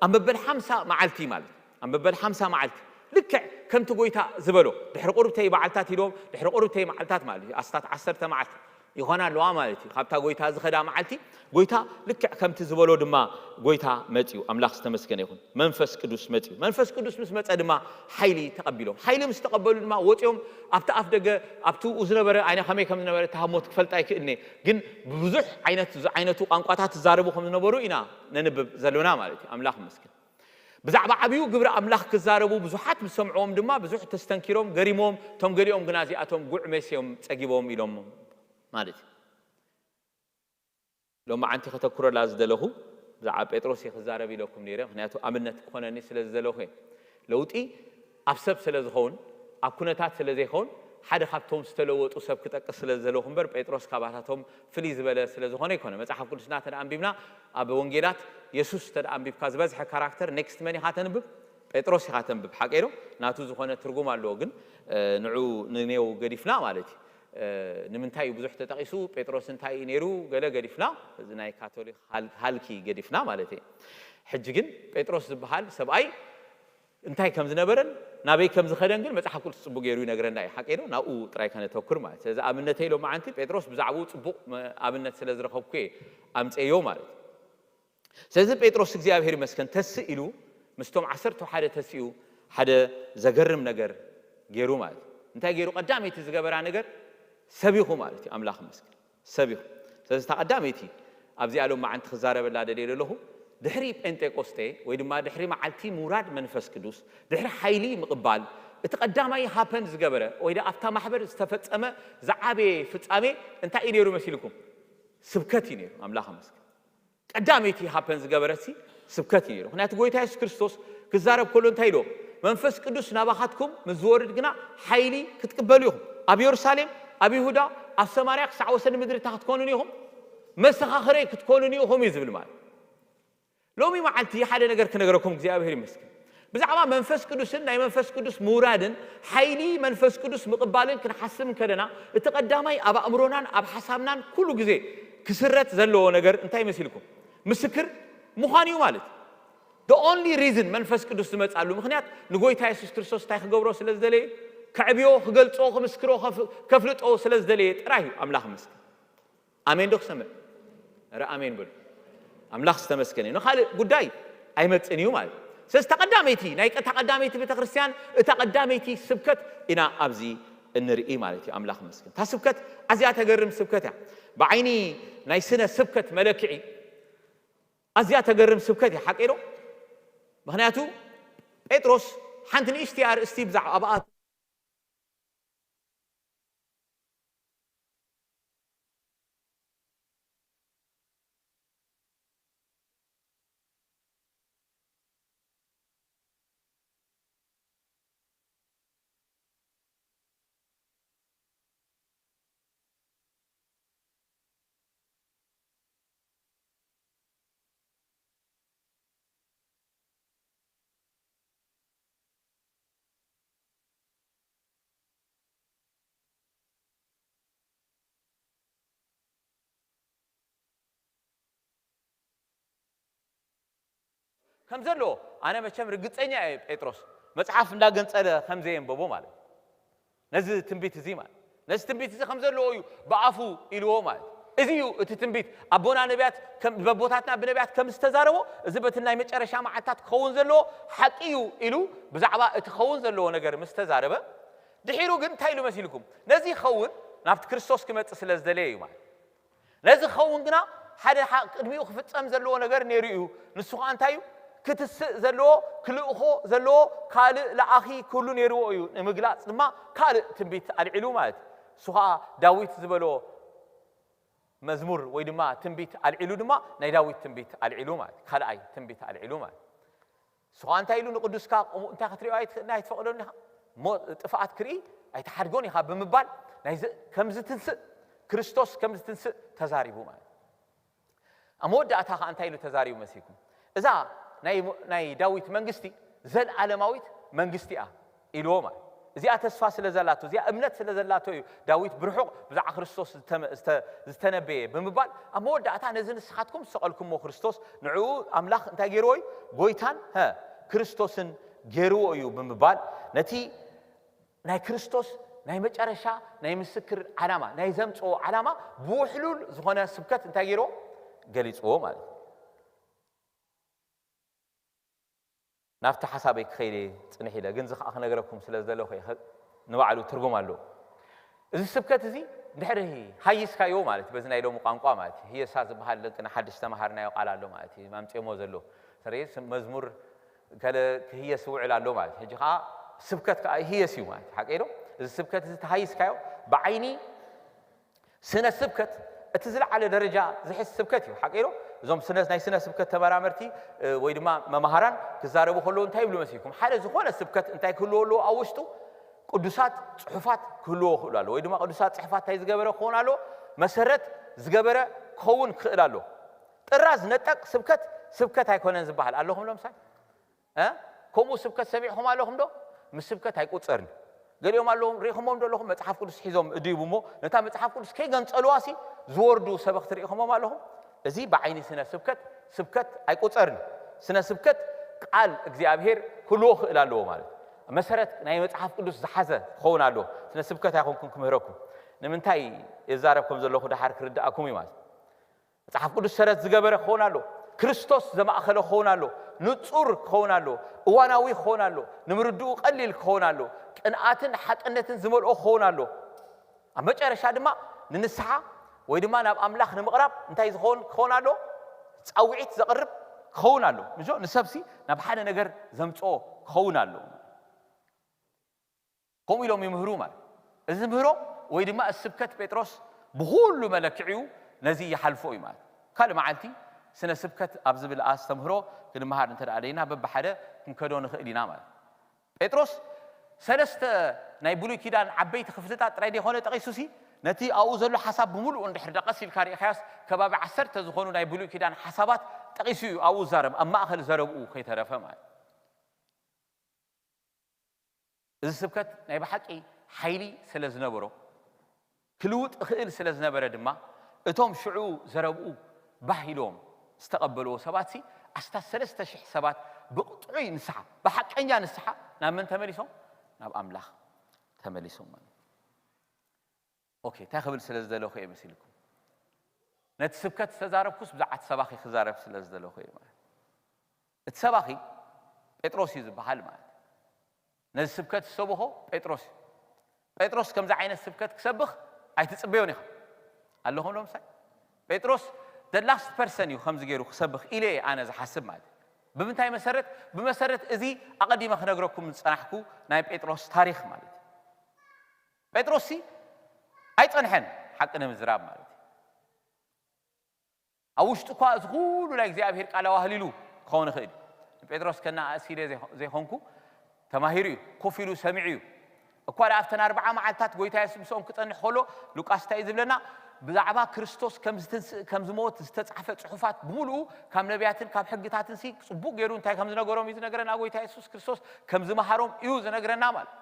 ኣብ መበል ሓምሳ መዓልቲ ማለት እዩ። ኣብ መበል ሓምሳ መዓልቲ ልክዕ ከምቲ ጎይታ ዝበሎ ድሕሪ ቁርብተይ በዓልታት ኢሎም ድሕሪ ቁርብተይ መዓልታት ማለት እዩ። ኣስታት ዓሰርተ መዓልቲ ይኾና ኣለዋ ማለት እዩ። ካብታ ጎይታ ዝኸዳ መዓልቲ ጎይታ ልክዕ ከምቲ ዝበሎ ድማ ጎይታ መጽዩ። ኣምላኽ ዝተመስገነ ይኹን። መንፈስ ቅዱስ መጽዩ። መንፈስ ቅዱስ ምስ መጸ ድማ ሓይሊ ተቐቢሎም። ሓይሊ ምስ ተቐበሉ ድማ ወጺኦም ኣብቲ ኣፍ ደገ ኣብቲ ዝነበረ ኣይነ ከመይ ከም ዝነበረ እቲ ሃሞት ክፈልጥ ኣይክእልኒ። ግን ብብዙሕ ዓይነት ዝዓይነቱ ቋንቋታት ዝዛረቡ ከም ዝነበሩ ኢና ነንብብ ዘሎና ማለት እዩ። ኣምላኽ ይመስገን። ብዛዕባ ዓብዩ ግብሪ ኣምላኽ ክዛረቡ ብዙሓት ምስ ሰምዕዎም ድማ ብዙሕ ተስተንኪሮም ገሪሞም፣ እቶም ገሊኦም ግና እዚኣቶም ጉዕ መሲዮም ጸጊቦም ኢሎም ማለት እዩ። ሎማዓንቲ ከተኩረላ ዝደለኹ ብዛዕባ ጴጥሮስ እየ ክዛረብ ኢለኩም ነይረ፣ ምክንያቱ ኣብነት ክኾነኒ ስለ ዝደለኹ እየ። ለውጢ ኣብ ሰብ ስለ ዝኸውን፣ ኣብ ኩነታት ስለ ዘይኸውን፣ ሓደ ካብቶም ዝተለወጡ ሰብ ክጠቅስ ስለ ዝደለኹ እምበር ጴጥሮስ ካባታቶም ፍልይ ዝበለ ስለ ዝኾነ ኣይኮነ። መጽሓፍ ቅዱስና እንተ ደኣ ኣንቢብና ኣብ ወንጌላት የሱስ እንተ ደኣ ኣንቢብካ ዝበዝሐ ካራክተር ኔክስት መን ኢኻ ተንብብ? ጴጥሮስ ኢኻ ተንብብ። ሓቀይ ዶ? ናቱ ዝኾነ ትርጉም ኣለዎ፣ ግን ንዑ ንኔው ገዲፍና ማለት እዩ። ንምንታይ እዩ ብዙሕ ተጠቒሱ? ጴጥሮስ እንታይ እዩ ነይሩ? ገለ ገዲፍና፣ እዚ ናይ ካቶሊክ ሃልኪ ገዲፍና ማለት እዩ። ሕጂ ግን ጴጥሮስ ዝበሃል ሰብኣይ እንታይ ከም ዝነበረን ናበይ ከም ዝኸደን ግን መጽሓፍ ቅዱስ ጽቡቅ ገይሩ ይነግረና እዩ። ሓቀይ ዶ? ናብኡ ጥራይ ከነተኩር ማለት። ስለዚ ኣብነተይ ሎማዓንቲ ጴጥሮስ ብዛዕባኡ ጽቡቅ ኣብነት ስለ ዝረኸብኩ እየ ኣምጸዮ ማለት። ስለዚ ጴጥሮስ እግዚኣብሔር ይመስገን ተስእ ኢሉ ምስቶም ዓሰርተ ሓደ ተሲኡ ሓደ ዘገርም ነገር ገይሩ ማለት እዩ። እንታይ ገይሩ? ቀዳመይቲ ዝገበራ ነገር ሰቢኹ ማለት እዩ። ኣምላኽ ይመስገን ሰቢኹ። ስለዚ እታ ቀዳመይቲ ኣብዚኣ ሎም መዓንቲ ክዛረበላ ደልየ ዘለኹ ድሕሪ ጴንጤቆስጤ ወይ ድማ ድሕሪ መዓልቲ ምውራድ መንፈስ ቅዱስ ድሕሪ ሓይሊ ምቕባል እቲ ቀዳማይ ሃፐን ዝገበረ ወይ ዳ ኣብታ ማሕበር ዝተፈጸመ ዝዓበየ ፍጻሜ እንታይ እዩ ነይሩ መሲልኩም? ስብከት እዩ ነይሩ። ኣምላኽ ይመስገን። ቀዳመይቲ ሃፐን ዝገበረሲ ስብከት እዩ ነይሩ። ምክንያቱ ጎይታ የሱስ ክርስቶስ ክዛረብ ከሎ እንታይ ኢልዎ? መንፈስ ቅዱስ ናባኻትኩም ምስ ዝወርድ ግና ሓይሊ ክትቅበሉ ኢኹም። ኣብ የሩሳሌም፣ ኣብ ይሁዳ፣ ኣብ ሰማርያ ክሳዕ ወሰን ምድሪ እንታይ ክትኮኑን ኢኹም? መሰኻኽረይ ክትኮኑን ኢኹም እዩ ዝብል ማለት። ሎሚ መዓልቲ ሓደ ነገር ክነገረኩም እግዚኣብሔር ይመስገን። ብዛዕባ መንፈስ ቅዱስን ናይ መንፈስ ቅዱስ ምውራድን ሓይሊ መንፈስ ቅዱስ ምቕባልን ክንሓስብ እንከለና እቲ ቀዳማይ ኣብ ኣእምሮናን ኣብ ሓሳብናን ኩሉ ግዜ ክስረት ዘለዎ ነገር እንታይ መሲልኩም? ምስክር ምዃን እዩ ማለት። The only reason መንፈስ ቅዱስ ዝመጻሉ ምኽንያት ንጎይታ የሱስ ክርስቶስ እንታይ ክገብሮ ስለ ዝደለየ፣ ከዕብዮ፣ ክገልጾ፣ ክምስክሮ፣ ከፍ- ከፍልጦ ስለ ዝደለየ ጥራይ እዩ። ኣምላኽ ይመስገን። ኣሜን ዶ ክሰምዕ? ኧረ ኣሜን በሉ። ኣምላኽ ዝተመስገነ እዩ። ንኻልእ ጉዳይ ኣይመጽእን እዩ ማለት እዩ። ስለዚ እታ ቀዳመይቲ ናይ እታ ቀዳመይቲ ቤተክርስትያን እታ ቀዳመይቲ ስብከት ኢና ኣብዚ እንርኢ ማለት እዩ። ኣምላኽ ይመስገን። እታ ስብከት ኣዝያ ተገርም ስብከት እያ። ብዓይኒ ናይ ስነ ስብከት መለክዒ ኣዝያ ተገርም ስብከት እያ። ሓቀይ ዶ? ምኽንያቱ ጴጥሮስ ሓንቲ ንእሽቲ ኣርእስቲ ብዛዕባ ኣብኣ ከም ዘለዎ ኣነ መቸም ርግጸኛ እየ። ጴጥሮስ መጽሓፍ እንዳገንጸለ ከም ዘየንበቦ ማለት እዩ። ነዚ ትንቢት እዚ ማለት ነዚ ትንቢት እዚ ከም ዘለዎ እዩ ብኣፉ ኢልዎ ማለት እዩ። እዚ እዩ እቲ ትንቢት ኣቦና ነቢያት ከም- በቦታትና ብነቢያት ከም ዝተዛረቦ እዚ በቲ ናይ መጨረሻ መዓልታት ክኸውን ዘለዎ ሓቂ እዩ ኢሉ ብዛዕባ እቲ ክኸውን ዘለዎ ነገር ምስ ተዛረበ ድሒሩ ግን እንታይ ኢሉ መሲልኩም? ነዚ ይኸውን ናብቲ ክርስቶስ ክመጽእ ስለ ዝደለየ እዩ ማለት። ነዚ ክኸውን ግና ሓደ ሓ- ቅድሚኡ ክፍጸም ዘለዎ ነገር ነይሩ እዩ። ንሱ ኸዓ እንታይ እዩ? ክትስእ ዘለዎ ክልእኾ ዘለዎ ካልእ ለኣኺ ክህሉ ነይርዎ እዩ። ንምግላጽ ድማ ካልእ ትንቢት ኣልዒሉ ማለት እዩ። እሱ ኸዓ ዳዊት ዝበሎ መዝሙር ወይ ድማ ትንቢት ኣልዒሉ ድማ ናይ ዳዊት ትንቢት ኣልዒሉ ማለት እዩ። ካልኣይ ትንቢት ኣልዒሉ ማለት እዩ። ንሱ ኸዓ እንታይ ኢሉ ንቅዱስካ ከምኡ እንታይ ክትሪኦ ኣይትኽእልን ኣይትፈቕደሉን ኢኻ እሞ ጥፍኣት ክርኢ ኣይትሓድጎን ኢኻ ብምባል ናይዚ ከም ዝትንስእ ክርስቶስ ከም ዝትንስእ ተዛሪቡ ማለት እዩ። ኣብ መወዳእታ ኸዓ እንታይ ኢሉ ተዛሪቡ መሲልኩም? እዛ ናይ ናይ ዳዊት መንግስቲ ዘለኣለማዊት መንግስቲ እያ ኢልዎ ማለት እዚኣ ተስፋ ስለ ዘላቶ እዚኣ እምነት ስለ ዘላቶ እዩ ዳዊት ብርሑቕ ብዛዕባ ክርስቶስ ዝተመ- ዝተ- ዝተነበየ ብምባል ኣብ መወዳእታ ነዚ ንስኻትኩም ዝሰቐልኩምዎ ክርስቶስ ንዕኡ ኣምላኽ እንታይ ገይርዎ እዩ? ጎይታን ሀ ክርስቶስን ገይርዎ እዩ ብምባል ነቲ ናይ ክርስቶስ ናይ መጨረሻ ናይ ምስክር ዓላማ ናይ ዘምፅኦ ዓላማ ብውሕሉል ዝኾነ ስብከት እንታይ ገይርዎ? ገሊፅዎ ማለት እዩ። ናብቲ ሓሳበይ ክኸይደ ፅንሕ ኢለ ግን ዝኸዓ ክነግረኩም ስለ ዝደለኹ ንባዕሉ ትርጉም ኣለዎ። እዚ ስብከት እዚ ድሕሪ ሃይስካዮ ማለት በዚ ናይ ሎሚ ቋንቋ ማለት ህየሳ ዝበሃል ደቅና ሓድሽ ተማሃርናዮ ቃል ኣሎ ማለት እዩ ኣምፅኦሞ ዘሎ ስሬ መዝሙር ከለ ክህየስ ይውዕል ኣሎ ማለት ሕጂ ከዓ ስብከት ከዓ ይህየስ እዩ ማለት ሓቀ ዶ? እዚ ስብከት እዚ ተሃይስካዮ ብዓይኒ ስነ ስብከት እቲ ዝለዓለ ደረጃ ዝሕዝ ስብከት እዩ ሓቀ ዶ? እዞም ስነ- ናይ ስነ ስብከት ተመራመርቲ እ፣ ወይ ድማ መምሃራን ክዛረቡ ከለዉ እንታይ ይብሉ መሲልኩም ሓደ ዝኾነ ስብከት እንታይ ክህልዎ ኣለዎ ኣብ ውሽጡ ቅዱሳት ፅሑፋት ክህልዎ ክእሉ ኣለዎ ወይ ድማ ቅዱሳት ፅሑፋት እንታይ ዝገበረ ክኸውን ኣለዎ መሰረት ዝገበረ ክኸውን ክኽእል ኣለዎ ጥራዝ ነጠቅ ስብከት ስብከት ኣይኮነን ዝበሃል ኣለኹም ሎምሳይ እ? ከምኡ ስብከት ሰሚዕኹም ኣለኹም ዶ? ምስ ስብከት ኣይቁፀርን። ገሊኦም ኣለዉ ርኢኹሞም ዶ ኣለኹም መፅሓፍ ቅዱስ ሒዞም እድይቡ እሞ ነታ መፅሓፍ ቅዱስ ከይገንፀልዋ ሲ ዝወርዱ ሰበኽቲ ርኢኹሞም ኣለኹም? እዚ ብዓይኒ ስነ ስብከት ስብከት ኣይቁፀርን። ስነ ስብከት ቃል እግዚኣብሔር ክህልዎ ክእል ኣለዎ ማለት እዩ። መሰረት ናይ መፅሓፍ ቅዱስ ዝሓዘ ክኸውን ኣለዎ። ስነ ስብከት ኣይኮንኩን ክምህረኩም። ንምንታይ የዛረብ ከም ዘለኹ ደሓር ክርድኣኩም እዩ ማለት እዩ። መጽሓፍ ቅዱስ ሰረት ዝገበረ ክኸውን ኣሎ። ክርስቶስ ዘማእኸለ ክኸውን ኣሎ። ንጹር ክኸውን ኣሎ። እዋናዊ ክኸውን ኣሎ። ንምርድኡ ቀሊል ክኸውን ኣሎ። ቅንኣትን ሓቅነትን ዝመልኦ ክኸውን ኣሎ። ኣብ መጨረሻ ድማ ንንስሓ ወይ ድማ ናብ ኣምላኽ ንምቕራብ እንታይ ዝኸውን ክኸውን ኣሎ? ጻውዒት ዘቕርብ ክኸውን ኣሎ። ምሾ ንሰብሲ ናብ ሓደ ነገር ዘምጽኦ ክኸውን ኣሎ። ከምኡ ኢሎም ይምህሩ ማለት እዚ ምህሮ ወይ ድማ እዚ ስብከት ጴጥሮስ ብኩሉ መለክዒኡ ነዚ ይሓልፎ እዩ ማለት ካልእ መዓልቲ ስነ ስብከት ኣብ ዝብል ኣስተምህሮ ክንመሃር እንተ ደኣ ደይና በብሓደ ክንከዶ ንኽእል ኢና ማለት ጴጥሮስ ሰለስተ ናይ ብሉይ ኪዳን ዓበይቲ ክፍልታት ጥራይ ደይኮነ ጠቒሱሲ ነቲ ኣብኡ ዘሎ ሓሳብ ብምሉኡ እንድሕር ደቐስ ኢልካ ርኢኻዮስ ከባቢ ዓሰርተ ዝኾኑ ናይ ብሉይ ኪዳን ሓሳባት ጠቒሱ እዩ ኣብኡ ዛረብ ኣብ ማእኸል ዘረብኡ ከይተረፈ ማለት እዚ ስብከት ናይ ብሓቂ ሓይሊ ስለ ዝነበሮ ክልውጥ እኽእል ስለ ዝነበረ ድማ እቶም ሽዑ ዘረብኡ ባህ ኢሎም ዝተቐበልዎ ሰባትሲ ኣስታት ሰለስተ ሽሕ ሰባት ብጥዑይ ንስሓ ብሓቀኛ ንስሓ ናብ መን ተመሊሶም ናብ ኣምላኽ ተመሊሶም ማለት ኦኬ እንታይ ክብል ስለ ዝደለኹ እየ መሲልኩም ነቲ ስብከት ዝተዛረብኩስ ብዛዕባ እቲ ሰባኺ ክዛረብ ስለ ዝደለኹ እየ ማለት እቲ ሰባኺ ጴጥሮስ እዩ ዝበሃል ማለት ነዚ ስብከት ዝሰብኾ ጴጥሮስ እዩ ጴጥሮስ ከምዚ ዓይነት ስብከት ክሰብኽ ኣይትፅበዮን ኢኻ ኣለኹም ሎምሳይ ጴጥሮስ the last person እዩ ከምዚ ገይሩ ክሰብኽ ኢለ እየ ኣነ ዝሓስብ ማለት እዩ ብምንታይ መሰረት ብመሰረት እዚ ኣቐዲመ ክነግረኩም ዝፀናሕኩ ናይ ጴጥሮስ ታሪክ ማለት እዩ ጴጥሮስ ሲ ኣይፀንሐን ሓቂ ንምዝራብ ማለት እዩ ኣብ ውሽጡ እኳ እዚ ኩሉ ናይ እግዚኣብሔር ቃል ኣዋህሊሉ ክኸውን ይኽእል እዩ ንጴጥሮስ ከነኣእሲለ ዘይኮንኩ ተማሂሩ እዩ ኮፍ ኢሉ ሰሚዑ እዩ እኳ ደኣ ኣብተን ኣርብዓ መዓልታት ጎይታ የሱስ ምስኦም ክጸንሕ ከሎ ሉቃስ እንታይ እዩ ዝብለና ብዛዕባ ክርስቶስ ከም ዝትንስእ ከም ዝመወት ዝተጻሕፈ ጽሑፋት ብምሉኡ ካብ ነቢያትን ካብ ሕግታትን ሲ ጽቡቅ ገይሩ እንታይ ከም ዝነገሮም እዩ ዝነግረና ጎይታ የሱስ ክርስቶስ ከም ዝመሃሮም እዩ ዝነግረና ማለት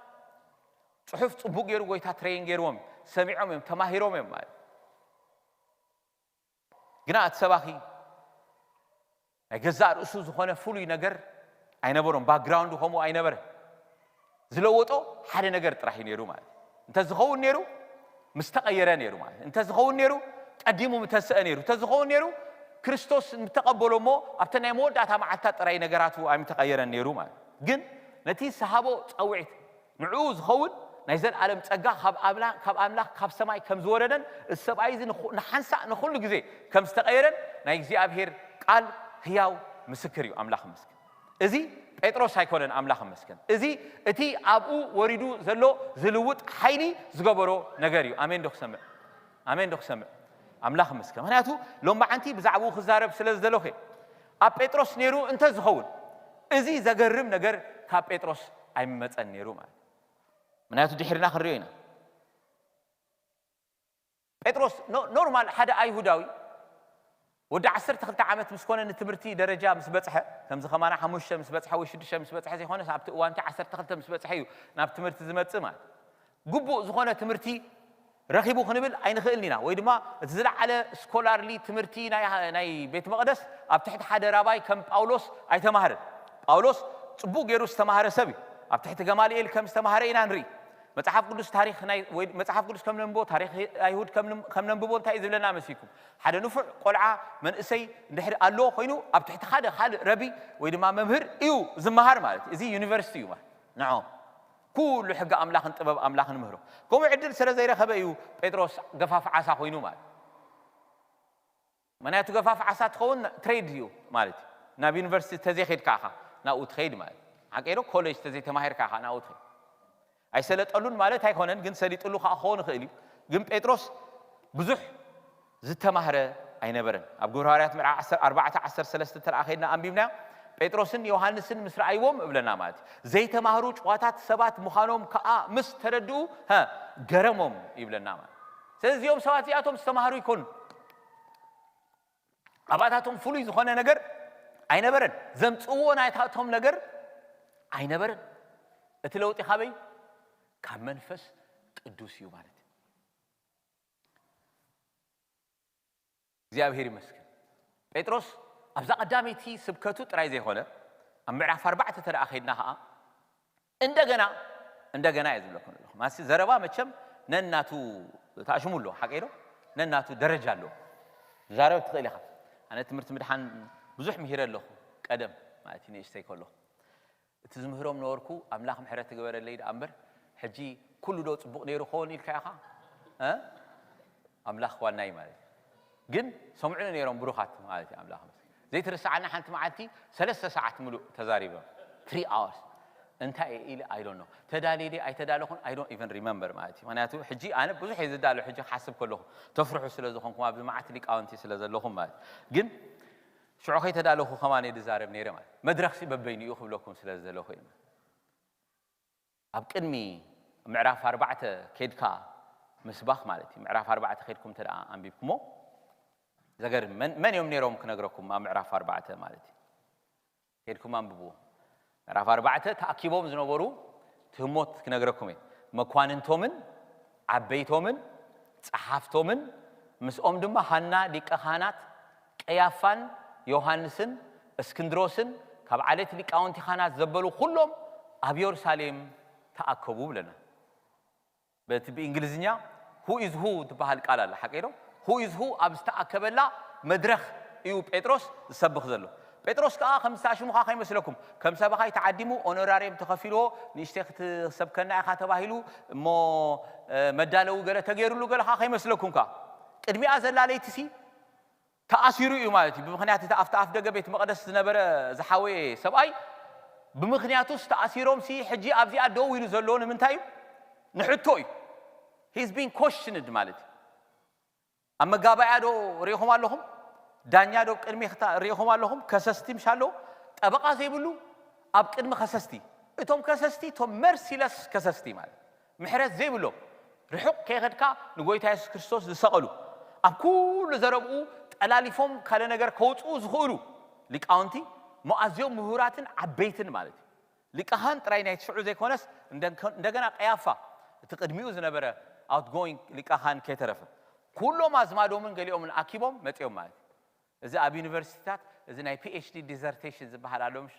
ጽሑፍ ጽቡቅ ገይሩ ጎይታ ትሬን ገይርዎም ሰሚዖም እዮም ተማሂሮም እዮም ማለት ግና እቲ ሰባኺ ናይ ገዛእ ርእሱ ዝኾነ ፍሉይ ነገር ኣይነበሮም። ባክግራውንድ ከምኡ ኣይነበረ። ዝለወጦ ሓደ ነገር ጥራሕ እዩ ነይሩ ማለት እዩ። እንተዝኸውን ነይሩ፣ ምስ ተቐየረ ነይሩ ማለት እዩ። እንተዝኸውን ነይሩ፣ ቀዲሙ ምተስአ ነይሩ። እንተዝኸውን ነይሩ፣ ክርስቶስ ምተቐበሎ እሞ ኣብተ ናይ መወዳእታ መዓልታት ጥራይ ነገራቱ ኣይምተቐየረን ነይሩ ማለት እዩ። ግን ነቲ ዝሰሃቦ ጸውዒት ንዕኡ ዝኸውን ናይ ዘለኣለም ጸጋ ካብ ኣምላ- ካብ ኣምላኽ ካብ ሰማይ ከም ዝወረደን፣ እዚ ሰብኣይ እዚ ንኹ- ንሓንሳእ ንኹሉ ግዜ ከም ዝተቐየረን ናይ እግዚኣብሔር ቃል ህያው ምስክር እዩ። ኣምላኽ ይመስገን። እዚ ጴጥሮስ ኣይኮነን። ኣምላኽ ይመስገን። እዚ እቲ ኣብኡ ወሪዱ ዘሎ ዝልውጥ ሓይሊ ዝገበሮ ነገር እዩ። ኣሜን ዶ ክሰምዕ? ኣሜን ዶ ክሰምዕ? ኣምላኽ ይመስገን። ምክንያቱ ሎም መዓንቲ ብዛዕባኡ ክዛረብ ስለ ዝደለኹ እየ። ኣብ ጴጥሮስ ነይሩ እንተ ዝኸውን፣ እዚ ዘገርም ነገር ካብ ጴጥሮስ ኣይምመጸን ነይሩ ማለት እዩ። ምክንያቱ ድሕርና ክንሪኦ ኢና። ጴጥሮስ ኖ- ኖርማል ሓደ ኣይሁዳዊ ወዲ ዓሰርተ ክልተ ዓመት ምስ ኮነ ንትምህርቲ ደረጃ ምስ በጽሐ፣ ከምዚ ከማና ሓሙሽተ ምስ በጽሐ ወይ ሽዱሽተ ምስ በጽሐ ዘይኮነስ ኣብቲ እዋንቲ ዓሰርተ ክልተ ምስ በጽሐ እዩ ናብ ትምህርቲ ዝመጽእ ማለት እዩ። ግቡእ ዝኾነ ትምህርቲ ረኺቡ ክንብል ኣይንኽእልን ኢና። ወይ ድማ እቲ ዝለዓለ ስኮላርሊ ትምህርቲ ናይ ናይ ቤት መቕደስ ኣብ ትሕቲ ሓደ ራባይ ከም ጳውሎስ ኣይተማህረን። ጳውሎስ ጽቡቕ ገይሩ ዝተማህረ ሰብ እዩ። ኣብ ትሕቲ ገማልኤል ከም ዝተማህረ ኢና ንርኢ። መጽሓፍ ቅዱስ ታሪኽ ናይ ወይ መጽሓፍ ቅዱስ ከም ነንብቦ ታሪኽ ኣይሁድ ከም ንም- ከም ነንብቦ እንታይ እዩ ዝብለና መሲልኩም? ሓደ ንፉዕ ቆልዓ መንእሰይ እንድሕር ኣሎ ኮይኑ ኣብ ትሕቲ ሓደ ካልእ ረቢ ወይ ድማ መምህር እዩ ዝመሃር ማለት እዩ። እዚ ዩኒቨርሲቲ እዩ ማለት ንዖም ኩሉ ሕጊ ኣምላኽን ጥበብ ኣምላኽን ምህሮ። ከምኡ ዕድል ስለ ዘይረኸበ እዩ ጴጥሮስ ገፋፍ ዓሳ ኮይኑ ማለት። ምክንያቱ ገፋፍ ዓሳ ትኸውን ትሬድ እዩ ማለት እዩ። ናብ ዩኒቨርሲቲ ተዘይኸድካ ኢኻ ናብኡ ትኸይድ ማለት እዩ። ሓቀይ ዶ? ኮሌጅ ተዘይተማሂርካ ኢኻ ናብኡ ትኸይድ። ኣይሰለጠሉን ማለት ኣይኮነን፣ ግን ሰሊጥሉ ከዓ ክኸውን ይኽእል እዩ። ግን ጴጥሮስ ብዙሕ ዝተማህረ ኣይነበረን። ኣብ ግብረ ሃዋርያት ምዕራፍ ዓሰርተ ኣርባዕተ ዓሰርተ ሰለስተ እንተ ደኣ ኸይድና ኣንቢብናዮ፣ ጴጥሮስን ዮሃንስን ምስ ረኣይዎም እብለና ማለት እዩ። ዘይተማህሩ ጭዋታት ሰባት ምዃኖም ከዓ ምስ ተረድኡ፣ ሀ፣ ገረሞም ይብለና ማለት እዩ። ስለዚ እዚኦም ሰባት እዚኣቶም ዝተማህሩ ይኮኑ። ኣባታቶም ፍሉይ ዝኾነ ነገር ኣይነበረን። ዘምጽእዎ ናይታቶም ነገር ኣይነበረን። እቲ ለውጢ ካበይ? ካብ መንፈስ ቅዱስ እዩ ማለት እዩ። እግዚኣብሔር ይመስገን። ጴጥሮስ ኣብዛ ቀዳመይቲ ስብከቱ ጥራይ ዘይኮነ ኣብ ምዕራፍ ኣርባዕተ ተደኣ ከይድና ከዓ እንደገና እንደገና እየ ዝብለኩም ዘለኹ። ማሲ ዘረባ መቸም ነናቱ ተኣሽሙ ኣሎ፣ ሓቀይ ዶ? ነናቱ ደረጃ ኣለዎ። ትዛረብ ትኽእል ኢኻ። ኣነ ትምህርቲ ምድሓን ብዙሕ ምሂረ ኣለኹ፣ ቀደም ማለት እዩ፣ ንእሽተይ ከለኹ። እቲ ዝምህሮም ነበርኩ፣ ኣምላኽ ምሕረት ትግበረለይ ደኣ እምበር፣ ሕጂ ኩሉ ዶ ጽቡቕ ነይሩ ክኸውን ኢልካ ኢኻ? እ? ኣምላኽ ዋናይ ማለት እዩ። ግን ሰምዑኒ ነይሮም ብሩኻት ማለት እዩ። ኣምላኽ ይመስገን። ዘይትርስዓኒ ሓንቲ መዓልቲ ሰለስተ ሰዓት ምሉእ ተዛሪቦም። Three hours። እንታይ እየ ኢለ? I don't know። ተዳልየ ድየ ኣይተዳለኹን? I don't even remember ማለት እዩ። ምኽንያቱ ሕጂ ኣነ ብዙሕ እየ ዝዳሎ፣ ሕጂ ክሓስብ ከለኹ ተፍርሑ ስለ ዝኾንኩም፣ ኣብዚ መዓት ሊቃውንቲ ስለ ዘለኹም ማለት እዩ። ግን ሽዑ ከይተዳለኹ ከማን እየ ዝዛረብ ነይረ ማለት እዩ። መድረኽሲ በበይኑ እዩ ክብለኩም ስለ ዝደለኹ እየ። ኣብ ቅድሚ ምዕራፍ ኣርባዕተ ከይድካ ምስባኽ ማለት እዩ። ምዕራፍ ኣርባዕተ ከይድኩም እንተ ደኣ ኣንቢብኩሞ ዘገርም። መን መን እዮም ነይሮም ክነግረኩም ኣብ ምዕራፍ ኣርባዕተ ማለት እዩ። ከይድኩም ኣንብብዎ። ምዕራፍ ኣርባዕተ ተኣኪቦም ዝነበሩ ትህሞት ክነግረኩም እየ። መኳንንቶምን ዓበይቶምን ጸሓፍቶምን ምስኦም ድማ ሃና ሊቀ ካህናት ቀያፋን ዮሃንስን እስክንድሮስን ካብ ዓሌት ሊቃውንቲ ካህናት ዘበሉ ኩሎም ኣብ የሩሳሌም ተኣከቡ ብለና። በቲ ብእንግሊዝኛ who is who ትበሃል ቃል ኣላ፣ ሓቀይ ዶ? Who is who ኣብ ዝተኣከበላ መድረኽ እዩ ጴጥሮስ ዝሰብኽ ዘሎ። ጴጥሮስ ከኣ ከም ዝታሽሙኻ ከይመስለኩም፣ ከም ሰባኻይ ተዓዲሙ ኦኖራርየም ተኸፊልዎ ንእሽተይ ክትሰብከና ኢኻ ተባሂሉ እሞ መዳለዊ ገለ ተገይሩሉ ገለ ኸዓ ከይመስለኩም ከኣ ቅድሚኣ ዘላ ለይቲ ሲ ተኣሲሩ እዩ ማለት እዩ። ብምኽንያት እቲ ኣብቲ ኣፍ ደገ ቤት መቕደስ ዝነበረ ዝሓወየ ሰብኣይ ብምኽንያቱስ ተኣሲሮም ሲ ሕጂ ኣብዚኣ ደው ኢሉ ዘሎ ንምንታይ እዩ? ንሕቶ እዩ። He's being questioned ማለት እዩ። ኣብ መጋባእያ ዶ ሪኢኹም ኣለኹም? ዳኛ ዶ ቅድሚ ሪኢኹም ኣለኹም? ከሰስቲ ምሽ ኣለዉ? ጠበቓ ዘይብሉ ኣብ ቅድሚ ከሰስቲ። እቶም ከሰስቲ እቶም መርሲለስ ከሰስቲ ማለት ምሕረት ዘይብሎም ርሑቕ ከይኸድካ ንጎይታ የሱስ ክርስቶስ ዝሰቐሉ ኣብ ኩሉ ዘረብኡ ጠላሊፎም ካለ ነገር ከውፅኡ ዝኽእሉ ሊቃውንቲ እሞ ኣዝዮም ምሁራትን ዓበይትን ማለት እዩ። ሊቀ ካህን ጥራይ ናይ ሽዑ ዘይኮነስ እንደገና ቀያፋ እቲ ቅድሚኡ ዝነበረ ኣውትጎይንግ ሊቀ ካህን ከይተረፈ ኩሎም ኣዝማዶምን ገሊኦምን ኣኪቦም መፂኦም ማለት እዩ። እዚ ኣብ ዩኒቨርሲቲታት እዚ ናይ ፒኤችዲ ዲዘርቴሽን ዝበሃል ኣሎ ምሽ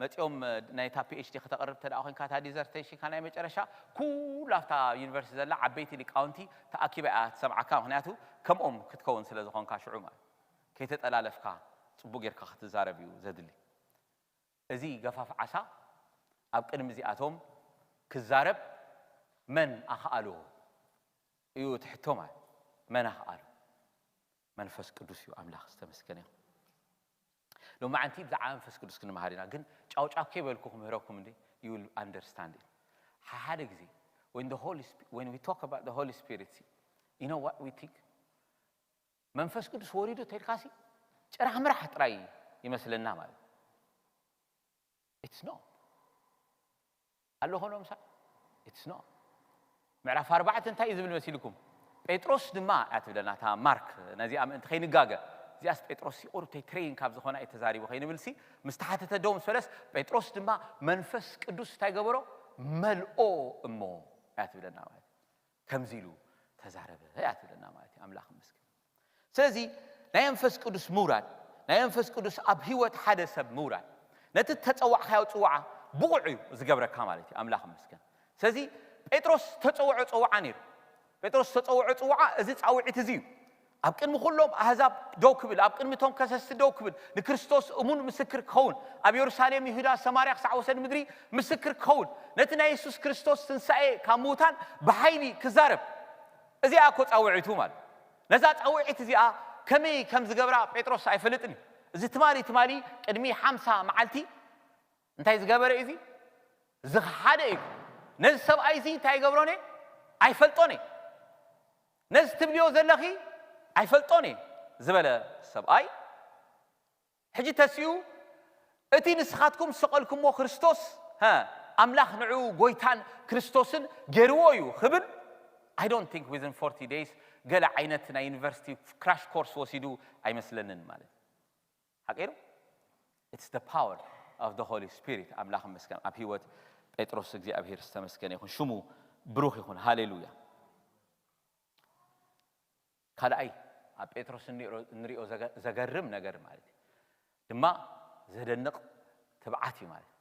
መፂኦም ናይታ ፒኤችዲ ከተቕርብ ተደኣ ኮንካ እታ ዲዘርቴሽንካ ናይ መጨረሻ ኩሉ ኣብታ ዩኒቨርሲቲ ዘላ ዓበይቲ ሊቃውንቲ ተኣኪባ እያ ትሰምዓካ። ምክንያቱ ከምኦም ክትከውን ስለ ዝኾንካ ሽዑ ማለት ከይተጠላለፍካ ፅቡቅ ጌርካ ክትዛረብ እዩ ዘድሊ። እዚ ገፋፍ ዓሳ ኣብ ቅድሚ እዚኣቶም ክዛረብ መን ኣኽኣሎ እዩ እቲ ሕቶ ማለት። መን ኣኽኣሎ? መንፈስ ቅዱስ እዩ። ኣምላኽ ዝተመስገነ ይኹን። ሎማዓንቲ ብዛዕባ መንፈስ ቅዱስ ክንመሃር ኢና፣ ግን ጫውጫው ከይበልኩ ክምህረኩም እንዴ? You will understand it። ሓደ ግዜ when the Holy Spirit, when we talk about the Holy Spirit, you know what we think? መንፈስ ቅዱስ ወሪዱ ተልካሲ ጭራሕ ምራሕ ጥራይ ይመስለና ማለት it's not ኣሎ ኾኖ ምሳ it's not። ምዕራፍ ኣርባዕተ እንታይ እዩ ዝብል መሲልኩም? ጴጥሮስ ድማ እያ ትብለና እታ ማርክ። ነዚኣ ምእንቲ ከይንጋገ፣ እዚኣስ ጴጥሮስ ቁሩብተይ ትሬን ካብ ዝኾና እዩ ተዛሪቡ ከይንብልሲ፣ ምስ ተሓተተ ደው ምስ በለስ፣ ጴጥሮስ ድማ መንፈስ ቅዱስ እንታይ ገበሮ? መልኦ እሞ እያ ትብለና ማለት ከምዚ ኢሉ ተዛረበ እያ ትብለና ማለት እዩ። ኣምላኽ ይመስገን። ስለዚ ናይ መንፈስ ቅዱስ ምውራድ፣ ናይ መንፈስ ቅዱስ ኣብ ህይወት ሓደ ሰብ ምውራድ፣ ነቲ ተጸዋዕካዮ ጽዋዓ ብቑዕ እዩ ዝገብረካ ማለት እዩ። ኣምላኽ ይመስገን። ስለዚ ጴጥሮስ ተጸውዖ ጽዋዓ ነይሩ። ጴጥሮስ ተጸውዖ ጽዋዓ፣ እዚ ጻውዒት እዚ እዩ። ኣብ ቅድሚ ኩሎም ኣህዛብ ደው ክብል፣ ኣብ ቅድሚ እቶም ከሰስቲ ደው ክብል፣ ንክርስቶስ እሙን ምስክር ክኸውን፣ ኣብ የሩሳሌም፣ ይሁዳ፣ ሰማርያ ክሳዕ ወሰን ምድሪ ምስክር ክኸውን፣ ነቲ ናይ የሱስ ክርስቶስ ትንሳኤ ካብ ምዉታን ብሓይሊ ክዛረብ። እዚኣ እኮ ጻውዒቱ ማለት። ነዛ ጻውዒት እዚኣ ከመይ ከም ዝገብራ ጴጥሮስ ኣይፈልጥን እዩ። እዚ ትማሊ ትማሊ ቅድሚ ሓምሳ መዓልቲ እንታይ ዝገበረ እዩ? እዚ ዝኸሓደ እዩ። ነዚ ሰብኣይ እዚ እንታይ ይገብሮን እየ? ኣይፈልጦን እየ። ነዚ ትብልዮ ዘለኺ ኣይፈልጦን እየ ዝበለ ሰብኣይ ሕጂ ተሲኡ እቲ ንስኻትኩም ዝሰቐልኩሞ ክርስቶስ፣ ሀ፣ ኣምላኽ ንዕኡ ጎይታን ክርስቶስን ገይርዎ እዩ ክብል፣ I don't think within forty days ገለ ዓይነት ናይ ዩኒቨርሲቲ ክራሽ ኮርስ ወሲዱ ኣይመስለንን ማለት ሓቂሩ። It's the power of the Holy Spirit። ኣምላኽ ይመስገን ኣብ ህይወት ጴጥሮስ እግዚኣብሔር ዝተመስገነ ይኹን። ሽሙ ብሩኽ ይኹን። ሃሌሉያ። ካልኣይ ኣብ ጴጥሮስ እንሪኦ እንሪኦ ዘገ- ዘገርም ነገር ማለት እዩ ድማ ዘደንቕ ትብዓት እዩ ማለት እዩ።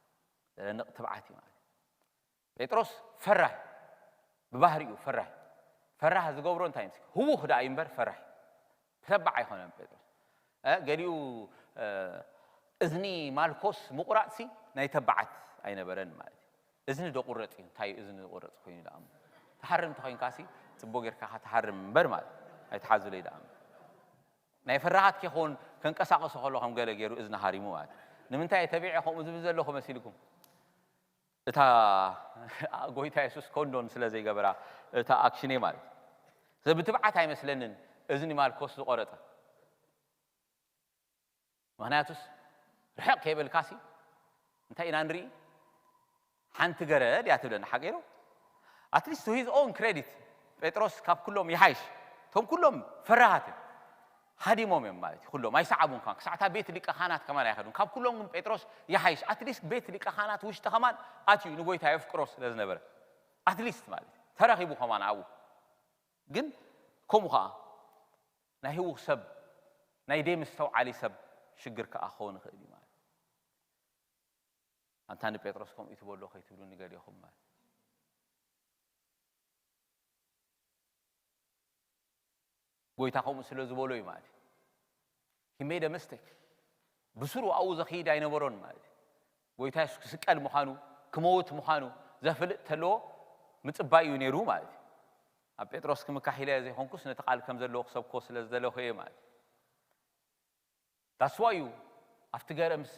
ዘደንቕ ትብዓት እዩ ማለት እዩ። ጴጥሮስ ፈራህ፣ ብባህሪኡ ፈራህ። ፈራህ ዝገብሮ እንታይ ምስ ህዉኽ ደኣ እዩ እምበር ፈራህ እዩ። ተባዕ ኣይኮነን ጴጥሮስ። እ፣ ገሊኡ እ፣ እዝኒ ማልኮስ ምቑራጽሲ ናይ ተባዓት ኣይነበረን ማለት እዩ። እዝኒ ዶ ቁረጽ እዩ? እንታይ እዩ እዝኒ ዝቑረጽ ኮይኑ ደኣ እሞ? ትሃርም እንተኾይንካሲ ጽቡቕ ጌርካ ኢኻ ትሃርም እምበር ማለት እዩ። ኣይትሓዙለይ ደኣ እሞ። ናይ ፈራሃት ከይኸውን ከንቀሳቐሶ ከሎ ከም ገለ ገይሩ እዝኒ ሃሪሙ ማለት እዩ። ንምንታይ ተቢዐ ከምኡ ዝብል ዘለኹ መሲልኩም? እታ ጎይታ የሱስ ኮንዶን ስለ ዘይገበራ እታ ኣክሽን እየ ማለት እዩ። ስለዚ ብትብዓት ኣይመስለንን እዝኒ ማልኮስ ዝቆረጸ። ምክንያቱስ ርሕቕ ከይበልካሲ እንታይ ኢና ንርኢ? ሓንቲ ገረድ እያ ትብለና ሓቂሩ። At least to his own credit ጴጥሮስ ካብ ኩሎም ይሓይሽ። እቶም ኩሎም ፈራሃት እዮም። ሃዲሞም እዮም ማለት እዩ። ኩሎም ኣይሰዓቡን ከማን ክሳዕታ ቤት ሊቀ ካህናት ከማን ኣይኸዱን። ካብ ኩሎም ግን ጴጥሮስ ይሓይሽ። At least ቤት ሊቀ ካህናት ውሽጢ ከማን ኣትዩ ንጎይታ የፍቅሮ ስለ ዝነበረ at least ማለት እዩ ተረኺቡ ከማን ኣብኡ። ግን ከምኡ ከዓ ናይ ህውኽ ሰብ ናይ ደይ ምስተውዓሊ ሰብ ሽግር ከዓ ክኸውን ይኽእል እዩ ማለት እዩ። ኣንታ ንጴጥሮስ ከምኡ ትበሎ ከይትብሉኒ ገሊኹም ማለት እዩ። ጎይታ ከምኡ ስለ ዝበሎ እዩ ማለት እዩ። He made a mistake። ብስሩ ኣብኡ ዘኽይድ ኣይነበሮን ማለት እዩ። ጎይታ የሱስ ክስቀል ምዃኑ ክመውት ምዃኑ ዘፍልጥ ተለዎ ምጽባይ እዩ ነይሩ ማለት እዩ። ኣብ ጴጥሮስ ክምካሕ ኢለ ዘይኮንኩስ ነቲ ቃል ከም ዘለዎ ክሰብኮ ስለ ዝደለኹ እየ ማለት እዩ። ዳስዋ እዩ ኣብቲ ገረ ምስ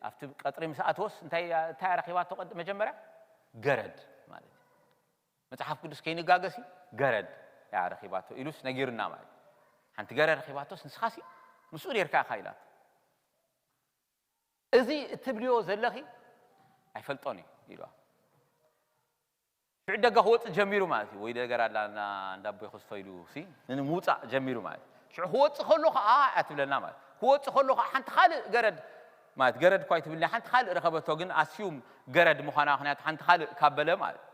ኣብቲ ቀጥሪ ምስ ኣተወስ እንታይ እንታይ ኣረኺባቶ ቀድ መጀመርያ ገረድ ማለት እዩ። መጽሓፍ ቅዱስ ከይንጋገሲ ገረድ እያ ረኺባቶ ኢሉስ ነጊሩና ማለት እዩ። ሓንቲ ገረድ ረኺባቶስ ንስኻሲ ምስኡ ኔርካ ኢኻ ኢላቶ። እዚ እትብልዮ ዘለኺ ኣይፈልጦን እዩ ኢልዋ። ሽዑ ደገ ክወፅእ ጀሚሩ ማለት እዩ። ወይ ደገር ኣላ እና እንዳ ኣቦይ ክስቶ ኢሉ ሲ ንምውፃእ ጀሚሩ ማለት እዩ። ሽዑ ክወፅእ ከሎ ከዓ እያ ትብለና ማለት እዩ። ክወፅእ ከሎ ከዓ ሓንቲ ካልእ ገረድ ማለት ገረድ እኳ ኣይትብልና ሓንቲ ካልእ ረኸበቶ ግን ኣስዩም ገረድ ምዃና ምክንያቱ ሓንቲ ካልእ ካብ በለ ማለት እዩ።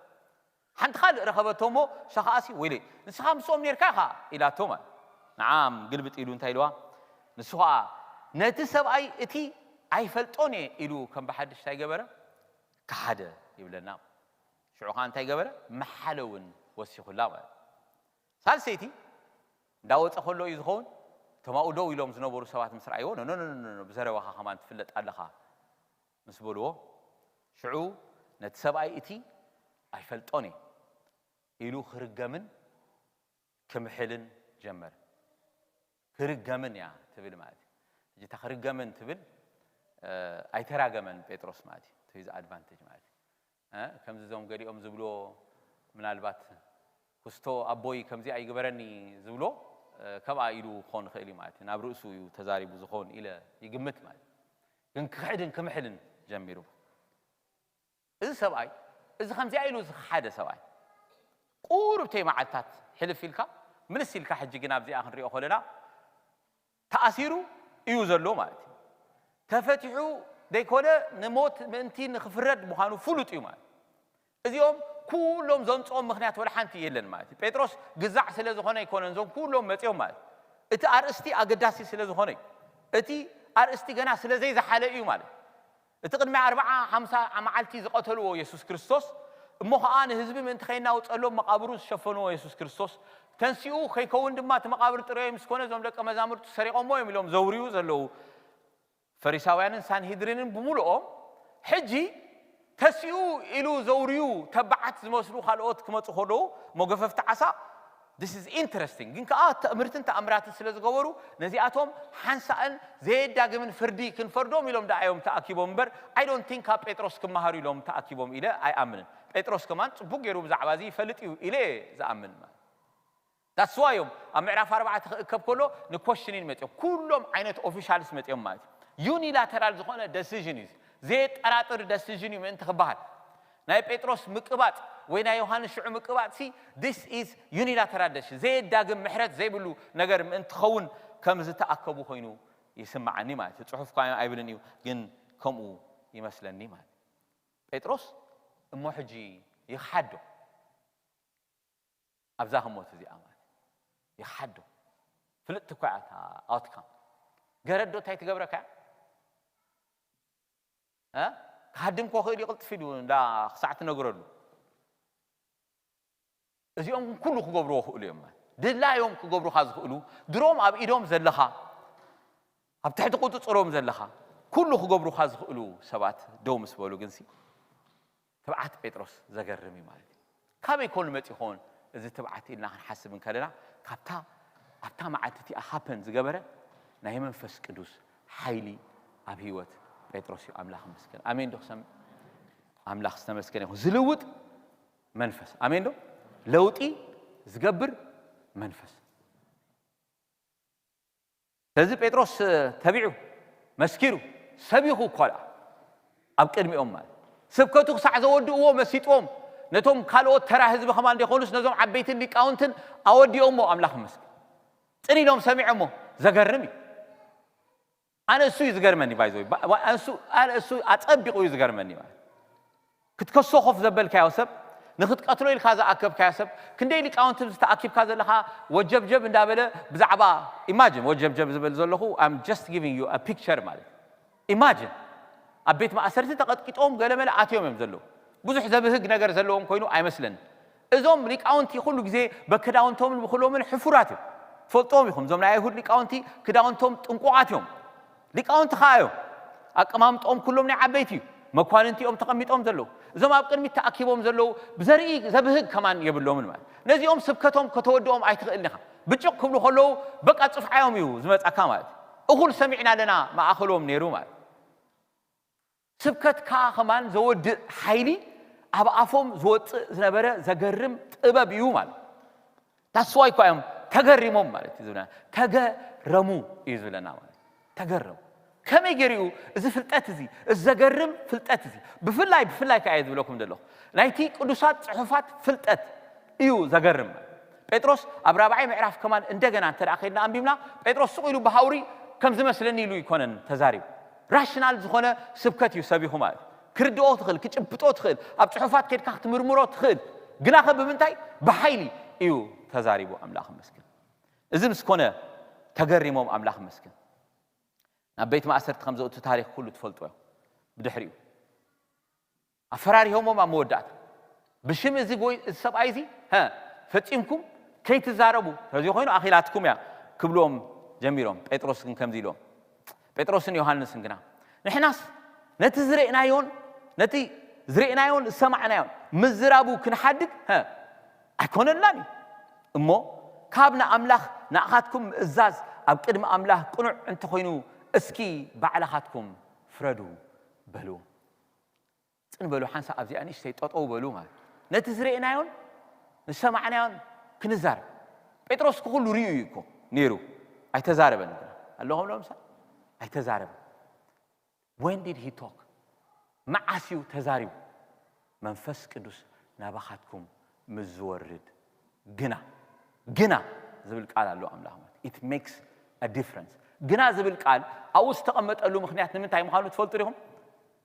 ሓንቲ ካልእ ረኸበቶ እሞ እሳ ከዓሲ ወይለይ ንስኻ ምስኦም ኔርካ ኢኻ ኢላቶ ማለት እዩ። ንዓም ግልብጥ ኢሉ እንታይ ኢልዋ ንሱ ኸዓ ነቲ ሰብኣይ እቲ ኣይፈልጦን እየ ኢሉ ከም ብሓድሽ እንታይ ገበረ? ከሓደ ይብለና። ሽዑ ኸዓ እንታይ ገበረ? መሓለ እውን ወሲኹላ ማለት እዩ። ሳልሰይቲ እንዳወፀ ከሎ እዩ ዝኸውን። እቶም ኣብኡ ደው ኢሎም ዝነበሩ ሰባት ምስ ረኣይዎ፣ "ኖ፣ ኖ፣ ኖ፣ ኖ፣ ኖ፣ ብዘረባኻ ከማን ትፍለጥ ኣለኻ" ምስ በልዎ፣ ሽዑ ነቲ ሰብኣይ እቲ "ኣይፈልጦን እየ" ኢሉ ክርገምን ክምሕልን ጀመረ። ክርገምን እያ ትብል ማለት እዩ። ሕጂ እታ ክርገምን ትብል፣ እ፣ ኣይተራገመን ጴጥሮስ ማለት እዩ። To his advantage ማለት እዩ። እ፣ ከምዚ እዞም ገሊኦም ዝብልዎ፣ ምናልባት "ክስቶ ኣቦይ ከምዚ ኣይግበረኒ" ዝብሎ፣ እ፣ ከምኣ ኢሉ ክኾን ይኽእል እዩ ማለት እዩ። ናብ ርእሱ እዩ ተዛሪቡ ዝኸውን ኢለ ይግምት ማለት እዩ። ግን ክኽሕድን ክምሕልን ጀሚሩ። እዚ ሰብኣይ፣ እዚ ከምዚኣ ኢሉ ዝኸሓደ ሰብኣይ፣ ቁሩብተይ መዓልታት ሕልፍ ኢልካ፣ ምልስ ኢልካ፣ ሕጂ ግን ኣብዚኣ ክንሪኦ ከለና፣ ተኣሲሩ እዩ ዘሎ ማለት እዩ። ተፈቲሑ ዘይኮነ፣ ንሞት ምእንቲ ንኽፍረድ ምዃኑ ፍሉጥ እዩ ማለት እዩ። እዚኦም ኩሎም ዘምጽኦም ምኽንያት ወላ ሓንቲ የለን ማለት እዩ። ጴጥሮስ ግዛዕ ስለ ዝኾነ ኣይኮነን፣ እዞም ኩሎም መጺኦም ማለት እዩ። እቲ ኣርእስቲ ኣገዳሲ ስለ ዝኾነ እዩ። እቲ ኣርእስቲ ገና ስለ ዘይዝሓለ እዩ ማለት እዩ። እቲ ቅድሚ ኣርብዓ ሓምሳ መዓልቲ ዝቐተልዎ የሱስ ክርስቶስ፣ እሞ ኸዓ ንህዝቢ ምእንቲ ከይናውጸሎም መቓብሩ ዝሸፈንዎ የሱስ ክርስቶስ፣ ተንሲኡ ከይከውን ድማ እቲ መቓብር ጥረዮ ምስ ኮነ፣ እዞም ደቀ መዛሙርቱ ሰሪቖሞ እዮም ኢሎም ዘውርዩ ዘለዉ ፈሪሳውያንን ሳንሂድሪንን ብምሉኦም፣ ሕጂ ተሲኡ ኢሉ ዘውርዩ ተባዓት ዝመስሉ ካልኦት ክመጹ ከለዉ፣ እሞ ገፈፍቲ ዓሳ፣ this is interesting። ግን ከኣ ትእምርትን ተኣምራትን ስለ ዝገበሩ፣ ነዚኣቶም ሓንሳእን ዘየዳግምን ፍርዲ ክንፈርዶም ኢሎም ደኣ እዮም ተኣኪቦም እምበር፣ I don't think ካብ ጴጥሮስ ክመሃሩ ኢሎም ተኣኪቦም ኢለ ኣይኣምንን። ጴጥሮስ ከማን ጽቡቕ ገይሩ ብዛዕባ እዚ ይፈልጥ እዩ ኢለ እየ ዝኣምን ማለት። That's why እዮም ኣብ ምዕራፍ ኣርባዕተ ክእከብ ከሎ ንኮሽኒን መጺኦም። ኩሎም ዓይነት ኦፊሻልስ መጺኦም ማለት እዩ። ዩኒላተራል ዝኾነ ደሲዥን እዩ። ዘየጠራጥር ደሲዥን እዩ ምእንቲ ክበሃል። ናይ ጴጥሮስ ምቅባጽ ወይ ናይ ዮሃንስ ሽዑ ምቅባጽ ሲ፣ this is unilateral decision። ዘየዳግም ምሕረት ዘይብሉ ነገር ምእንቲ ክኸውን ከም ዝተኣከቡ ኮይኑ ይስምዓኒ ማለት እዩ። ጽሑፍ እኳ ኣይብልን እዩ፣ ግን ከምኡ ይመስለኒ ማለት እዩ። ጴጥሮስ እሞ ሕጂ ይኽሓዶ ኣብዛ ህሞት እዚኣ ማለት እዩ። ይኽሓዶ። ፍልጥቲ እኳ እያ እታ ኣውትካም። ገረድ ዶ እንታይ ትገብረካ እያ? እ? ክሃድም ኮ ክእል እዩ ቅልጥፍ ኢሉ እንዳ ክሳዕ ትነግረሉ። እዚኦም ግን ኩሉ ክገብርዎ ክእሉ እዮም ማለት። ድላዮም ክገብሩኻ ዝኽእሉ፣ ድሮም ኣብ ኢዶም ዘለኻ፣ ኣብ ትሕቲ ቁጽጽሮም ዘለኻ፣ ኩሉ ክገብሩኻ ዝኽእሉ ሰባት ደው ምስ በሉ ግንሲ፣ ትብዓት ጴጥሮስ ዘገርም እዩ ማለት እዩ። ካበይ ኮን መጺኡ ኾን እዚ ትብዓት ኢልና ክንሓስብ እንከለና፣ ካብታ ኣብታ መዓልቲ እቲኣ ሃፐን ዝገበረ ናይ መንፈስ ቅዱስ ሓይሊ ኣብ ህይወት ጴጥሮስ እዩ። ኣምላኽ ይመስገን። ኣሜን ዶ ክሰምዕ? ኣምላኽ ዝተመስገነ ይኹን። ዝልውጥ መንፈስ። ኣሜን ዶ? ለውጢ ዝገብር መንፈስ። ስለዚ ጴጥሮስ ተቢዑ፣ መስኪሩ፣ ሰቢኹ እኮ ደኣ ኣብ ቅድሚኦም ማለት። ስብከቱ ክሳዕ ዘወድእዎ መሲጥዎም፣ ነቶም ካልኦት ተራ ህዝቢ ከማን ዘይኮኑስ ነዞም ዓበይትን ሊቃውንትን ኣወዲኦሞ፣ ኣምላኽ ይመስገን። ጽን ኢሎም ሰሚዖሞ። ዘገርም እዩ። ኣነ እሱ እዩ ዝገርመኒ፣ ባይዘወይ። ኣነ እሱ፣ ኣነ እሱ ኣጸቢቑ እዩ ዝገርመኒ ማለት። ክትከሶ ኮፍ ዘበልካዮ ሰብ፣ ንኽትቀትሎ ኢልካ ዝኣከብካዮ ሰብ፣ ክንደይ ሊቃውንቲ ምስ ተኣኪብካ ዘለኻ ወጀብጀብ እንዳበለ ብዛዕባ፣ ኢማጅን፣ ወጀብጀብ ዝብል ዘለኹ፣ I'm just giving you a picture ማለት እዩ። ኢማጅን፣ ኣብ ቤት ማእሰርቲ ተቐጥቂጦም ገለመለ ኣትዮም እዮም ዘለዉ። ብዙሕ ዘብህግ ነገር ዘለዎም ኮይኑ ኣይመስለኒ። እዞም ሊቃውንቲ ኩሉ ግዜ በክዳውንቶምን ብኩሎምን ሕፉራት እዮም። ትፈልጥዎም ኢኹም፣ እዞም ናይ ኣይሁድ ሊቃውንቲ ክዳውንቶም ጥንቁቓት እዮም። ሊቃውንቲ ኸዓ እዮም። ኣቀማምጦም ኩሎም ናይ ዓበይቲ እዩ። መኳንንቲ እዮም ተቐሚጦም ዘለዉ። እዞም ኣብ ቅድሚት ተኣኪቦም ዘለዉ ብዘርኢ ዘብህግ ከማን የብሎምን ማለት። ነዚኦም ስብከቶም ከተወድኦም ኣይትኽእልን ኢኻ። ብጭቕ ክብሉ ከለዉ በቃ ጽፍዓዮም እዩ ዝመጻካ ማለት። እኹል ሰሚዕና ኣለና ማእኸሎም ነይሩ ማለት። ስብከት ከኣ ከማን ዘወድእ ሓይሊ ኣብ ኣፎም ዝወጽእ ዝነበረ ዘገርም ጥበብ እዩ ማለት። That's why እኳ እዮም ተገሪሞም ማለት እዩ ዝብለና። ተገረሙ እዩ ዝብለና ማለት። ተገረሙ። ከመይ ገይሩ እዩ እዚ ፍልጠት እዚ፣ እዚ ዘገርም ፍልጠት እዚ? ብፍላይ፣ ብፍላይ ከኣ እየ ዝብለኩም ዘለኹ። ናይቲ ቅዱሳት ጽሑፋት ፍልጠት እዩ ዘገርም። ጴጥሮስ ኣብ ራብዓይ ምዕራፍ ከማን እንደገና እንተ ደኣ ከይድና ኣንቢብና፣ ጴጥሮስ ስቕ ኢሉ ብሃውሪ ከም ዝመስለኒ ኢሉ ኣይኮነን ተዛሪቡ። ራሽናል ዝኾነ ስብከት እዩ ሰቢኹ ማለት እዩ። ክርድኦ ትኽእል፣ ክጭብጦ ትኽእል፣ ኣብ ጽሑፋት ከይድካ ክትምርምሮ ትኽእል። ግናኸ ብምንታይ? ብሓይሊ እዩ ተዛሪቡ። ኣምላኽ ይመስገን። እዚ ምስ ኮነ ተገሪሞም፣ ኣምላኽ ይመስገን። ናብ ቤት ማእሰርቲ ከም ዘእቱ ታሪኽ ኩሉ ትፈልጥዎ ኢኹም። ብድሕሪኡ ኣፈራሪሆሞም ኣብ መወዳእታ ብሽም እዚ ጎይ-፣ እዚ ሰብኣይ እዚ፣ "ሀ፣ ፈጺምኩም ከይትዛረቡ፣ ተዘይ ኮይኑ ኣኺላትኩም እያ" ክብልዎም ጀሚሮም። ጴጥሮስ ግን ከምዚ ኢልዎም፣ ጴጥሮስን ዮሃንስን ግና፣ "ንሕናስ ነቲ ዝርእናዮን ነቲ ዝርእናዮን ዝሰማዕናዮን ምዝራቡ ክንሓድግ፣ ሀ፣ ኣይኮነልናን እዩ። እሞ ካብ ንኣምላኽ ንኣኻትኩም ምእዛዝ ኣብ ቅድሚ ኣምላኽ ቅኑዕ እንተኾይኑ፣ እስኪ ባዕልኻትኩም ፍረዱ" በሉ። ጽን በሉ፣ ሓንሳእ ኣብዚኣ ንእሽተይ ጠጠው በሉ ማለት። ነቲ ዝርእናዮን ዝሰማዕናዮን ክንዛረብ። ጴጥሮስ እኮ ኩሉ ርእዩ እዩ እኮ ነይሩ። ኣይተዛረበን ግና። ኣለኹም ዶ ምሳሌ? ኣይተዛረበን። When did he talk? መዓስ እዩ ተዛሪቡ? መንፈስ ቅዱስ ናባኻትኩም ምስ ዝወርድ ግና። ግና ዝብል ቃል ኣሎ ኣምላኽ ማለት። It makes a difference። ግና ዝብል ቃል ኣብኡ ዝተቐመጠሉ ምኽንያት ንምንታይ ምዃኑ ትፈልጡ ዲኹም?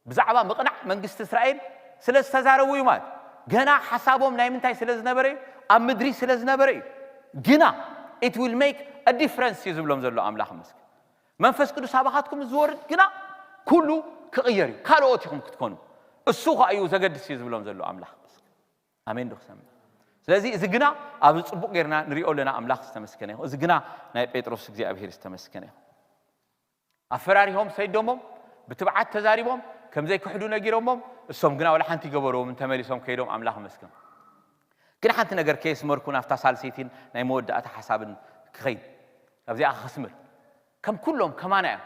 ብዛዕባ ምቕናዕ መንግስቲ እስራኤል ስለ ዝተዛረቡ እዩ ማለት። ገና ሓሳቦም ናይ ምንታይ ስለ ዝነበረ እዩ? ኣብ ምድሪ ስለ ዝነበረ እዩ። ግና it will make a difference እዩ ዝብሎም ዘሎ ኣምላኽ መስገን። መንፈስ ቅዱስ ኣባኻትኩም ዝወርድ ግና ኩሉ ክቕየር እዩ። ካልኦት ኢኹም ክትኮኑ። እሱ ኸኣ እዩ ዘገድስ እዩ ዝብሎም ዘሎ ኣምላኽ መስገን። ኣሜን ዶ ክሰምዕ? ስለዚ እዚ ግና ኣብዚ ጽቡቕ ጌርና ንሪኦ ኣለና። ኣምላኽ ዝተመስገነ ይኹን። እዚ ግና ናይ ጴጥሮስ እግዚኣብሔር ዝተመስገነ ይኹን። ኣፈራሪሆም ሰይዶሞም፣ ብትብዓት ተዛሪቦም፣ ከም ዘይክሕዱ ነጊሮሞም፣ እሶም ግና ወላ ሓንቲ ይገበርዎም እንተመሊሶም ከይዶም ኣምላኽ መስገን። ግን ሓንቲ ነገር ከየስመርኩ ናብታ ሳልሰይቲን ናይ መወዳእታ ሓሳብን ክኸይድ። ኣብዚኣ ክስምር። ከም ኩሎም ከማና እዮም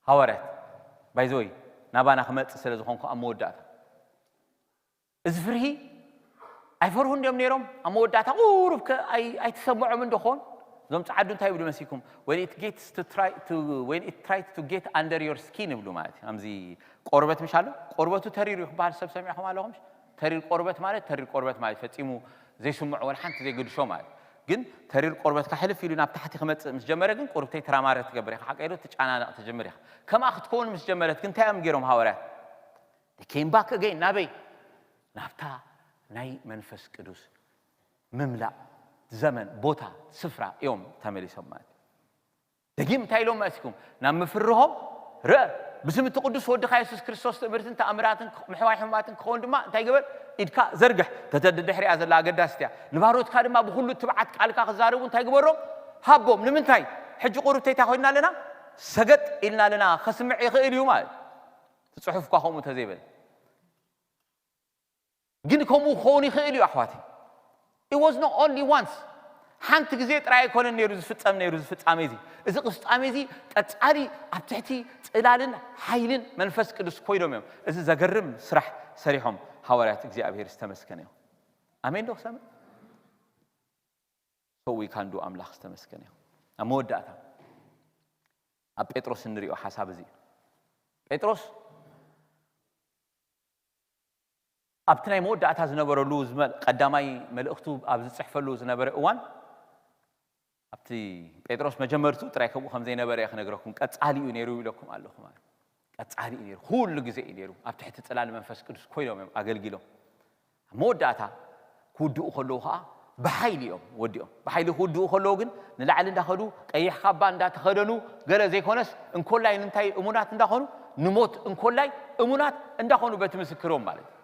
ሃዋርያት። ባይዘወይ ናባና ክመጽእ ስለ ዝኾንኩ ኣብ መወዳእታ። እዚ ፍርሂ ኣይፈርሁን ድዮም ነይሮም? ኣብ መወዳእታ ቁሩብ ከ ኣይ-፣ ኣይተሰምዖም እንዶ ኾን? እዞም ጸዓዱ እንታይ ይብሉ መሲኩም? When it gets to try to, when it tries to get under your skin ይብሉ ማለት እዩ። ከምዚ ቆርበት ምሽ ኣሎ? ቆርበቱ ተሪሩ እዩ ክበሃል ሰብ ሰሚዕኹም ኣለኹም? ተሪር ቆርበት ማለት፣ ተሪር ቆርበት ማለት ፈጺሙ ዘይስምዖ ወላ ሓንቲ ዘይግድሾ ማለት። ግን ተሪር ቆርበትካ ሕልፍ ኢሉ ናብ ታሕቲ ክመጽእ ምስ ጀመረ ግን ቁሩብ ተይተራማረ ትገብር ኢኻ። ሓቀይ ዶ? ትጨናነቕ ትጅምር ኢኻ። ከምኣ ክትከውን ምስ ጀመረት ግን እንታይ እዮም ገይሮም ሃዋርያት? They came back again። ናበይ? ናብታ ናይ መንፈስ ቅዱስ ምምላእ ዘመን፣ ቦታ፣ ስፍራ እዮም ተመሊሶም ማለት እዩ። ደጊም እንታይ ኢሎም መሲኩም? ናብ ምፍርሆም ርአ። ብስም እቲ ቅዱስ ወድኻ የሱስ ክርስቶስ ትእምርትን ተኣምራትን ምሕዋይ ሕሙማትን ክኸውን ድማ እንታይ ግበር? ኢድካ ዘርግሕ። ተተድሕሪኣ ዘላ ኣገዳሲት እያ። ንባሮትካ ድማ ብኹሉ ትብዓት ቃልካ ክዛረቡ እንታይ ግበሮም? ሃቦም። ንምንታይ? ሕጂ ቁሩብ ተይታ ኮይንና ኣለና? ሰገጥ ኢልና ኣለና። ከስምዕ ይኽእል እዩ ማለት። እቲ ጽሑፍ እኳ ከምኡ ተዘይበለ። ግን ከምኡ ክኸውን ይኽእል እዩ ኣሕዋተይ። It was not only once። ሓንቲ ግዜ ጥራይ ኣይኮነን ነይሩ ዝፍጸም ነይሩ እዚ ፍጻሜ እዚ። እዚ ፍጻሜ እዚ ቀጻሊ ኣብ ትሕቲ ጽላልን ሓይልን መንፈስ ቅዱስ ኮይኖም እዮም። እዚ ዘገርም ስራሕ ሰሪሖም ሃዋርያት። እግዚኣብሔር ዝተመስገነ ይኹን። ኣሜን ዶ ክሰምዕ? So we can do። ኣምላኽ ዝተመስገነ ይኹን። ኣብ መወዳእታ ኣብ ጴጥሮስ እንሪኦ ሓሳብ እዚ እዩ። ጴጥሮስ ኣብቲ ናይ መወዳእታ ዝነበረሉ ዝመ-፣ ቀዳማይ መልእኽቱ ኣብ ዝጽሕፈሉ ዝነበረ እዋን፣ ኣብቲ ጴጥሮስ መጀመርትኡ ጥራይ ከምኡ ከም ዘይነበረ እየ ክነግረኩም። ቀጻሊ እዩ ነይሩ ኢለኩም ኣለኹ ማለት። ቀጻሊ እዩ ነይሩ። ኩሉ ግዜ እዩ ነይሩ። ኣብ ትሕቲ ጽላል መንፈስ ቅዱስ ኮይኖም እዮም ኣገልጊሎም። ኣብ መወዳእታ ክውድኡ ከለዉ ኸዓ ብሓይሊ እዮም ወዲኦም። ብሓይሊ ክውድኡ ከለዉ ግን ንላዕሊ እንዳኸዱ፣ ቀይሕ ካባ እንዳተኸደኑ፣ ገለ ዘይኮነስ እንኮላይ ንምንታይ እሙናት እንዳኾኑ፣ ንሞት እንኮላይ እሙናት እንዳኾኑ በቲ ምስክሮም ማለት እዩ።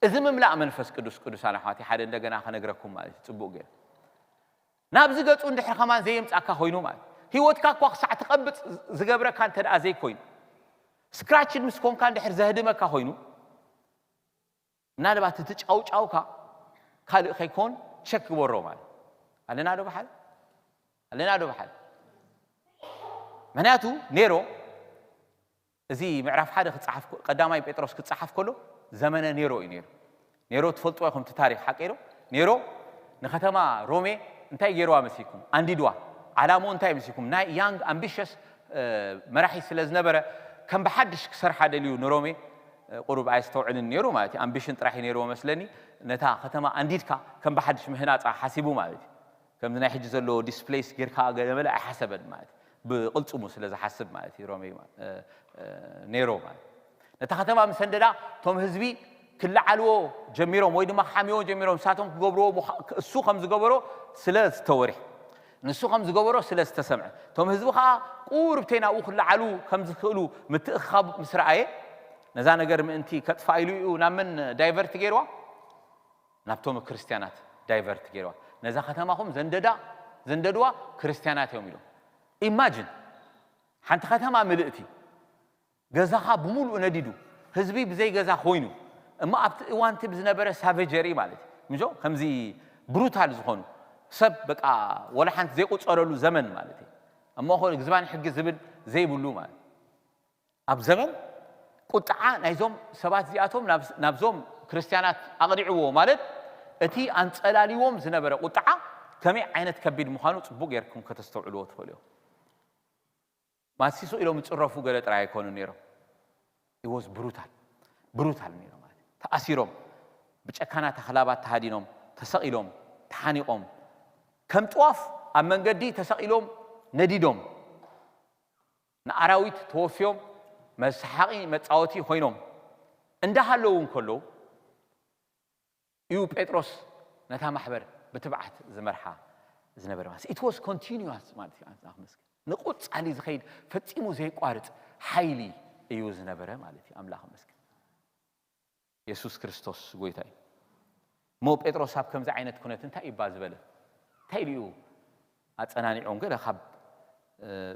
እዚ ምምላእ መንፈስ ቅዱስ፣ ቅዱሳን ኣሕዋተይ፣ ሓደ እንደገና ከነግረኩም ማለት እዩ። ጽቡቕ ገይሩ ናብዚ ገጹ እንድሕር ከማን ዘየምጻካ ኮይኑ ማለት፣ ህይወትካ እኳ ክሳዕ ትቐብጽ ዝገብረካ እንተ ደኣ ዘይኮይኑ፣ ስክራችድ ምስ ኮንካ እንድሕር ዘህድመካ ኮይኑ፣ ምናልባት እቲ ጫውጫውካ ካልእ ከይኮን ቸክ ግበሮ ማለት። ኣለና ዶ ብሓደ? ኣለና ዶ ብሓደ? ምኽንያቱ ኔሮ፣ እዚ ምዕራፍ ሓደ ክጸሓፍ ኮ-፣ ቀዳማይ ጴጥሮስ ክጸሓፍ ከሎ ዘመነ ኔሮ እዩ ኔሩ። ኔሮ ትፈልጥዎ ኢኹም እቲ ታሪኽ፣ ሓቀይ ዶ? ኔሮ ንከተማ ሮሜ እንታይ ገይርዋ መሲልኩም? ኣንዲድዋ። ዓላምኡ እንታይ መሲልኩም? ናይ ያንግ ኣምቢሸስ፣ እ፣ መራሒ ስለ ዝነበረ ከም ብሓድሽ ክሰርሓ ደልዩ ንሮሜ፣ እ፣ ቁሩብ ኣየስተውዕልን ኔሩ ማለት እዩ። ኣምቢሽን ጥራሕ እዩ ኔርዎ መስለኒ። ነታ ከተማ ኣንዲድካ ከም ብሓድሽ ምህናጻ ሓሲቡ ማለት እዩ። ከምዚ ናይ ሕጂ ዘሎ ዲስፕሌይስ ጌርካ ገለ መለ ኣይሓሰበን ማለት እዩ። ብቕልጽሙ ስለ ዝሓስብ ማለት እዩ ሮሜ ማ-፣ እ፣ እ፣ ኔሮ ማለት እዩ። ነታ ከተማ ምስ ኣንደዳ እቶም ህዝቢ ክለዓልዎ ጀሚሮም ወይ ድማ ክሓምዎ ጀሚሮም፣ ንሳቶም ክገብርዎ ምዃ-፣ እሱ ከም ዝገበሮ ስለ ዝተወርሕ። ንሱ ከም ዝገበሮ ስለ ዝተሰምዐ፣ እቶም ህዝቢ ኸዓ ቁርብተይ ናብኡ ክለዓሉ ከም ዝኽእሉ ምትእኽኻብ ምስ ረኣየ፣ ነዛ ነገር ምእንቲ ከጥፋ ኢሉ እዩ ናብ መን ዳይቨርት ገይርዋ? ናብቶም ክርስትያናት ዳይቨርት ገይርዋ። ነዛ ከተማኹም ዘንደዳ ዘንደድዋ ክርስትያናት እዮም ኢሎም። ኢማጅን ሓንቲ ከተማ ምልእቲ ገዛኻ ብምሉኡ ነዲዱ ህዝቢ ብዘይ ገዛ ኮይኑ እሞ ኣብቲ እዋንቲ ብዝነበረ ሳቬጀሪ ማለት እዩ ምጆ ከምዚ ብሩታል ዝኾኑ ሰብ በቃ ወላ ሓንቲ ዘይቁፀረሉ ዘመን ማለት እዩ እሞ ኾ ግዝባን ሕጊ ዝብል ዘይብሉ ማለት ኣብ ዘመን ቁጥዓ ናይዞም ሰባት እዚኣቶም ናብዞም ክርስትያናት ኣቕሊዕዎ ማለት እቲ ኣንፀላሊዎም ዝነበረ ቁጥዓ ከመይ ዓይነት ከቢድ ምዃኑ ፅቡቅ ጌርኩም ከተስተውዕልዎ ትኽእሉ እዮም ማሲሶ ኢሎም ዝፅረፉ ገለ ጥራይ ኣይኮኑ ነይሮም was ብሩታል ብሩታል ነይሮም ማለት ተኣሲሮም ብጨካናት ኣኽላባት ተሃዲኖም ተሰቒሎም ተሓኒቖም ከም ጥዋፍ ኣብ መንገዲ ተሰቒሎም ነዲዶም ንኣራዊት ተወፍዮም መሰሓቒ መፃወቲ ኮይኖም እንዳሃለዉ እንከለዉ እዩ ጴጥሮስ ነታ ማሕበር ብትብዓት ዝመርሓ ዝነበረ ማለት it was continuous ማለት እዩ ኣምላኽ መስገን ንቁጻሊ ዝኸይድ ፈጺሙ ዘይቋርጽ ሓይሊ እዩ ዝነበረ ማለት እዩ ኣምላኽ መስገን የሱስ ክርስቶስ ጎይታ እዩ እሞ ጴጥሮስ ኣብ ከምዚ ዓይነት ኩነት እንታይ ይባ ዝበለ እንታይ ኢሉ እዩ ኣጸናኒዖም ገለ ካብ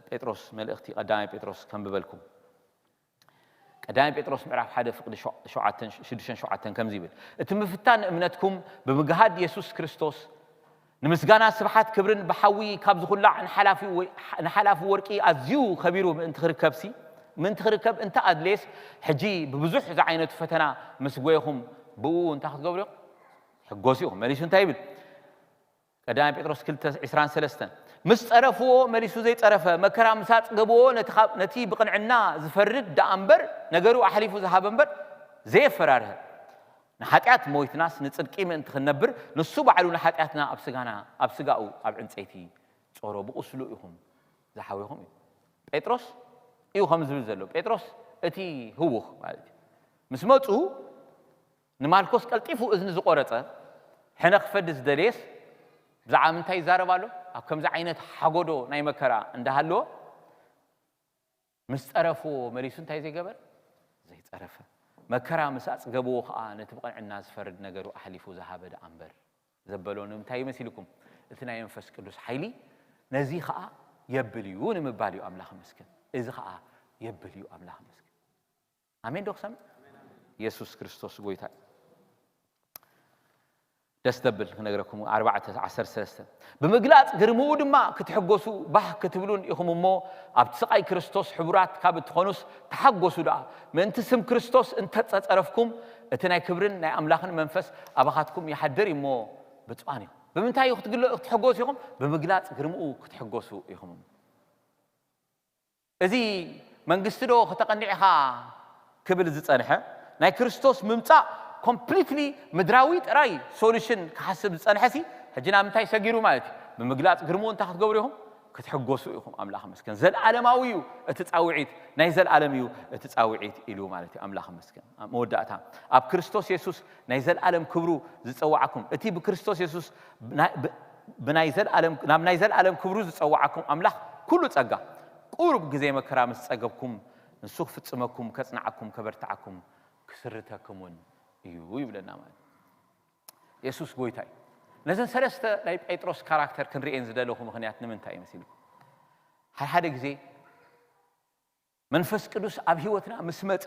ጴጥሮስ መልእኽቲ ቀዳማይ ጴጥሮስ ከንብበልኩም ቀዳማይ ጴጥሮስ ምዕራፍ ሓደ ፍቕዲ ሽዱሽተን ሸውዓተን ከምዚ ይብል እቲ ምፍታን እምነትኩም ብምግሃድ የሱስ ክርስቶስ ንምስጋና ስብሓት ክብርን ብሓዊ ካብ ዝኹላዕ ንሓላፊ ወርቂ ኣዝዩ ከቢሩ ምእንቲ ክርከብሲ ምእንቲ ክርከብ እንተ ኣድሌስ ሕጂ ብብዙሕ ዝዓይነቱ ፈተና ምስ ጎየኹም ብኡ እንታይ ክትገብሩ ኢኹም ሕጎሱ ኢኹም መሊሱ እንታይ ይብል ቀዳማይ ጴጥሮስ ክልተ ዕስራን ሰለስተን ምስ ጸረፍዎ መሊሱ ዘይጸረፈ፣ መከራ ምስ ኣጽገብዎ ነቲ ብቕንዕና ዝፈርድ ደኣ እምበር፣ ነገሩ ኣሕሊፉ ዝሃበ እምበር ዘየፈራርሀ። ንሓጢኣት ሞይትናስ ንጽድቂ ምእንቲ ክንነብር፣ ንሱ ባዕሉ ንሓጢኣትና ኣብ ስጋና ኣብ ስጋኡ ኣብ ዕንጸይቲ ጾሮ። ብቑስሉ ኢኹም ዝሓዊኹም እዩ። ጴጥሮስ እዩ ከም ዝብል ዘሎ። ጴጥሮስ እቲ ህውኽ ማለት እዩ። ምስ መጹ ንማልኮስ ቀልጢፉ እዝኒ ዝቖረጸ፣ ሕነ ክፈዲ ዝደለየስ ብዛዕባ ምንታይ ይዛረብ ኣሎ? ኣብ ከምዚ ዓይነት ሓጎዶ ናይ መከራ እንዳሃለወ ምስ ጸረፍዎ መሊሱ እንታይ ዘይገበር? ዘይጸረፈ። መከራ ምስ ኣጽገብዎ ኸኣ ነቲ ብቕንዕና ዝፈርድ ነገሩ ኣሕሊፉ ዝሃበ ደኣ እምበር ዘበሎ ንምንታይ ይመሲልኩም? እቲ ናይ መንፈስ ቅዱስ ሓይሊ ነዚ ኸኣ የብል እዩ ንምባል እዩ ኣምላኽ መስገን። እዚ ኸኣ የብል እዩ ኣምላኽ መስገን። ኣሜን ዶ ክሰምዕ? የሱስ ክርስቶስ ጎይታ እዩ። ደስ ደብል ክነግረኩም ኣርባዕተ ዓሰርተ ሰለስተ ብምግላጽ ግርምኡ ድማ ክትሕጎሱ ባህ ክትብሉን ኢኹም እሞ ኣብቲ ስቓይ ክርስቶስ ሕቡራት ካብ እትኾኑስ ተሓጎሱ ደኣ ምእንቲ ስም ክርስቶስ እንተጸጸረፍኩም እቲ ናይ ክብርን ናይ ኣምላኽን መንፈስ ኣባኻትኩም ይሓድር እሞ ብፁዓን ኢኹም ብምንታይ እዩ ክትሕጎሱ ኢኹም ብምግላጽ ግርምኡ ክትሕጎሱ ኢኹም እዚ መንግስቲ ዶ ከተቐኒዕኻ ክብል ዝጸንሐ ናይ ክርስቶስ ምምጻእ ኮምፕሊትሊ ምድራዊ ጥራይ ሶሉሽን ክሓስብ ዝጸንሐ ሲ ሕጂ ናብ ምንታይ ሰጊሩ ማለት እዩ ብምግላጽ ግርምኡ እንታይ ክትገብሩ ኢኹም ክትሕጎሱ ኢኹም ኣምላኽ መስገን ዘልዓለማዊ እዩ እቲ ጻውዒት ናይ ዘልዓለም እዩ እቲ ጻውዒት ኢሉ ማለት እዩ ኣምላኽ መስገን መወዳእታ ኣብ ክርስቶስ የሱስ ናይ ዘልዓለም ክብሩ ዝጸዋዓኩም እቲ ብክርስቶስ የሱስ ብናይ ዘልዓለም ናብ ናይ ዘልዓለም ክብሩ ዝጸዋዓኩም ኣምላኽ ኩሉ ጸጋ ቁሩብ ግዜ መከራ ምስ ጸገብኩም ንሱ ክፍጽመኩም ከጽንዓኩም ከበርትዓኩም ክስርተክሙን እዩ ይብለና ማለት የሱስ ጎይታ እዩ ነዘን ሰለስተ ናይ ጴጥሮስ ካራክተር ክንርእየን ዝደለኹ ምኽንያት ንምንታይ እዩ መሲልኩም ሓደ ሓደ ግዜ መንፈስ ቅዱስ ኣብ ህይወትና ምስ መጸ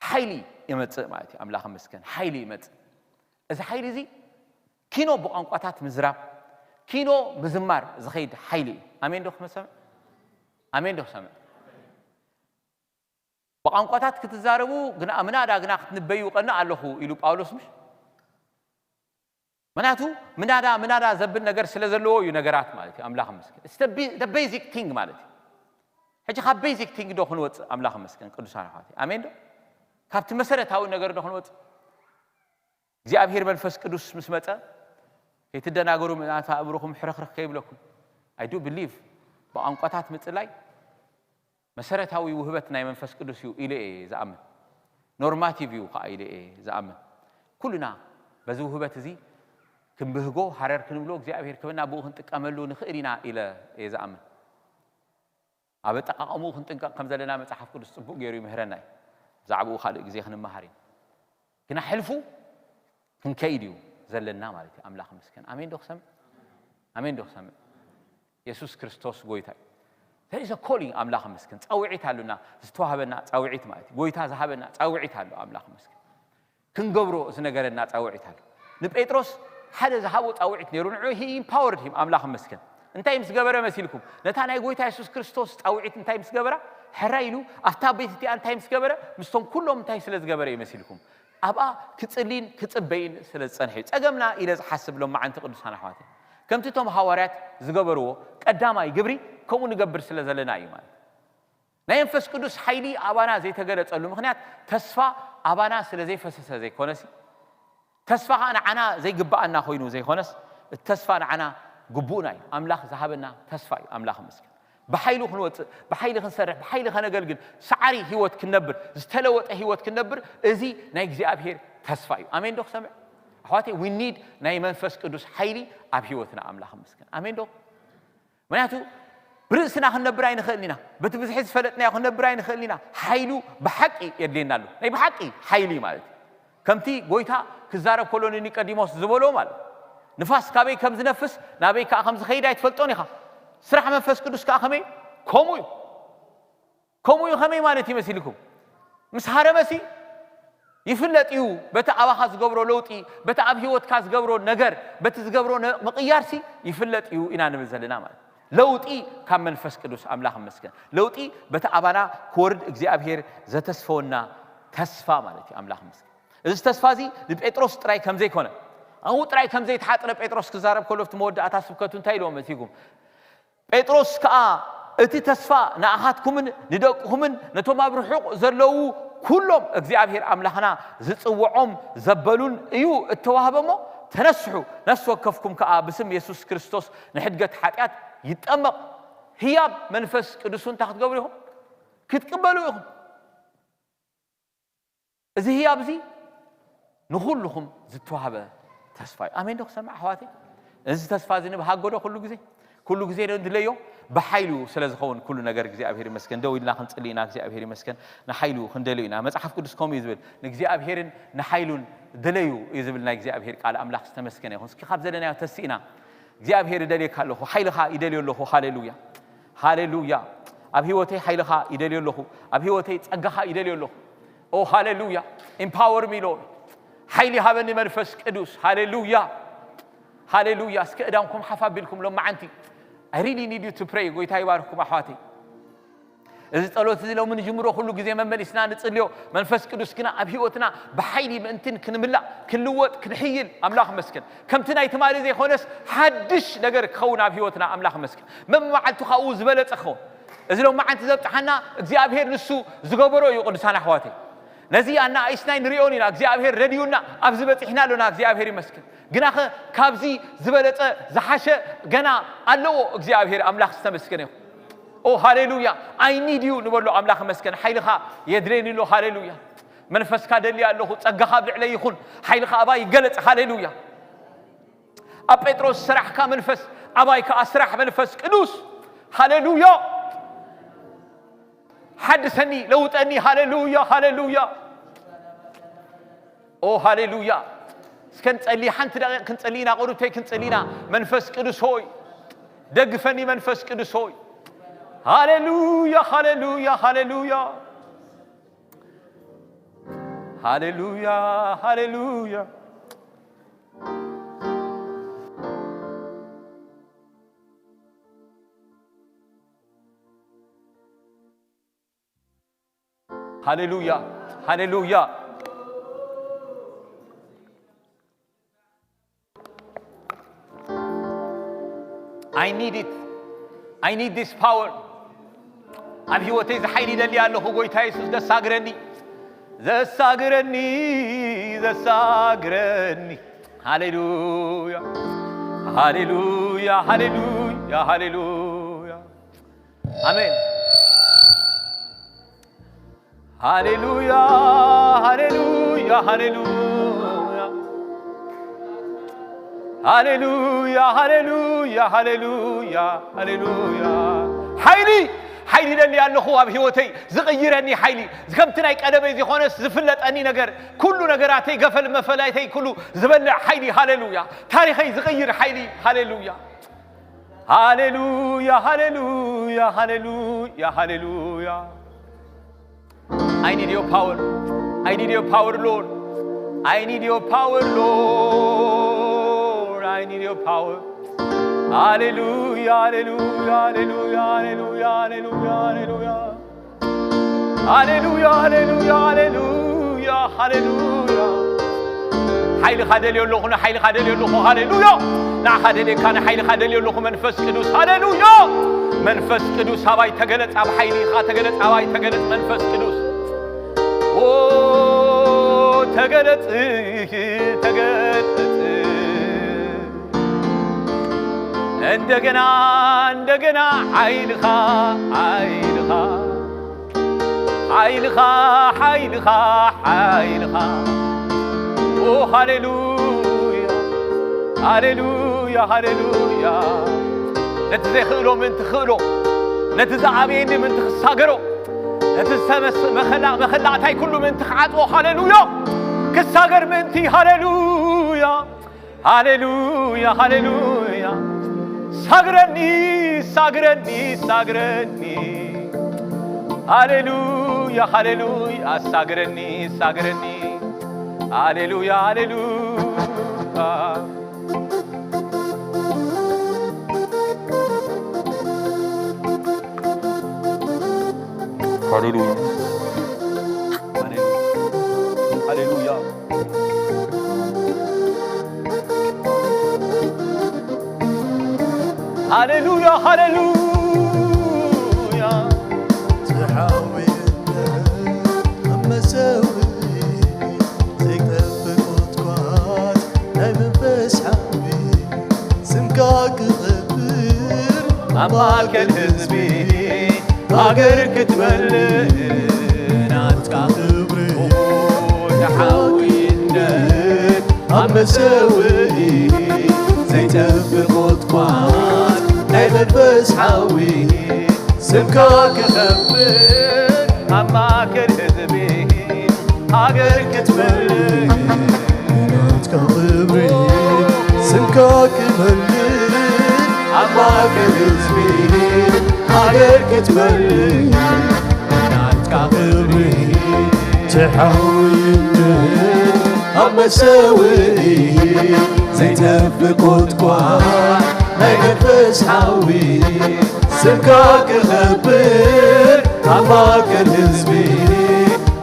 ሓይሊ ይመጽእ ማለት እዩ ኣምላኽ መስገን ሓይሊ ይመጽእ እዚ ሓይሊ እዚ ኪኖ ብቋንቋታት ምዝራብ ኪኖ ምዝማር ዝኸይድ ሓይሊ እዩ ኣሜን ዶ ክመሰምዕ ኣሜን ዶ ክሰምዕ ብቋንቋታት ክትዛረቡ ግና ምናዳ ግና ክትንበዩ ቀንእ ኣለኹ ኢሉ ጳውሎስ ምሽ ምክንያቱ ምናዳ ምናዳ ዘብል ነገር ስለ ዘለዎ እዩ ነገራት ማለት እዩ ኣምላኽ መስገን the basic thing ማለት እዩ ሕጂ ካብ basic thing ዶ ክንወፅእ ኣምላኽ መስገን ቅዱሳን ኣሕዋት ኣሜን ዶ ካብቲ መሰረታዊ ነገር ዶ ክንወፅእ እግዚኣብሔር መንፈስ ቅዱስ ምስ መፀ ከይትደናገሩ ምእናት ኣእምሮኹም ሕርኽርኽ ከይብለኩም I do believe ብቋንቋታት ምፅላይ መሰረታዊ ውህበት ናይ መንፈስ ቅዱስ እዩ ኢለ እየ ዝኣምን ኖርማቲቭ እዩ ከዓ ኢለ እየ ዝኣምን ኩልና በዚ ውህበት እዚ ክንብህጎ፣ ሃረር ክንብሎ እግዚኣብሔር ክበና ብኡ ክንጥቀመሉ ንኽእል ኢና ኢለ እየ ዝኣምን። ኣብ ኣጠቃቐምኡ ክንጥንቀቕ ከም ዘለና መጽሓፍ ቅዱስ ጽቡቕ ገይሩ ይምህረና እዩ። ብዛዕባኡ ካልእ ግዜ ክንመሃር እዩ። ግና ሕልፉ ክንከይድ እዩ ዘለና ማለት እዩ። ኣምላኽ ይመስገን። ኣሜን ዶ ክሰምዕ? ኣሜን ዶ ክሰምዕ? የሱስ ክርስቶስ ጎይታ እዩ። There is a calling፣ ኣምላኽ ይመስገን። ጻውዒት ኣሉና፣ ዝተዋህበና ጻውዒት ማለት እዩ። ጎይታ ዝሃበና ጻውዒት ኣሎ፣ ኣምላኽ ይመስገን። ክንገብሮ ዝነገረና ጻውዒት ኣሎ። ንጴጥሮስ ሓደ ዝሃቦ ጻውዒት ነይሩ። ንዑ he empowered him፣ ኣምላኽ ይመስገን። እንታይ ምስ ገበረ መሲልኩም? ነታ ናይ ጎይታ የሱስ ክርስቶስ ጻውዒት እንታይ ምስ ገበራ? ሕራይ ኢሉ ኣብታ ቤት እቲኣ እንታይ ምስ ገበረ? ምስቶም ኩሎም እንታይ ስለ ዝገበረ እዩ መሲልኩም? ኣብኣ ክጽልይን ክጽበይን ስለ ዝጸንሐ እዩ። ጸገምና ኢለ ዝሓስብ ሎም መዓንቲ ቅዱሳን ኣሕዋተይ፣ ከምቲ እቶም ሃዋርያት ዝገበርዎ ቀዳማይ ግብሪ ከምኡ ንገብር ስለ ዘለና እዩ ማለት እዩ። ናይ መንፈስ ቅዱስ ሓይሊ ኣባና ዘይተገለጸሉ ምኽንያት ተስፋ ኣባና ስለ ዘይፈሰሰ ዘይኮነሲ፣ ተስፋ ኸኣ ንዓና ዘይግብኣና ኮይኑ ዘይኮነስ፣ እቲ ተስፋ ንዓና ግቡእና እዩ። ኣምላኽ ዝሃበና ተስፋ እዩ። ኣምላኽ ይመስገን። ብሓይሉ ክንወጽእ፣ ብሓይሊ ክንሰርሕ፣ ብሓይሊ ከነገልግል፣ ሰዓሪ ህይወት ክንነብር፣ ዝተለወጠ ህይወት ክንነብር፣ እዚ ናይ እግዚኣብሔር ተስፋ እዩ። ኣሜን ዶ ክሰምዕ? ኣሕዋተይ፣ we need ናይ መንፈስ ቅዱስ ሓይሊ ኣብ ህይወትና። ኣምላኽ ይመስገን። ኣሜን ዶ? ምክንያቱ ብርእስና ክንነብር ኣይንኽእልን ኢና። በቲ ብዝሒ ዝፈለጥናዮ ክንነብር ኣይንኽእልን ኢና። ሓይሉ ብሓቂ የድልየና ኣሎ። ናይ ብሓቂ ሓይሊ ማለት እዩ። ከምቲ ጎይታ ክዛረብ ከሎ ንኒቀዲሞስ ዝበሎ ማለት፣ ንፋስ ካበይ ከም ዝነፍስ ናበይ ከኣ ከም ዝኸይድ ኣይትፈልጦን ኢኻ። ስራሕ መንፈስ ቅዱስ ከኣ ከመይ? ከምኡ እዩ። ከምኡ እዩ። ከመይ ማለት እዩ መሲልኩም? ምስ ሃረመሲ ይፍለጥ እዩ። በቲ ኣባኻ ዝገብሮ ለውጢ፣ በቲ ኣብ ህይወትካ ዝገብሮ ነገር፣ በቲ ዝገብሮ ነ-፣ ምቕያርሲ ይፍለጥ እዩ ኢና ንብል ዘለና ማለት። ለውጢ ካብ መንፈስ ቅዱስ፣ ኣምላኽ ይመስገን። ለውጢ በቲ ኣባና ክወርድ እግዚኣብሔር ዘተስፈወና ተስፋ ማለት እዩ። ኣምላኽ ይመስገን። እዚ ተስፋ እዚ ንጴጥሮስ ጥራይ ከም ዘይኮነ፣ ኣብኡ ጥራይ ከም ዘይተሓጽረ ጴጥሮስ ክዛረብ ከሎ ኣብቲ መወዳእታ ስብከቱ እንታይ ኢልዎም መሲልኩም? ጴጥሮስ ከኣ፣ "እቲ ተስፋ ንኣኻትኩምን ንደቅኹምን ነቶም ኣብ ርሑቕ ዘለዉ ኩሎም እግዚኣብሔር ኣምላኽና ዝጽውዖም ዘበሉን እዩ እተዋህበ እሞ፣ ተነስሑ፣ ነፍሲ ወከፍኩም ከኣ ብስም የሱስ ክርስቶስ ንሕድገት ሓጢኣት ይጠመቕ፣ ህያብ መንፈስ ቅዱስን እንታይ ክትገብሩ ኢኹም? ክትቅበሉ ኢኹም።" እዚ ህያብ እዚ ንኹልኹም ዝተዋህበ ተስፋ እዩ። ኣሜን ዶ ክሰምዕ ኣሕዋተይ? እዚ ተስፋ እዚ ንብሃጎ ዶ ኩሉ ግዜ? ኩሉ ግዜ ዶ ንድለዮ? ብሓይሉ ስለ ዝኸውን ኩሉ ነገር እግዚኣብሔር ይመስገን። ደው ኢልና ክንጽሊ ኢና፣ እግዚኣብሔር ይመስገን። ንሓይሉ ክንደልዮ ኢና። መጽሓፍ ቅዱስ ከምኡ እዩ ዝብል። ንእግዚኣብሔርን ንሓይሉን ድለዩ እዩ ዝብል ናይ እግዚኣብሔር ቃል። ኣምላኽ ዝተመስገነ ይኹን። እስኪ ካብ ዘለናዮ ተስኢና እግዚኣብሔር ይደልየካ ኣለኹ፣ ሓይልኻ ይደልዮ ኣለኹ። ሃሌሉያ፣ ሃሌሉያ። ኣብ ህይወተይ ሓይልኻ ይደልዮ ኣለኹ፣ ኣብ ህይወተይ ጸጋኻ ይደልዮ ኣለኹ። ኦ ሃሌሉያ። Empower me Lord። ሓይሊ ሃበኒ መንፈስ ቅዱስ። ሃሌሉያ፣ ሃሌሉያ። እስከ እዳንኩም ሓፍ ኣቢልኩም ሎም መዓንቲ፣ I really need you to pray። ጎይታ ይባርክኩም ኣሕዋተይ። እዚ ጸሎት እዚ ሎሚ ንጅምሮ፣ ኩሉ ግዜ መመሊስና ንጽልዮ። መንፈስ ቅዱስ ግና ኣብ ህይወትና ብሓይሊ ምእንትን ክንምላእ፣ ክንልወጥ፣ ክንሕይል ኣምላኽ መስገን። ከምቲ ናይ ትማሊ ዘይኮነስ ሓድሽ ነገር ክኸውን ኣብ ህይወትና ኣምላኽ መስገን። መመዓልቱ ካብኡ ዝበለጸ ክኸውን። እዚ ሎም መዓንቲ ዘብጽሓና እግዚኣብሔር ንሱ ዝገበሮ እዩ። ቅዱሳን ኣሕዋተይ፣ ነዚ ኣናኣይስናይ ንሪኦን ኢና። እግዚኣብሔር ረድዩና ኣብዚ በጺሕና ኣሎና። እግዚኣብሔር ይመስገን። ግናኸ ካብዚ ዝበለጸ ዝሓሸ ገና ኣለዎ። እግዚኣብሔር ኣምላኽ ዝተመስገነ ይኹን። ኦ ሃሌሉያ። I need you ንበሎ። ኣምላኽ መስገን። ሓይልኻ የድልየኒ ኣሎ። ሃሌሉያ። መንፈስካ ደልየ ኣለኹ። ጸጋኻ ኣብ ልዕለይ ይኹን። ሓይልኻ ኣባይ ይገለጽ። ሃሌሉያ። ኣብ ጴጥሮስ ስራሕካ መንፈስ፣ ኣባይ ከኣ ስራሕ መንፈስ ቅዱስ። ሃሌሉያ። ሓድሰኒ፣ ለውጠኒ። ሃሌሉያ፣ ሃሌሉያ። ኦ ሃሌሉያ። እስከ ንጸሊ፣ ሓንቲ ደቂቕ ክንጸሊ ኢና፣ ቁሩብተይ ክንጸሊ ኢና። መንፈስ ቅዱስ ሆይ፣ ደግፈኒ መንፈስ ቅዱስ ሆይ። ሃሌሉያ፣ ሃሌሉያ፣ ሃሌሉያ። ሃሌሉያ፣ ሃሌሉያ። ሃሌሉያ፣ ሃሌሉያ። I need it. I need this power. ኣብ ህይወተይ እዚ ሓይሊ ይደሊ ኣለኹ። ጎይታ የሱስ ዘሳግረኒ፣ ዘሳግረኒ፣ ዘሳግረኒ። ሃሌሉያ፣ ሃሌሉያ፣ ሃሌሉያ፣ ሃሌሉያ። ኣሜን። ሃሌሉያ፣ ሃሌሉያ፣ ሃሌሉያ። ሃሌሉያ፣ ሃሌሉያ፣ ሃሌሉያ፣ ሃሌሉያ። ሓይሊ፣ ሓይሊ ይደሊ ኣለኹ ኣብ ህይወተይ ዝቕይረኒ ሓይሊ፣ ከምቲ ናይ ቀደመይ ዝኾነስ ዝፍለጠኒ ነገር፣ ኩሉ ነገራተይ ገፈል መፈላይተይ ኩሉ ዝበልዕ ሓይሊ፣ ሃሌሉያ። ታሪኸይ ዝቕይር ሓይሊ፣ ሃሌሉያ። ሃሌሉያ፣ ሃሌሉያ፣ ሃሌሉያ፣ ሃሌሉያ። I need your power. I need your power, Lord. I need your power, Lord. I need your power. Hallelujah, hallelujah, hallelujah, hallelujah, hallelujah, hallelujah. Hallelujah, hallelujah, hallelujah, hallelujah. ሓይልኻ ደልዮ ኣለኹ፣ ንሓይልኻ ደልዮ ኣለኹ። ሃሌሉያ። ንዓኻ ደልየካ፣ ንሓይልኻ ደልዮ ኣለኹ። መንፈስ ቅዱስ፣ ሃሌሉያ። መንፈስ ቅዱስ ኣባይ ተገለጽ፣ ኣብ ሓይልኻ ተገለጽ፣ ኣባይ ተገለጽ መንፈስ ቅዱስ። ኦ፣ ተገለጽ፣ ተገለጽ። እንደገና፣ እንደገና ሓይልኻ፣ ሓይልኻ፣ ሓይልኻ፣ ሓይልኻ፣ ሓይልኻ። ኦ፣ ሃሌሉያ፣ ሃሌሉያ፣ ሃሌሉያ። ነቲ ዘይክእሎ ምእንቲ ክእሎ፣ ነቲ ዝኣበየኒ ምእንቲ ክሳገሮ፣ ነቲ ዝተመስ-፣ መኸላ-፣ መኸላእታይ ኩሉ ምእንቲ ክዓጽዎ፣ ሃሌሉያ፣ ክሳገር ምእንቲ፣ ሃሌሉያ። ሃሌሉያ፣ ሃሌሉያ። ሳግረኒ፣ ሳግረኒ፣ ሳግረኒ። ሃሌሉያ፣ ሃሌሉያ። ሳግረኒ፣ ሳግረኒ። ሃሌሉያ፣ ሃሌሉያ። ሃሌሉያ፣ ሃሌሉያ፣ ሃሌሉያ። ሃሌሉያ፣ ሃሌሉያ። ዝሓወየ ኣብ መሰውኢ ዘይጠፍእ ቁጥቋጥ ናይ መንፈስ ሓዊ ስምካ ክኸብር ኣብ ማእከል ህዝቢ ሃገር ክትመልእ ናትካ ክብሪ ተሓዊነት ኣብ መሰውኢ ዘይጠፍእ ቁጥቋጥ ናይ መንፈስ ሓዊ ስምካ ክኸብር ኣብ ማእከል ህዝቢ ሃገር ክትመልእ ናትካ ክብሪ ስምካ ክመልእ ኣብ ማእከል ህዝቢ ሃገር ክትመልእ ናትካ ክብሪ ተሓዊነት ኣብ መሰውኢ ዘይጠፍእ ቁጥቋጥ ናይ መንፈስ ሓዊ ስምካ ክኸብር ኣብ ማእከል ህዝቢ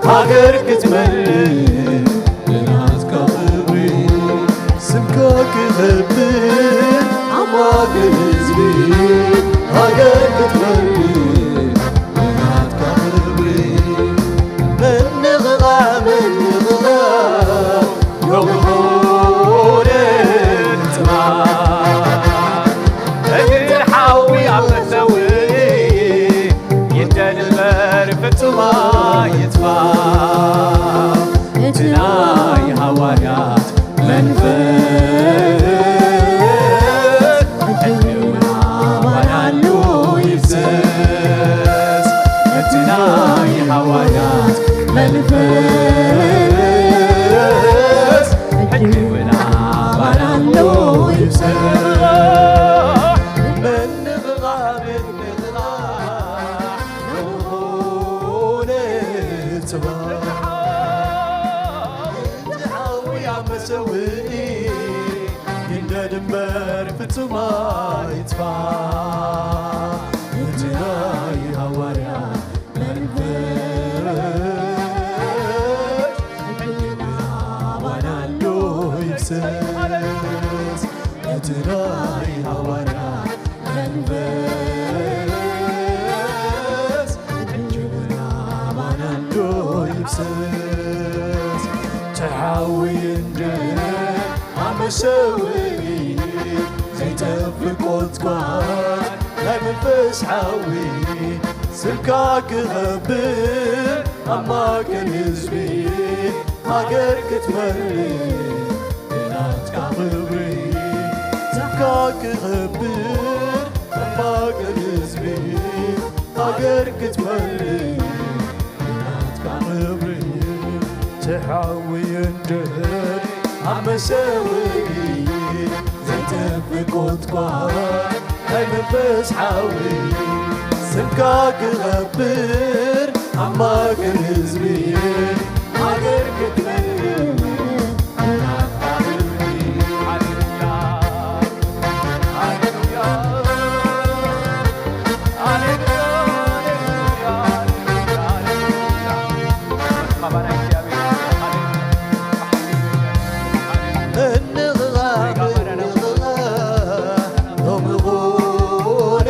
ሃገር ክትመልእ ብናትካ ክብሪ ስምካ ክኸብር ኣብ ማእከል ህዝቢ ሃገር ክትመልእ ብናትካ ክብሪ ምንቕቓዕ ምንቕቓዕ እቲ ሓዊ ኣብ መሰውኢ ይንደድ እምበር ፍጹም ኣይጥፋእ። እቲ ናይ ሃዋርያት መንፈስ ሕልውና ባናሉ ይፍሰስ። እቲ ናይ ሃዋርያት መንፈስ ሕልውና ባናሉ ይፍሰስ። ምንቕቓሕ፣ ምንቕቓሕ ዝኾነ ጽባሕ ሓዊ ኣብ መሰውኢ ይንደድ እምበር ፍጹም ኣይጥፋእ። እቲ ናይ ሃዋርያት መንፈስ ሕልውና ባናሉ ይፍሰስ። እቲ ናይ ሃዋርያት መንፈስ ሕልውና ባናሉ ይፍሰስ። ተሓዊ እንደ ኣብ መሰውኢ ዘይጠፍእ ቁጥቋጥ ናይ መንፈስ ሓዊ ስምካ ክኸብር ኣብ ማእከል ህዝቢ ሃገር ክትመርሕ ብናትካ ክብሪ ክኸብር እማገር ህዝቢ ሃገር ክትመልእ ናትካ ክብሪ ትሓዊ እንድር ኣብ መሰውኢ ዘይጠፍእ ቁጥቋጥ ናይ መንፈስ ሓዊ ስምካ ክኸብር ኣብ ማእከል ህዝቢ ሃገር ክትመልእ ናትካ ክብሪ። ሃሌሉያ፣ ሃሌሉያ፣ ሃሌሉያ፣ ሃሌሉያ፣ ሃሌሉያ። እንቕቓ፣ እንቕቓ፣ ሎሚ ኹነ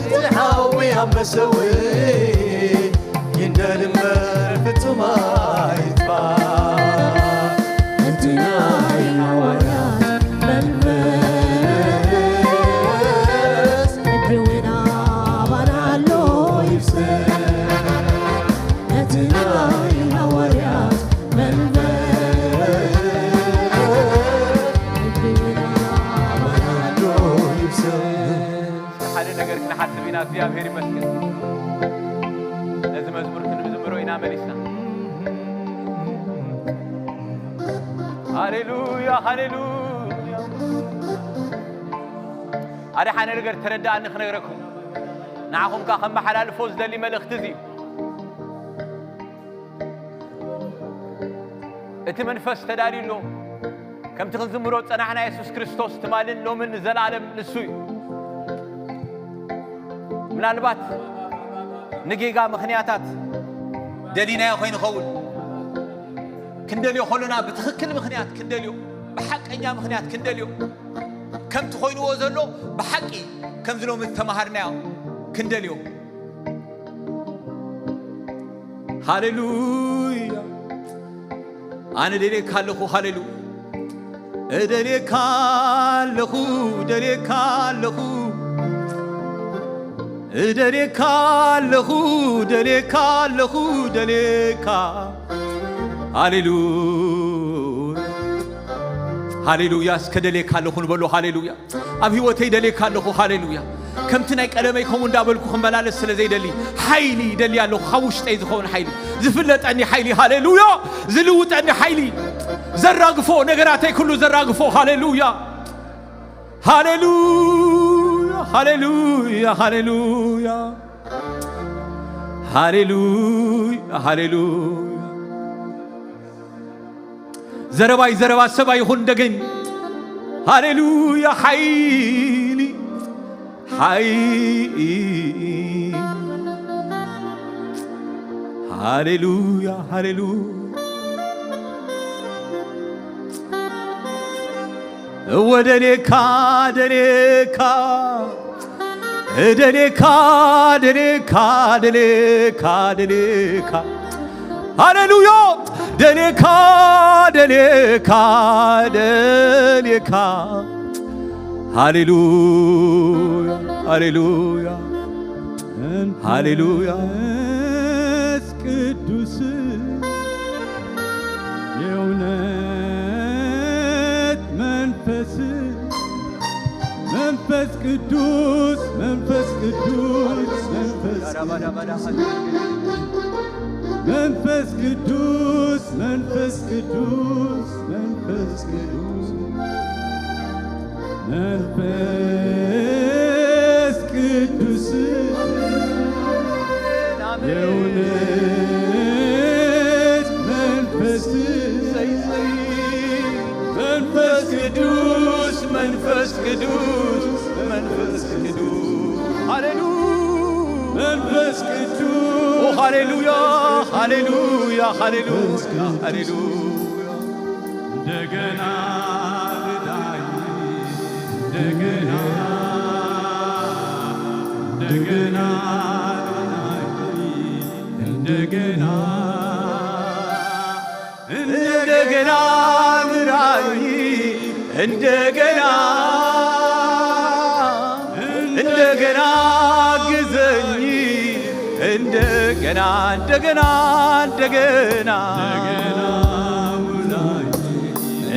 እቲ ሓዊ ኣብ መሰውኢ ይንደድ እምበር ፍጹም ኣይጥፋእ። እቲ ናይ ሃዋርያት መንፈስ ሕጂ እውን ኣባና ኣሎ ይፍሰስ። እቲ ናይ ሃዋርያት መንፈስ ሕጂ እውን ኣባና ኣሎ ይፍሰስ። ሓደ ነገር ክንሓስብ ኢና። እግዚኣብሔር ይመስገን። ነዚ መዝሙር ክንዝምሮ ኢና መሊስና። ሃሌሉያ፣ ሃሌሉያ። ሓደ ሓደ ነገር ተረዳእኒ ክነግረኩም። ንዓኹም ከኣ ከመሓላልፎ ዝደሊ መልእኽቲ እዚ እዩ። እቲ መንፈስ ተዳልዩ ኣሎ። ከምቲ ክንዝምሮ ዝጸናሕና የሱስ ክርስቶስ ትማልን ሎምን ንዘለኣለም ንሱ እዩ። ምናልባት ንጌጋ ምኽንያታት ደሊናዮ ኮይኑ ይኸውን። ክንደልዮ ከሎና ብትኽክል ምኽንያት ክንደልዮ፣ ብሓቀኛ ምኽንያት ክንደልዮ፣ ከምቲ ኮይንዎ ዘሎ ብሓቂ ከምዚ ሎሚ ዝተማሃርናዮ ክንደልዮ። ሃሌሉያ። ኣነ ደልየካ ኣለኹ። ሃሌሉያ። እደልየካ ኣለኹ፣ እደልየካ ኣለኹ፣ እደልየካ ኣለኹ፣ እደልየካ ኣለኹ፣ እደልየካ። ሃሌሉያ። ሃሌሉያ። እስከ ደልየካ ኣለኹ ንበሎ። ሃሌሉያ። ኣብ ህይወተይ ደልየካ ኣለኹ። ሃሌሉያ። ከምቲ ናይ ቀደመይ ከምኡ እንዳበልኩ ክመላለስ ስለ ዘይደሊ፣ ሓይሊ ይደሊ ኣለኹ። ካብ ውሽጠይ ዝኸውን ሓይሊ፣ ዝፍለጠኒ ሓይሊ፣ ሃሌሉያ። ዝልውጠኒ ሓይሊ፣ ዘራግፎ፣ ነገራተይ ኩሉ ዘራግፎ። ሃሌሉያ። ሃሌሉያ፣ ሃሌሉያ፣ ሃሌሉያ። ሃሌሉያ፣ ሃሌሉያ። ዘረባይ ዘረባ ሰብ ኣይኹን እንደገን። ሃሌሉያ፣ ሓይሊ፣ ሓይሊ። ሃሌሉያ፣ ሃሌሉያ። እወ ደሌካ፣ ደሌካ፣ ደሌካ፣ ደሌካ፣ ደሌካ፣ ደሌካ። ሃሌሉያ። ደሌካ፣ ደሌካ፣ ደሌካ። ሃሌሉያ፣ ሃሌሉያ፣ ሃሌሉያ። መንፈስ ቅዱስ የእውነት መንፈስ መንፈስ ቅዱስ መንፈስ ቅዱስ መንፈስ ቅዱስ መንፈስ ቅዱስ መንፈስ ቅዱስ መንፈስ ቅዱስ መንፈስ ቅዱስ የእውነት መንፈስ መንፈስ ቅዱስ መንፈስ ቅዱስ መንፈስ ቅዱስ ሃሌሉ መንፈስ ቅዱስ ሃሌሉያ ሃሌሉያ ሃሌሉያ ሃሌሉያ እንደገና ርዳኝ እንደገና እንደገና ርዳኝ እንደገና እንደገና ምራኝ እንደገና እንደገና ግዘኝ እንደገና እንደገና እንደገና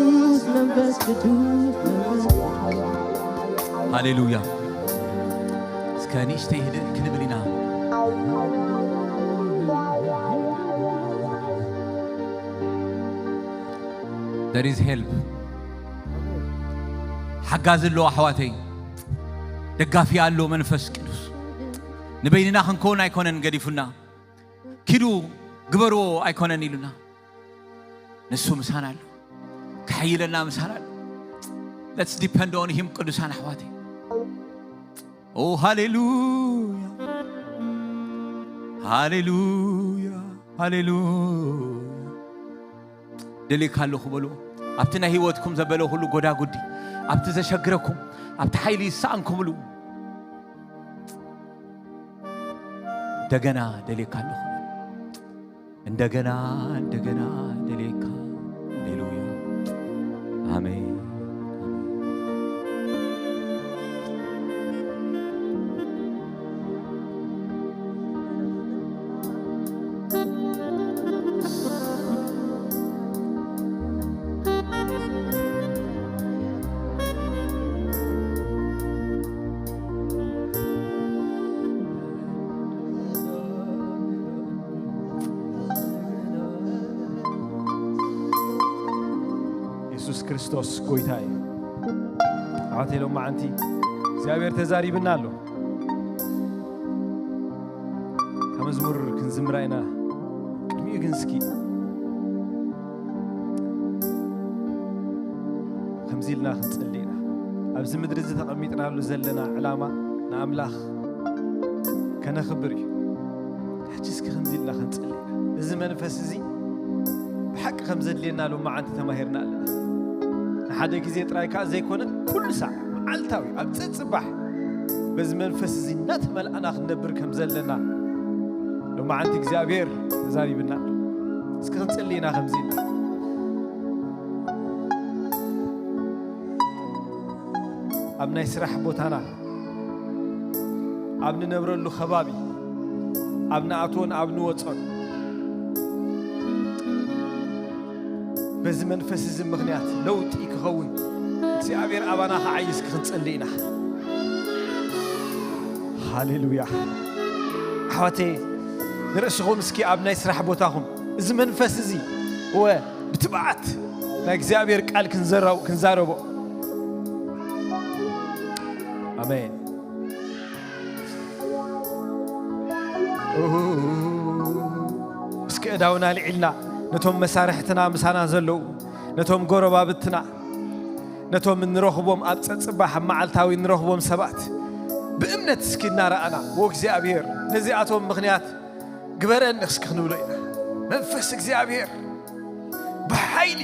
ቅዱስ መንፈስ ቅዱስ መንፈስ ቅዱስ ሃሌሉያ። እስከ ንእሽተይ ህድእ ክንብል ኢና። There is help። ሓጋዚ ኣሎ ኣሕዋተይ፣ ደጋፊ ኣሎ መንፈስ ቅዱስ። ንበይንና ክንከውን ኣይኮነን ገዲፉና፣ ኪዱ ግበርዎ ኣይኮነን ኢሉና። ንሱ ምሳና ኣሎ፣ ክሓይለና ምሳና ኣሎ። Let's depend on him ቅዱሳን ኣሕዋተይ። ኦ ሃሌሉያ፣ ሃሌሉያ፣ ሃሌሉያ። ደልየካ ኣለኹ በልዎ። ኣብቲ ናይ ህይወትኩም ዘበለ ኩሉ ጎዳጉዲ፣ ኣብቲ ዘሸግረኩም፣ ኣብቲ ሓይሊ ይሰኣንኩምሉ እንደገና ደልየካ ኣለኹ። እንደገና እንደገና ደልየካ። ሃሌሉያ። ኣሜን። የሱስ ክርስቶስ ጎይታ እዩ። ኣሕዋተይ፣ ሎማዓንቲ እግዚኣብሔር ተዛሪብና ኣሎ። ካብ መዝሙር ክንዝምራ ኢና። ቅድሚኡ ግን እስኪ ከምዚ ኢልና ክንጽሊ ኢና። ኣብዚ ምድሪ እዚ ተቐሚጥናሉ ዘለና ዕላማ ንኣምላኽ ከነኽብር እዩ። ሕጂ እስኪ ከምዚ ኢልና ክንጽሊ ኢና። እዚ መንፈስ እዚ ብሓቂ ከም ዘድልየና ሎማዓንቲ ተማሂርና ኣለና። ንሓደ ግዜ ጥራይ ከኣ ዘይኮነ፣ ኩሉ ሳዕ መዓልታዊ ኣብ ጸጽባሕ በዚ መንፈስ እዚ እናተመልኣና ክንነብር ከም ዘለና ሎማዓንቲ እግዚኣብሔር ተዛሪብና። እስኪ ክንጽሊ ኢና ከምዚ ኢልና። ኣብ ናይ ስራሕ ቦታና፣ ኣብ ንነብረሉ ከባቢ፣ ኣብ ንኣትዎን ኣብ ንወጾን፣ በዚ መንፈስ እዚ ምኽንያት ለውጢ ክኸውን እግዚኣብሔር ኣባና ክዓይስ ክንጽሊ ኢና። ሃሌሉያ። ኣሕዋተይ፣ ንርእስኹም እስኪ ኣብ ናይ ስራሕ ቦታኹም እዚ መንፈስ እዚ እወ ብትብዓት ናይ እግዚኣብሔር ቃል ክንዘራው-፣ ክንዛረቦ። ኣሜን። እስኪ እዳውና ልዒልና ነቶም መሳርሕትና ምሳና ዘለዉ፣ ነቶም ጎረባብትና፣ ነቶም እንረኽቦም ኣብ ጸጽባሕ ኣብ መዓልታዊ እንረኽቦም ሰባት ብእምነት እስኪ እናረኣና፣ "ዎ እግዚኣብሔር ነዚኣቶም ምኽንያት ግበረኒ" እስኪ ክንብሎ ኢና። መንፈስ እግዚኣብሔር ብሓይሊ።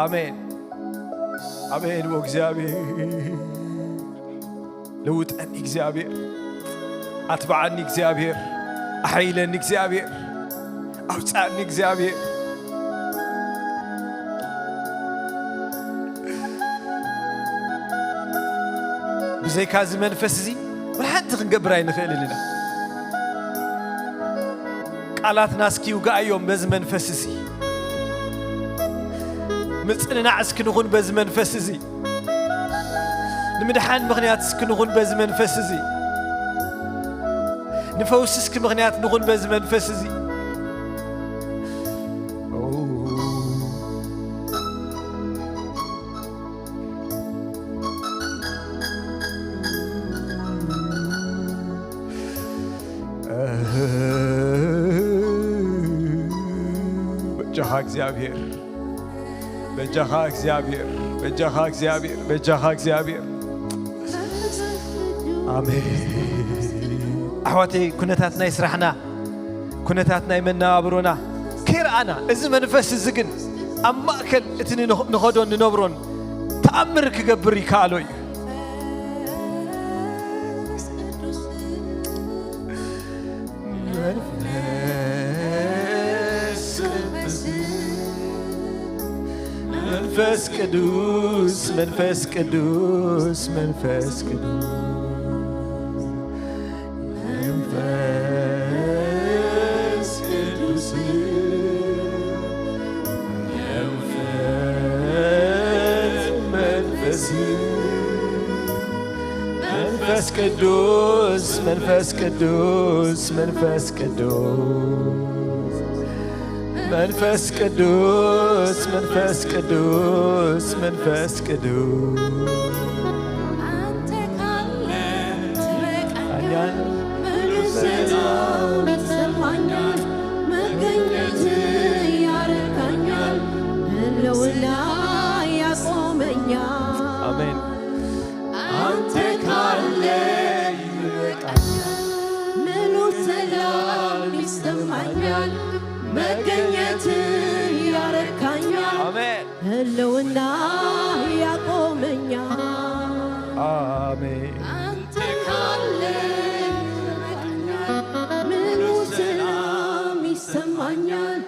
ኣሜን። ኣሜን። ዎ እግዚኣብሔር ለውጠኒ እግዚኣብሔር፣ ኣትብዓኒ እግዚኣብሔር፣ ኣሐይለኒ እግዚኣብሔር፣ ኣውፅኣኒ እግዚኣብሔር። ብዘይካ እዚ መንፈስ እዚ ወላ ሓንቲ ክንገብር ኣይንኽእልን ኢና። ቃላትና እስኪ ይውግኣዮም በዚ መንፈስ እዚ። ምጽንናዕ እስኪ ንኹን በዚ መንፈስ እዚ። ንምድሓን ምኽንያት እስኪ ንኹን በዚ መንፈስ እዚ። ንፈውሲ እስኪ ምኽንያት ንኹን በዚ መንፈስ እዚ። በጃኻ እግዚኣብሔር፣ በጃኻ እግዚኣብሔር፣ በጃኻ እግዚኣብሔር፣ በጃኻ እግዚኣብሔር። ኣሜን። ኣሕዋተይ፣ ኩነታት ናይ ስራሕና፣ ኩነታት ናይ መነባብሮና ከይረኣና፣ እዚ መንፈስ እዚ ግን ኣብ ማእከል እቲ ንንኽ-፣ ንኸዶን ንነብሮን ተኣምር ክገብር ይከኣሎ እዩ። መንፈስ ቅዱስ፣ መንፈስ ቅዱስ፣ መንፈስ ቅዱስ፣ መንፈስ ቅዱስ፣ መንፈስ፣ መንፈስ፣ መንፈስ ቅዱስ፣ መንፈስ ቅዱስ፣ መንፈስ ቅዱስ፣ መንፈስ ቅዱስ፣ መንፈስ ቅዱስ፣ መንፈስ ቅዱስ። አንተ ካለ ትበቃኛል። ሙሉ ሰላም ይሰማኛል። መገኘት ያረካኛል። ህልውና ያቆመኛል። አሜን። አንተ ካለ ይበቃኛል። ምኑ ሰላም ይሰማኛል። መገኘት ያረካኛል። አሜን። ህልውና ያቆመኛል። አሜን። አንተ ካለ ይበቃኛል። ምኑ ሰላም ይሰማኛል።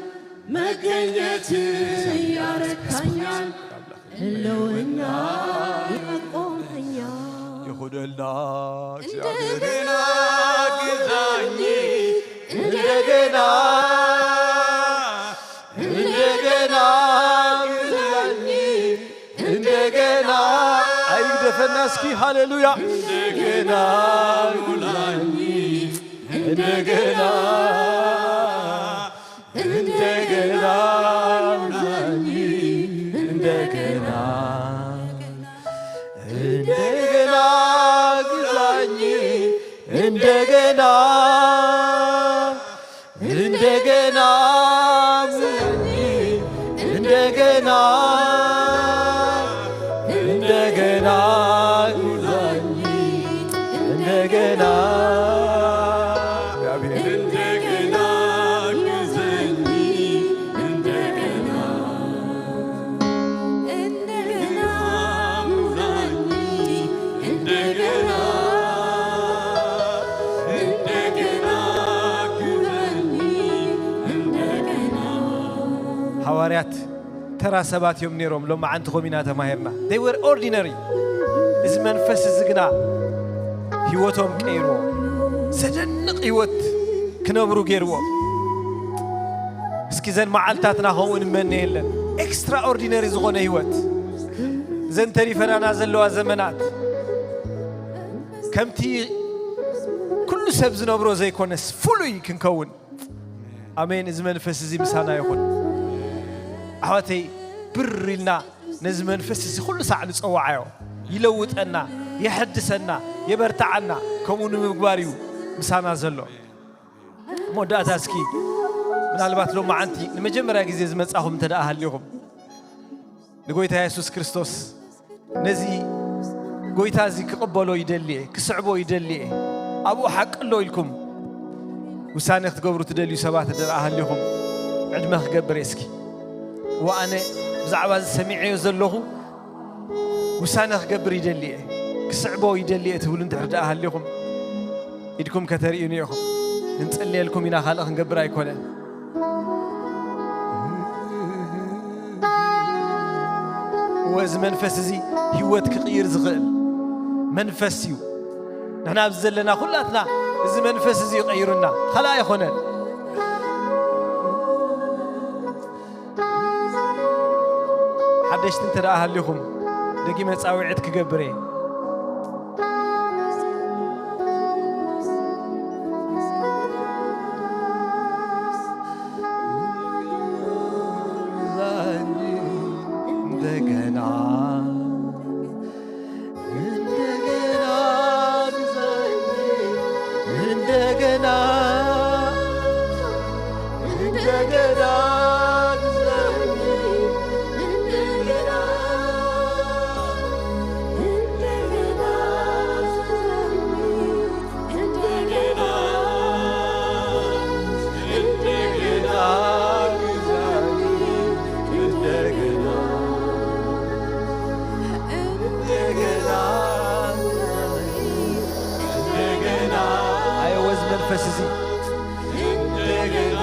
መገኘት ያረካኛል። ህልውና ያቆመኛል። ይሁንልና እግዚአብሔር። እንደገና ግዛኝ፣ እንደገና፣ እንደገና ግዛኝ፣ እንደገና። አይግደፈና እስኪ ሃሌሉያ። እንደገና ሙላኝ፣ እንደገና፣ እንደገና ሙላኝ። እንደገና እንደገና ግዛኝ እንደገና እንደገና ግዛኝ እንደገና እንደገና ግዛኝ እንደገና እንደገና ግዛኝ እንደገና ሐዋርያት ተራ ሰባት እዮም ነይሮም። ሎማዓንቲ ኮም ኢና ተማሂርና። They were ordinary። እዚ መንፈስ እዚ ግና ህይወቶም ቀይርዎ። ዘደንቕ ህይወት ክነብሩ ገይርዎም። እስኪ ዘን መዓልታትና ከምኡ ንመነ የለን። ኤክስትራኦርዲነሪ ዝኾነ ህይወት። ዘን ተሪፈናና ዘለዋ ዘመናት ከምቲ ኩሉ ሰብ ዝነብሮ ዘይኮነስ ፍሉይ ክንከውን ኣሜን። እዚ መንፈስ እዚ ምሳና ይኹን። ኣሕዋተይ ብር ኢልና ነዚ መንፈስ እዚ ኩሉ ሳዕ ንጸዋዓዮ። ይለውጠና፣ የሐድሰና፣ የበርትዓና። ከምኡ ንምግባር እዩ ምሳና ዘሎ። መወዳእታ እስኪ ምናልባት ሎማዓንቲ ንመጀመርያ ግዜ ዝመጻኹም እንተ ደኣ ሃሊኹም ንጎይታ የሱስ ክርስቶስ ነዚ ጎይታ እዚ ክቕበሎ ይደሊ እየ፣ ክስዕቦ ይደሊ እየ፣ ኣብኡ ሓቂ ኣሎ ኢልኩም ውሳኔ ክትገብሩ ትደልዩ ሰባት እንተ ደኣ ሃሊኹም ዕድመ ክገብር እየ እስኪ። እወ ኣነ ብዛዕባ እዚ ሰሚዐዮ ዘለኹ ውሳነ ክገብር ይደሊ እየ፣ ክስዕቦ ይደሊ እየ ትብሉ እንድሕር ደኣ ሃሊኹም ኢድኩም ከተርእዩኒ ኢኹም። ክንጽልየልኩም ኢና፣ ካልእ ክንገብር ኣይኮነን። እወ እዚ መንፈስ እዚ ህይወት ክቕይር ዝኽእል መንፈስ እዩ። ንሕና ኣብዚ ዘለና ኩላትና እዚ መንፈስ እዚ ይቐይሩና፣ ካልእ ኣይኮነን። ሓደሽቲ እንተ ደኣ ሃሊኹም ደጊመ ጻውዒት ክገብር እየ። እንደገና እንደገና ግዛኝ፣ እንደገና፣ እንደገና ግዛኝ፣ እንደገና፣ እንደገና ግዛኝ፣ እንደገና፣ እንደገና ግዛኝ፣ እንደገና። እንደገና እንደገና ኣየወዝ መንፈስ እዚ እንደገና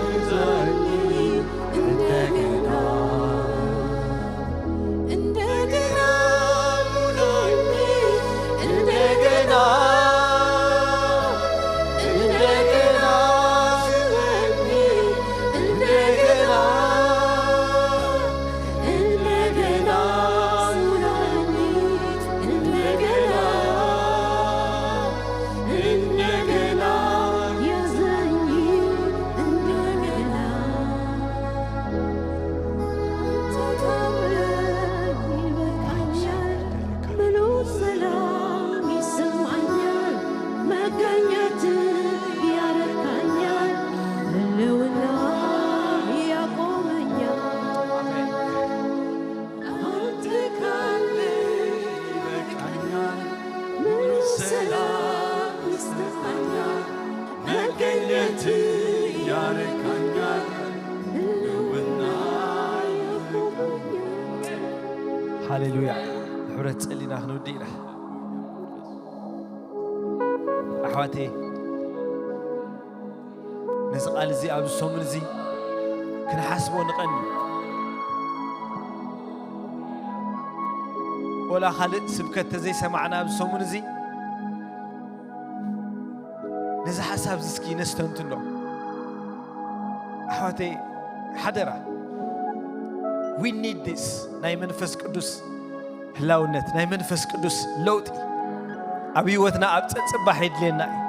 ግዛኝ እንደገና እንደገና ሙላኝ እንደገና እንደገና ስበኝ እንደገና እንደገና ሙላኝ እንደገና እንደገና ያዘኝ እንደገና ተታምረህ ይበቃኛል ምሉ ሰላም ይሰማኛል መገኘት ያረካኛል ህልውና ያቆመኛል አንተ ካለ ይበቃኛል፣ ሙሉ ሰላም ይሰማኛል፣ መገኘት ያረካኛል፣ ህልውና ያረካኛል። ሃሌሉያ። ብሕብረት ጸሊና ክንውድእ ኢና። ኣሕዋተይ ነዚ ቃል እዚ ኣብዚ ሰሙን እዚ ክንሓስቦ ንቐኒ። ወላ ካልእ ስብከት ተዘይሰማዕና ኣብዚ ሰሙን እዚ ነዚ ሓሳብ እዚ እስኪ ነስተንትኖ። ኣሕዋተይ ሓደራ we need this ናይ መንፈስ ቅዱስ ህላውነት ናይ መንፈስ ቅዱስ ለውጢ ኣብ ህይወትና ኣብ ጸጽባሕ የድልየና እዩ።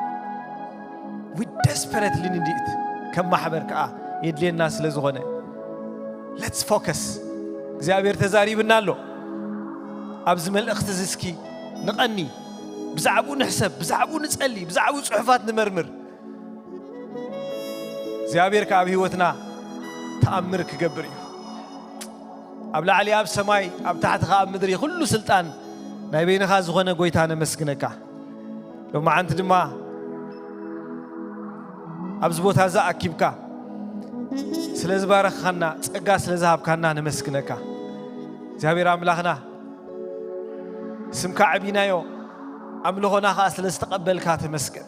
We desperately need it ከም ማሕበር ከዓ የድልየና ስለ ዝኾነ let's focus እግዚኣብሔር ተዛሪብና ኣሎ ኣብዚ መልእኽቲ እዚ እስኪ ንቐኒ ብዛዕባኡ ንሕሰብ ብዛዕባኡ ንጸሊ ብዛዕባኡ ጽሑፋት ንመርምር እግዚኣብሔር ከዓ ኣብ ህይወትና ተኣምር ክገብር እዩ ኣብ ላዕሊ ኣብ ሰማይ፣ ኣብ ታሕቲ ኸዓ ኣብ ምድሪ ኩሉ ስልጣን ናይ በይንኻ ዝኾነ ጎይታ ነመስግነካ። ሎማዓንቲ ድማ ኣብዚ ቦታ እዚ ኣኪብካ ስለ ዝባረኽካና፣ ጸጋ ስለ ዝሃብካና ነመስግነካ። እግዚኣብሔር ኣምላኽና፣ ስምካ ዓቢናዮ፣ ኣምልኾና ኸዓ ስለ ዝተቐበልካ ተመስገን።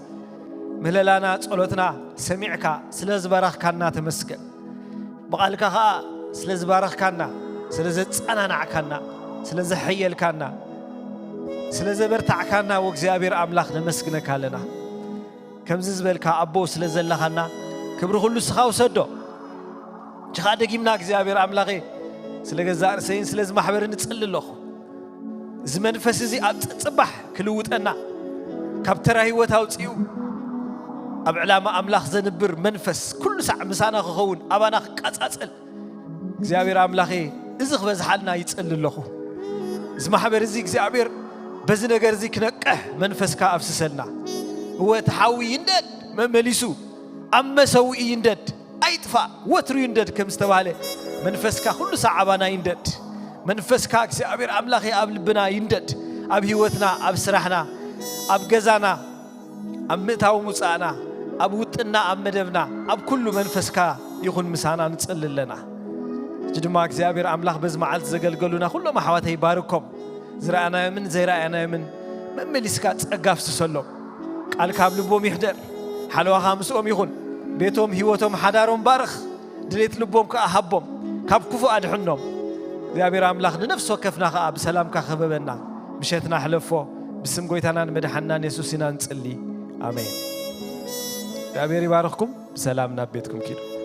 ምህለላና፣ ጸሎትና ሰሚዕካ ስለ ዝባረኽካና ተመስገን። ብቓልካ ኸዓ ስለ ዝባረኽካና፣ ስለ ዘጸናናዕካና፣ ስለ ዘሐየልካና፣ ስለ ዘበርታዕካና፣ ወእግዚኣብሔር ኣምላኽ ነመስግነካ ኣለና። ከምዚ ዝበልካ ኣቦ ስለ ዘለኻና፣ ክብሪ ኩሉ ንስኻ ውሰዶ። እጂ ኸዓ ደጊምና እግዚኣብሔር ኣምላኸ፣ ስለ ገዛእ ርእሰይን ስለ እዚ ማሕበርን እጽሊ ኣለኹ። እዚ መንፈስ እዚ ኣብ ጽጽባሕ ክልውጠና፣ ካብ ተራ ህይወት ኣውጺኡ ኣብ ዕላማ ኣምላኽ ዘንብር መንፈስ ኩሉ ሳዕ ምሳና ክኸውን፣ ኣባና ክቃጻጸል እግዚኣብሔር ኣምላኸ፣ እዚ ክበዝሓልና ይጽሊ ኣለኹ። እዚ ማሕበር እዚ እግዚኣብሔር በዚ ነገር እዚ ክነቅሕ መንፈስካ ኣፍስሰልና። እወ፣ እቲ ሓዊ ይንደድ መመሊሱ፣ ኣብ መሰውኢ ይንደድ፣ ኣይጥፋእ፣ ወትሩ ይንደድ ከም ዝተባህለ፣ መንፈስካ ኩሉ ሳዕ ኣባና ይንደድ። መንፈስካ እግዚኣብሔር ኣምላኸ ኣብ ልብና ይንደድ፣ ኣብ ህይወትና፣ ኣብ ስራሕና፣ ኣብ ገዛና፣ ኣብ ምእታው ምውጻእና፣ ኣብ ውጥንና፣ ኣብ መደብና፣ ኣብ ኩሉ መንፈስካ ይኹን ምሳና ንጽሊ ኣለና። ሕጂ ድማ እግዚኣብሔር ኣምላኽ በዚ መዓልቲ ዘገልገሉና ኩሎም ኣሕዋተይ ባርኮም። ዝረኣናዮምን ዘይረኣናዮምን መመሊስካ ጸጋ ኣፍስሰሎም። ቃልካ ኣብ ልቦም ይሕደር። ሓለዋኻ ምስኦም ይኹን። ቤቶም፣ ህይወቶም፣ ሓዳሮም ባርኽ። ድሌት ልቦም ከኣ ሃቦም። ካብ ክፉእ ኣድሕኖም። እግዚኣብሔር ኣምላኽ ንነፍሲ ወከፍና ከኣ ብሰላምካ ክበበና። ምሸትና ሕለፎ። ብስም ጎይታናን መድሓንናን የሱስ ኢና ንጽሊ። ኣሜን። እግዚኣብሔር ይባርኽኩም። ብሰላም ናብ ቤትኩም ኪዱ።